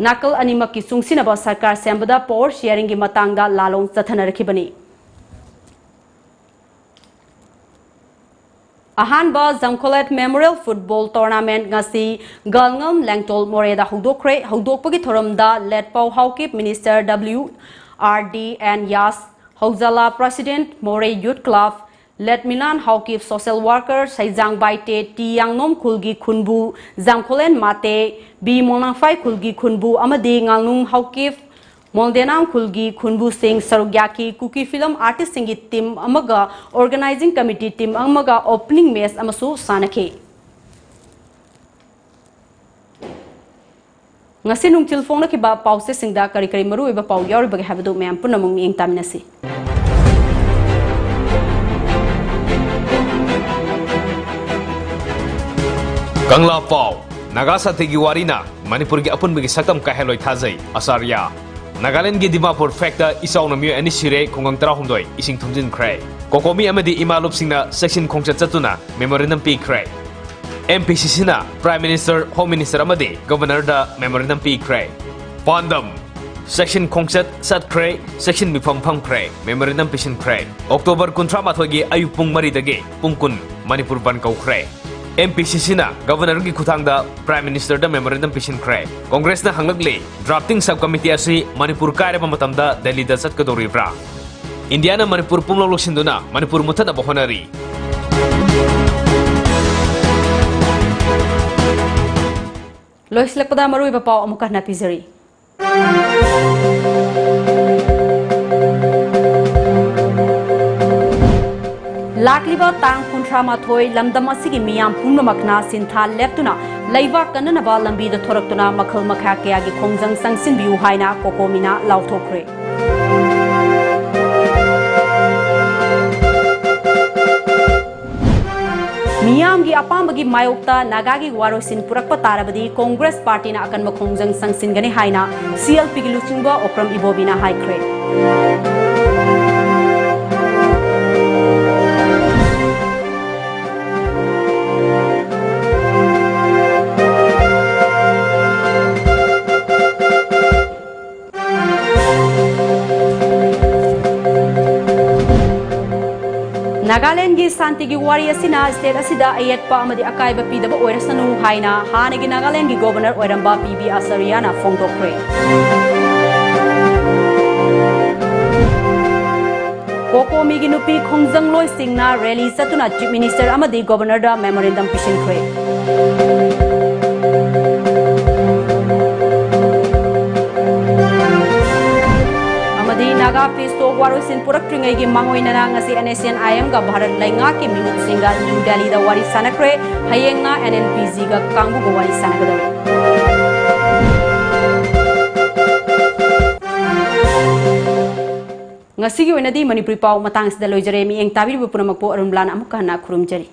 ꯅꯥꯀꯜ ꯑꯅꯤꯃꯛꯀꯤ ꯆꯨꯡꯁꯤꯟꯅꯕ ꯁꯔꯀꯥꯔ ꯁꯦꯝꯕꯗ power sharingꯒꯤ ꯃꯇꯥꯡꯗ ꯂꯥꯂꯣꯡ ꯆꯠꯊꯅꯔꯛꯈꯤꯕꯅꯤ꯫ ꯑꯍꯥꯟꯕ ꯖꯝꯈꯣꯂꯦꯠ Memorial Football Tournament ꯉꯁꯤ ꯒꯜꯉꯝ ꯂꯦꯡꯇꯣꯜ ꯃꯣꯔꯦꯗ ꯍꯧꯗꯣꯛꯈ꯭ꯔꯦ꯫ ꯍꯧꯗꯣꯛꯄꯒꯤ ꯊꯧꯔꯝꯗ Letpao Haokip Minister W R D N ꯌꯥꯁ, ꯍꯧꯖꯥꯂꯥ President Moreh Youth Club, Letminan Haokip Social Worker, Seijang Baite T ꯌꯥꯡꯅꯣꯝ ꯈꯨꯜꯒꯤ ꯈꯨꯟꯕꯨ, ꯖꯝꯈꯣꯂꯦꯟ ꯃꯥꯇꯦ, ꯕꯤ ꯃꯣꯡꯅꯥꯡꯐꯥꯏ ꯈꯨꯜꯒꯤ ꯈꯨꯟꯕꯨ ꯑꯃꯗꯤ ꯉꯥꯡꯅꯨꯡ ꯍꯥꯎꯀꯤꯞ ꯃꯣꯟꯗꯦꯅꯥꯡ ꯈꯨꯜꯒꯤ ꯈꯨꯟꯕꯨꯁꯤꯡ ꯁꯔꯨꯛ ꯌꯥꯈꯤ꯫ ꯀꯨꯀꯤ film artistꯁꯤꯡꯒꯤ team ꯑꯃꯒ organizing committee team ꯑꯃꯒ opening match ꯑꯃꯁꯨ ꯁꯥꯟꯅꯈꯤ꯫ ꯉꯁꯤ ꯅꯨꯡꯊꯤꯜ ꯐꯣꯡꯅꯈꯤꯕ ꯄꯥꯎꯆꯦꯁꯤꯡꯗ ꯀꯔꯤ ꯀꯔꯤ ꯃꯔꯨꯑꯣꯏꯕ ꯄꯥꯎ ꯌꯥꯎꯔꯤꯕꯒꯦ ꯍꯥꯏꯕꯗꯨ ꯃꯌꯥꯝ ꯄꯨꯝꯅꯃꯛ ꯃꯤꯠꯌꯦꯡ ꯇꯥꯃꯤꯟꯅꯁꯤ꯫ ꯀꯪꯂꯥ ꯄꯥꯎ꯫ ꯅꯥꯒꯥ ꯁꯥꯟꯇꯤꯒꯤ ꯋꯥꯔꯤꯅ ꯃꯅꯤꯄꯨꯔꯒꯤ ꯑꯄꯨꯟꯕꯒꯤ ꯁꯛꯇꯝ ꯀꯥꯏꯍꯜꯂꯣꯏ ꯊꯥꯖꯩ, ꯑꯆꯥꯔꯌꯥ꯫ ꯅꯥꯒꯥꯂꯦꯟꯗꯒꯤ ꯗꯤꯃꯥꯄꯨꯔ ꯐꯦꯛꯇ ꯏꯆꯥꯎꯅ ꯃꯤꯑꯣꯏ ꯑꯅꯤ ꯁꯤꯔꯦ, ꯈꯨꯡꯒꯪ ꯇꯔꯥꯍꯨꯝꯗꯣꯏ ꯏꯁꯤꯡ ꯊꯨꯝꯖꯤꯟꯈ꯭ꯔꯦ꯫ ꯀꯣꯀꯣꯃꯤ ꯑꯃꯗꯤ ꯏꯃꯥꯂꯨꯞꯁꯤꯡꯅ ꯆꯦꯛꯁꯤꯟ ꯈꯣꯡꯆꯠ ꯆꯠꯇꯨꯅ memorandum ꯄꯤꯈ꯭ꯔꯦ꯫ MPCCꯅ Prime Minister, Home Minister ꯑꯃꯗꯤ Governorꯗ memorandum ꯄꯤꯈ꯭ꯔꯦ꯫ ꯄꯥꯟꯗꯝ: ꯆꯦꯛꯁꯤꯟ ꯈꯣꯡꯆꯠ ꯆꯠꯈ꯭ꯔꯦ, ꯆꯦꯛꯁꯤꯟ ꯃꯤꯐꯝ ꯐꯝꯈ꯭ꯔꯦ, memorandum ꯄꯤꯁꯤꯟꯈ꯭ꯔꯦ꯫ ꯑꯣꯛꯇꯣꯕꯔ ꯀꯨꯟꯊ꯭ꯔꯥ ꯃꯥꯊꯣꯏꯒꯤ ꯑꯌꯨꯛ ꯄꯨꯡ ꯃꯔꯤꯗꯒꯤ ꯄꯨꯡ ꯀꯨꯟ ꯃꯅꯤꯄꯨꯔ ꯕꯟ ꯀꯧꯈ꯭ꯔꯦ꯫ MPCCꯅ Governorꯒꯤ ꯈꯨꯠꯊꯥꯡꯗ Prime Ministerꯗ memorandum ꯄꯤꯁꯤꯟꯈ꯭ꯔꯦ꯫ Congressꯅ ꯍꯪꯂꯛꯂꯤ, drafting sub committee ꯑꯁꯤ ꯃꯅꯤꯄꯨꯔ ꯀꯥꯏꯔꯕ ꯃꯇꯝꯗ ꯗꯦꯜꯂꯤꯗ ꯆꯠꯀꯗꯧꯔꯤꯕ꯭ꯔꯥ? ꯏꯟꯗꯤꯌꯥꯅ ꯃꯅꯤꯄꯨꯔ ꯄꯨꯝꯂꯧ ꯂꯧꯁꯤꯟꯗꯨꯅ ꯃꯅꯤꯄꯨꯔ ꯃꯨꯠꯊꯠꯅꯕ ꯍꯣꯠꯅꯔꯤ꯫ ꯂꯣꯏꯁꯤꯜꯂꯛꯄꯗ ꯃꯔꯨꯑꯣꯏꯕ ꯄꯥꯎ ꯑꯃꯨꯛ ꯍꯟꯅ ꯄꯤꯖꯔꯤ꯫ ꯂꯥꯛꯂꯤꯕ ꯇꯥꯡ ꯀꯨꯟꯊ꯭ꯔꯥ ꯃꯥꯊꯣꯏ ꯂꯝꯗꯝ ꯑꯁꯤꯒꯤ ꯃꯤꯌꯥꯝ ꯄꯨꯝꯅꯃꯛꯅ ꯁꯤꯟꯊꯥ ꯂꯦꯞꯇꯨꯅ ꯂꯩꯕꯥꯛ ꯀꯟꯅꯅꯕ ꯂꯝꯕꯤꯗ ꯊꯣꯔꯛꯇꯨꯅ ꯃꯈꯜ ꯃꯈꯥ ꯀꯌꯥꯒꯤ ꯈꯣꯡꯖꯪ ꯆꯪꯁꯤꯟꯕꯤꯌꯨ ꯍꯥꯏꯅ ꯀꯣꯀꯣꯃꯤꯅ ꯂꯥꯎꯊꯣꯛꯈ꯭ꯔꯦ꯫ ꯃꯤꯌꯥꯝꯒꯤ ꯑꯄꯥꯝꯕꯒꯤ ꯃꯥꯌꯣꯛꯇ ꯅꯥꯒꯥꯒꯤ ꯋꯥꯔꯣꯏꯁꯤꯟ ꯄꯨꯔꯛꯄ ꯇꯥꯔꯕꯗꯤ ꯀꯣꯡꯒ꯭ꯔꯦꯁ ꯄꯥꯔꯇꯤꯅ ꯑꯀꯟꯕ ꯈꯣꯡꯖꯪ ꯆꯪꯁꯤꯟꯒꯅꯤ ꯍꯥꯏꯅ ꯁꯤ ꯑꯦꯜ ꯄꯤꯒꯤ ꯂꯨꯆꯤꯡꯕ ꯑꯣꯀ꯭ꯔꯝ ꯏꯕꯣꯕꯤꯅ ꯍꯥꯏꯈ꯭ꯔꯦ꯫ ꯅꯥꯒꯥꯂꯦꯟꯒꯤ ꯁꯥꯟꯇꯤꯒꯤ ꯋꯥꯔꯤ ꯑꯁꯤꯅ ꯁ꯭ꯇꯦꯠ ꯑꯁꯤꯗ ꯑꯌꯦꯠꯄ ꯑꯃꯗꯤ ꯑꯀꯥꯏꯕ ꯄꯤꯗꯕ ꯑꯣꯏꯔꯁꯅꯨ ꯍꯥꯏꯅ ꯍꯥꯟꯅꯒꯤ ꯅꯥꯒꯥꯂꯦꯟꯒꯤ ꯒꯣꯕꯔꯅꯔ ꯑꯣꯏꯔꯝꯕ ꯄꯤ ꯕꯤ ꯑꯆꯥꯔꯌꯥꯅ ꯐꯣꯡꯗꯣꯛꯈ꯭ꯔꯦ꯫ ꯀꯣꯀꯣꯃꯤꯒꯤ ꯅꯨꯄꯤ ꯈꯣꯡꯖꯪꯂꯣꯏꯁꯤꯡꯅ ꯔꯦꯂꯤ ꯆꯠꯇꯨꯅ ꯆꯤꯐ ꯃꯤꯅꯤꯁꯇꯔ ꯑꯃꯗꯤ ꯒꯣꯕꯔꯅꯔꯗ ꯃꯦꯃꯣꯔꯦꯟꯗꯝ ꯄꯤꯁꯤꯟꯈ꯭ꯔꯦ꯫ ꯑꯃꯗꯤ ꯅꯥꯒꯥ ꯄꯤꯁ ꯇꯣꯛ ꯋꯥꯔꯣꯏꯁꯤꯟ ꯄꯨꯔꯛꯇ꯭ꯔꯤꯉꯩꯒꯤ ꯃꯥꯡꯑꯣꯏꯅꯅ ꯉꯁꯤ ꯑꯦꯟ ꯑꯦꯁ ꯁꯤ ꯑꯦꯟ ꯑꯥꯏ ꯑꯦꯝꯒ ꯚꯥꯔꯠ ꯂꯩꯉꯥꯛꯀꯤ ꯃꯤꯍꯨꯠꯁꯤꯡꯒ ꯅ꯭ꯌꯨ ꯗꯦꯜꯂꯤꯗ ꯋꯥꯔꯤ ꯁꯥꯟꯅꯈ꯭ꯔꯦ꯫ ꯍꯌꯦꯡꯅ ꯑꯦꯟ ꯑꯦꯟ ꯄꯤ ꯖꯤꯒ ꯀꯥꯡꯕꯨꯒ ꯋꯥꯔꯤ ꯁꯥꯟꯅꯒꯗꯧꯔꯤ꯫ ꯉꯁꯤꯒꯤ ꯑꯣꯏꯅꯗꯤ ꯃꯅꯤꯄꯨꯔꯤ ꯄꯥꯎ ꯃꯇꯥꯡꯁꯤꯗ ꯂꯣꯏꯖꯔꯦ꯫ ꯃꯤꯠꯌꯦꯡ ꯇꯥꯕꯤꯔꯤꯕ ꯄꯨꯝꯅꯃꯛꯄꯨ ꯑꯔꯨꯟꯕꯂꯥꯅ ꯑꯃꯨꯛꯀ ꯍꯟꯅ ꯈꯨꯔꯨꯝꯖꯔꯤ꯫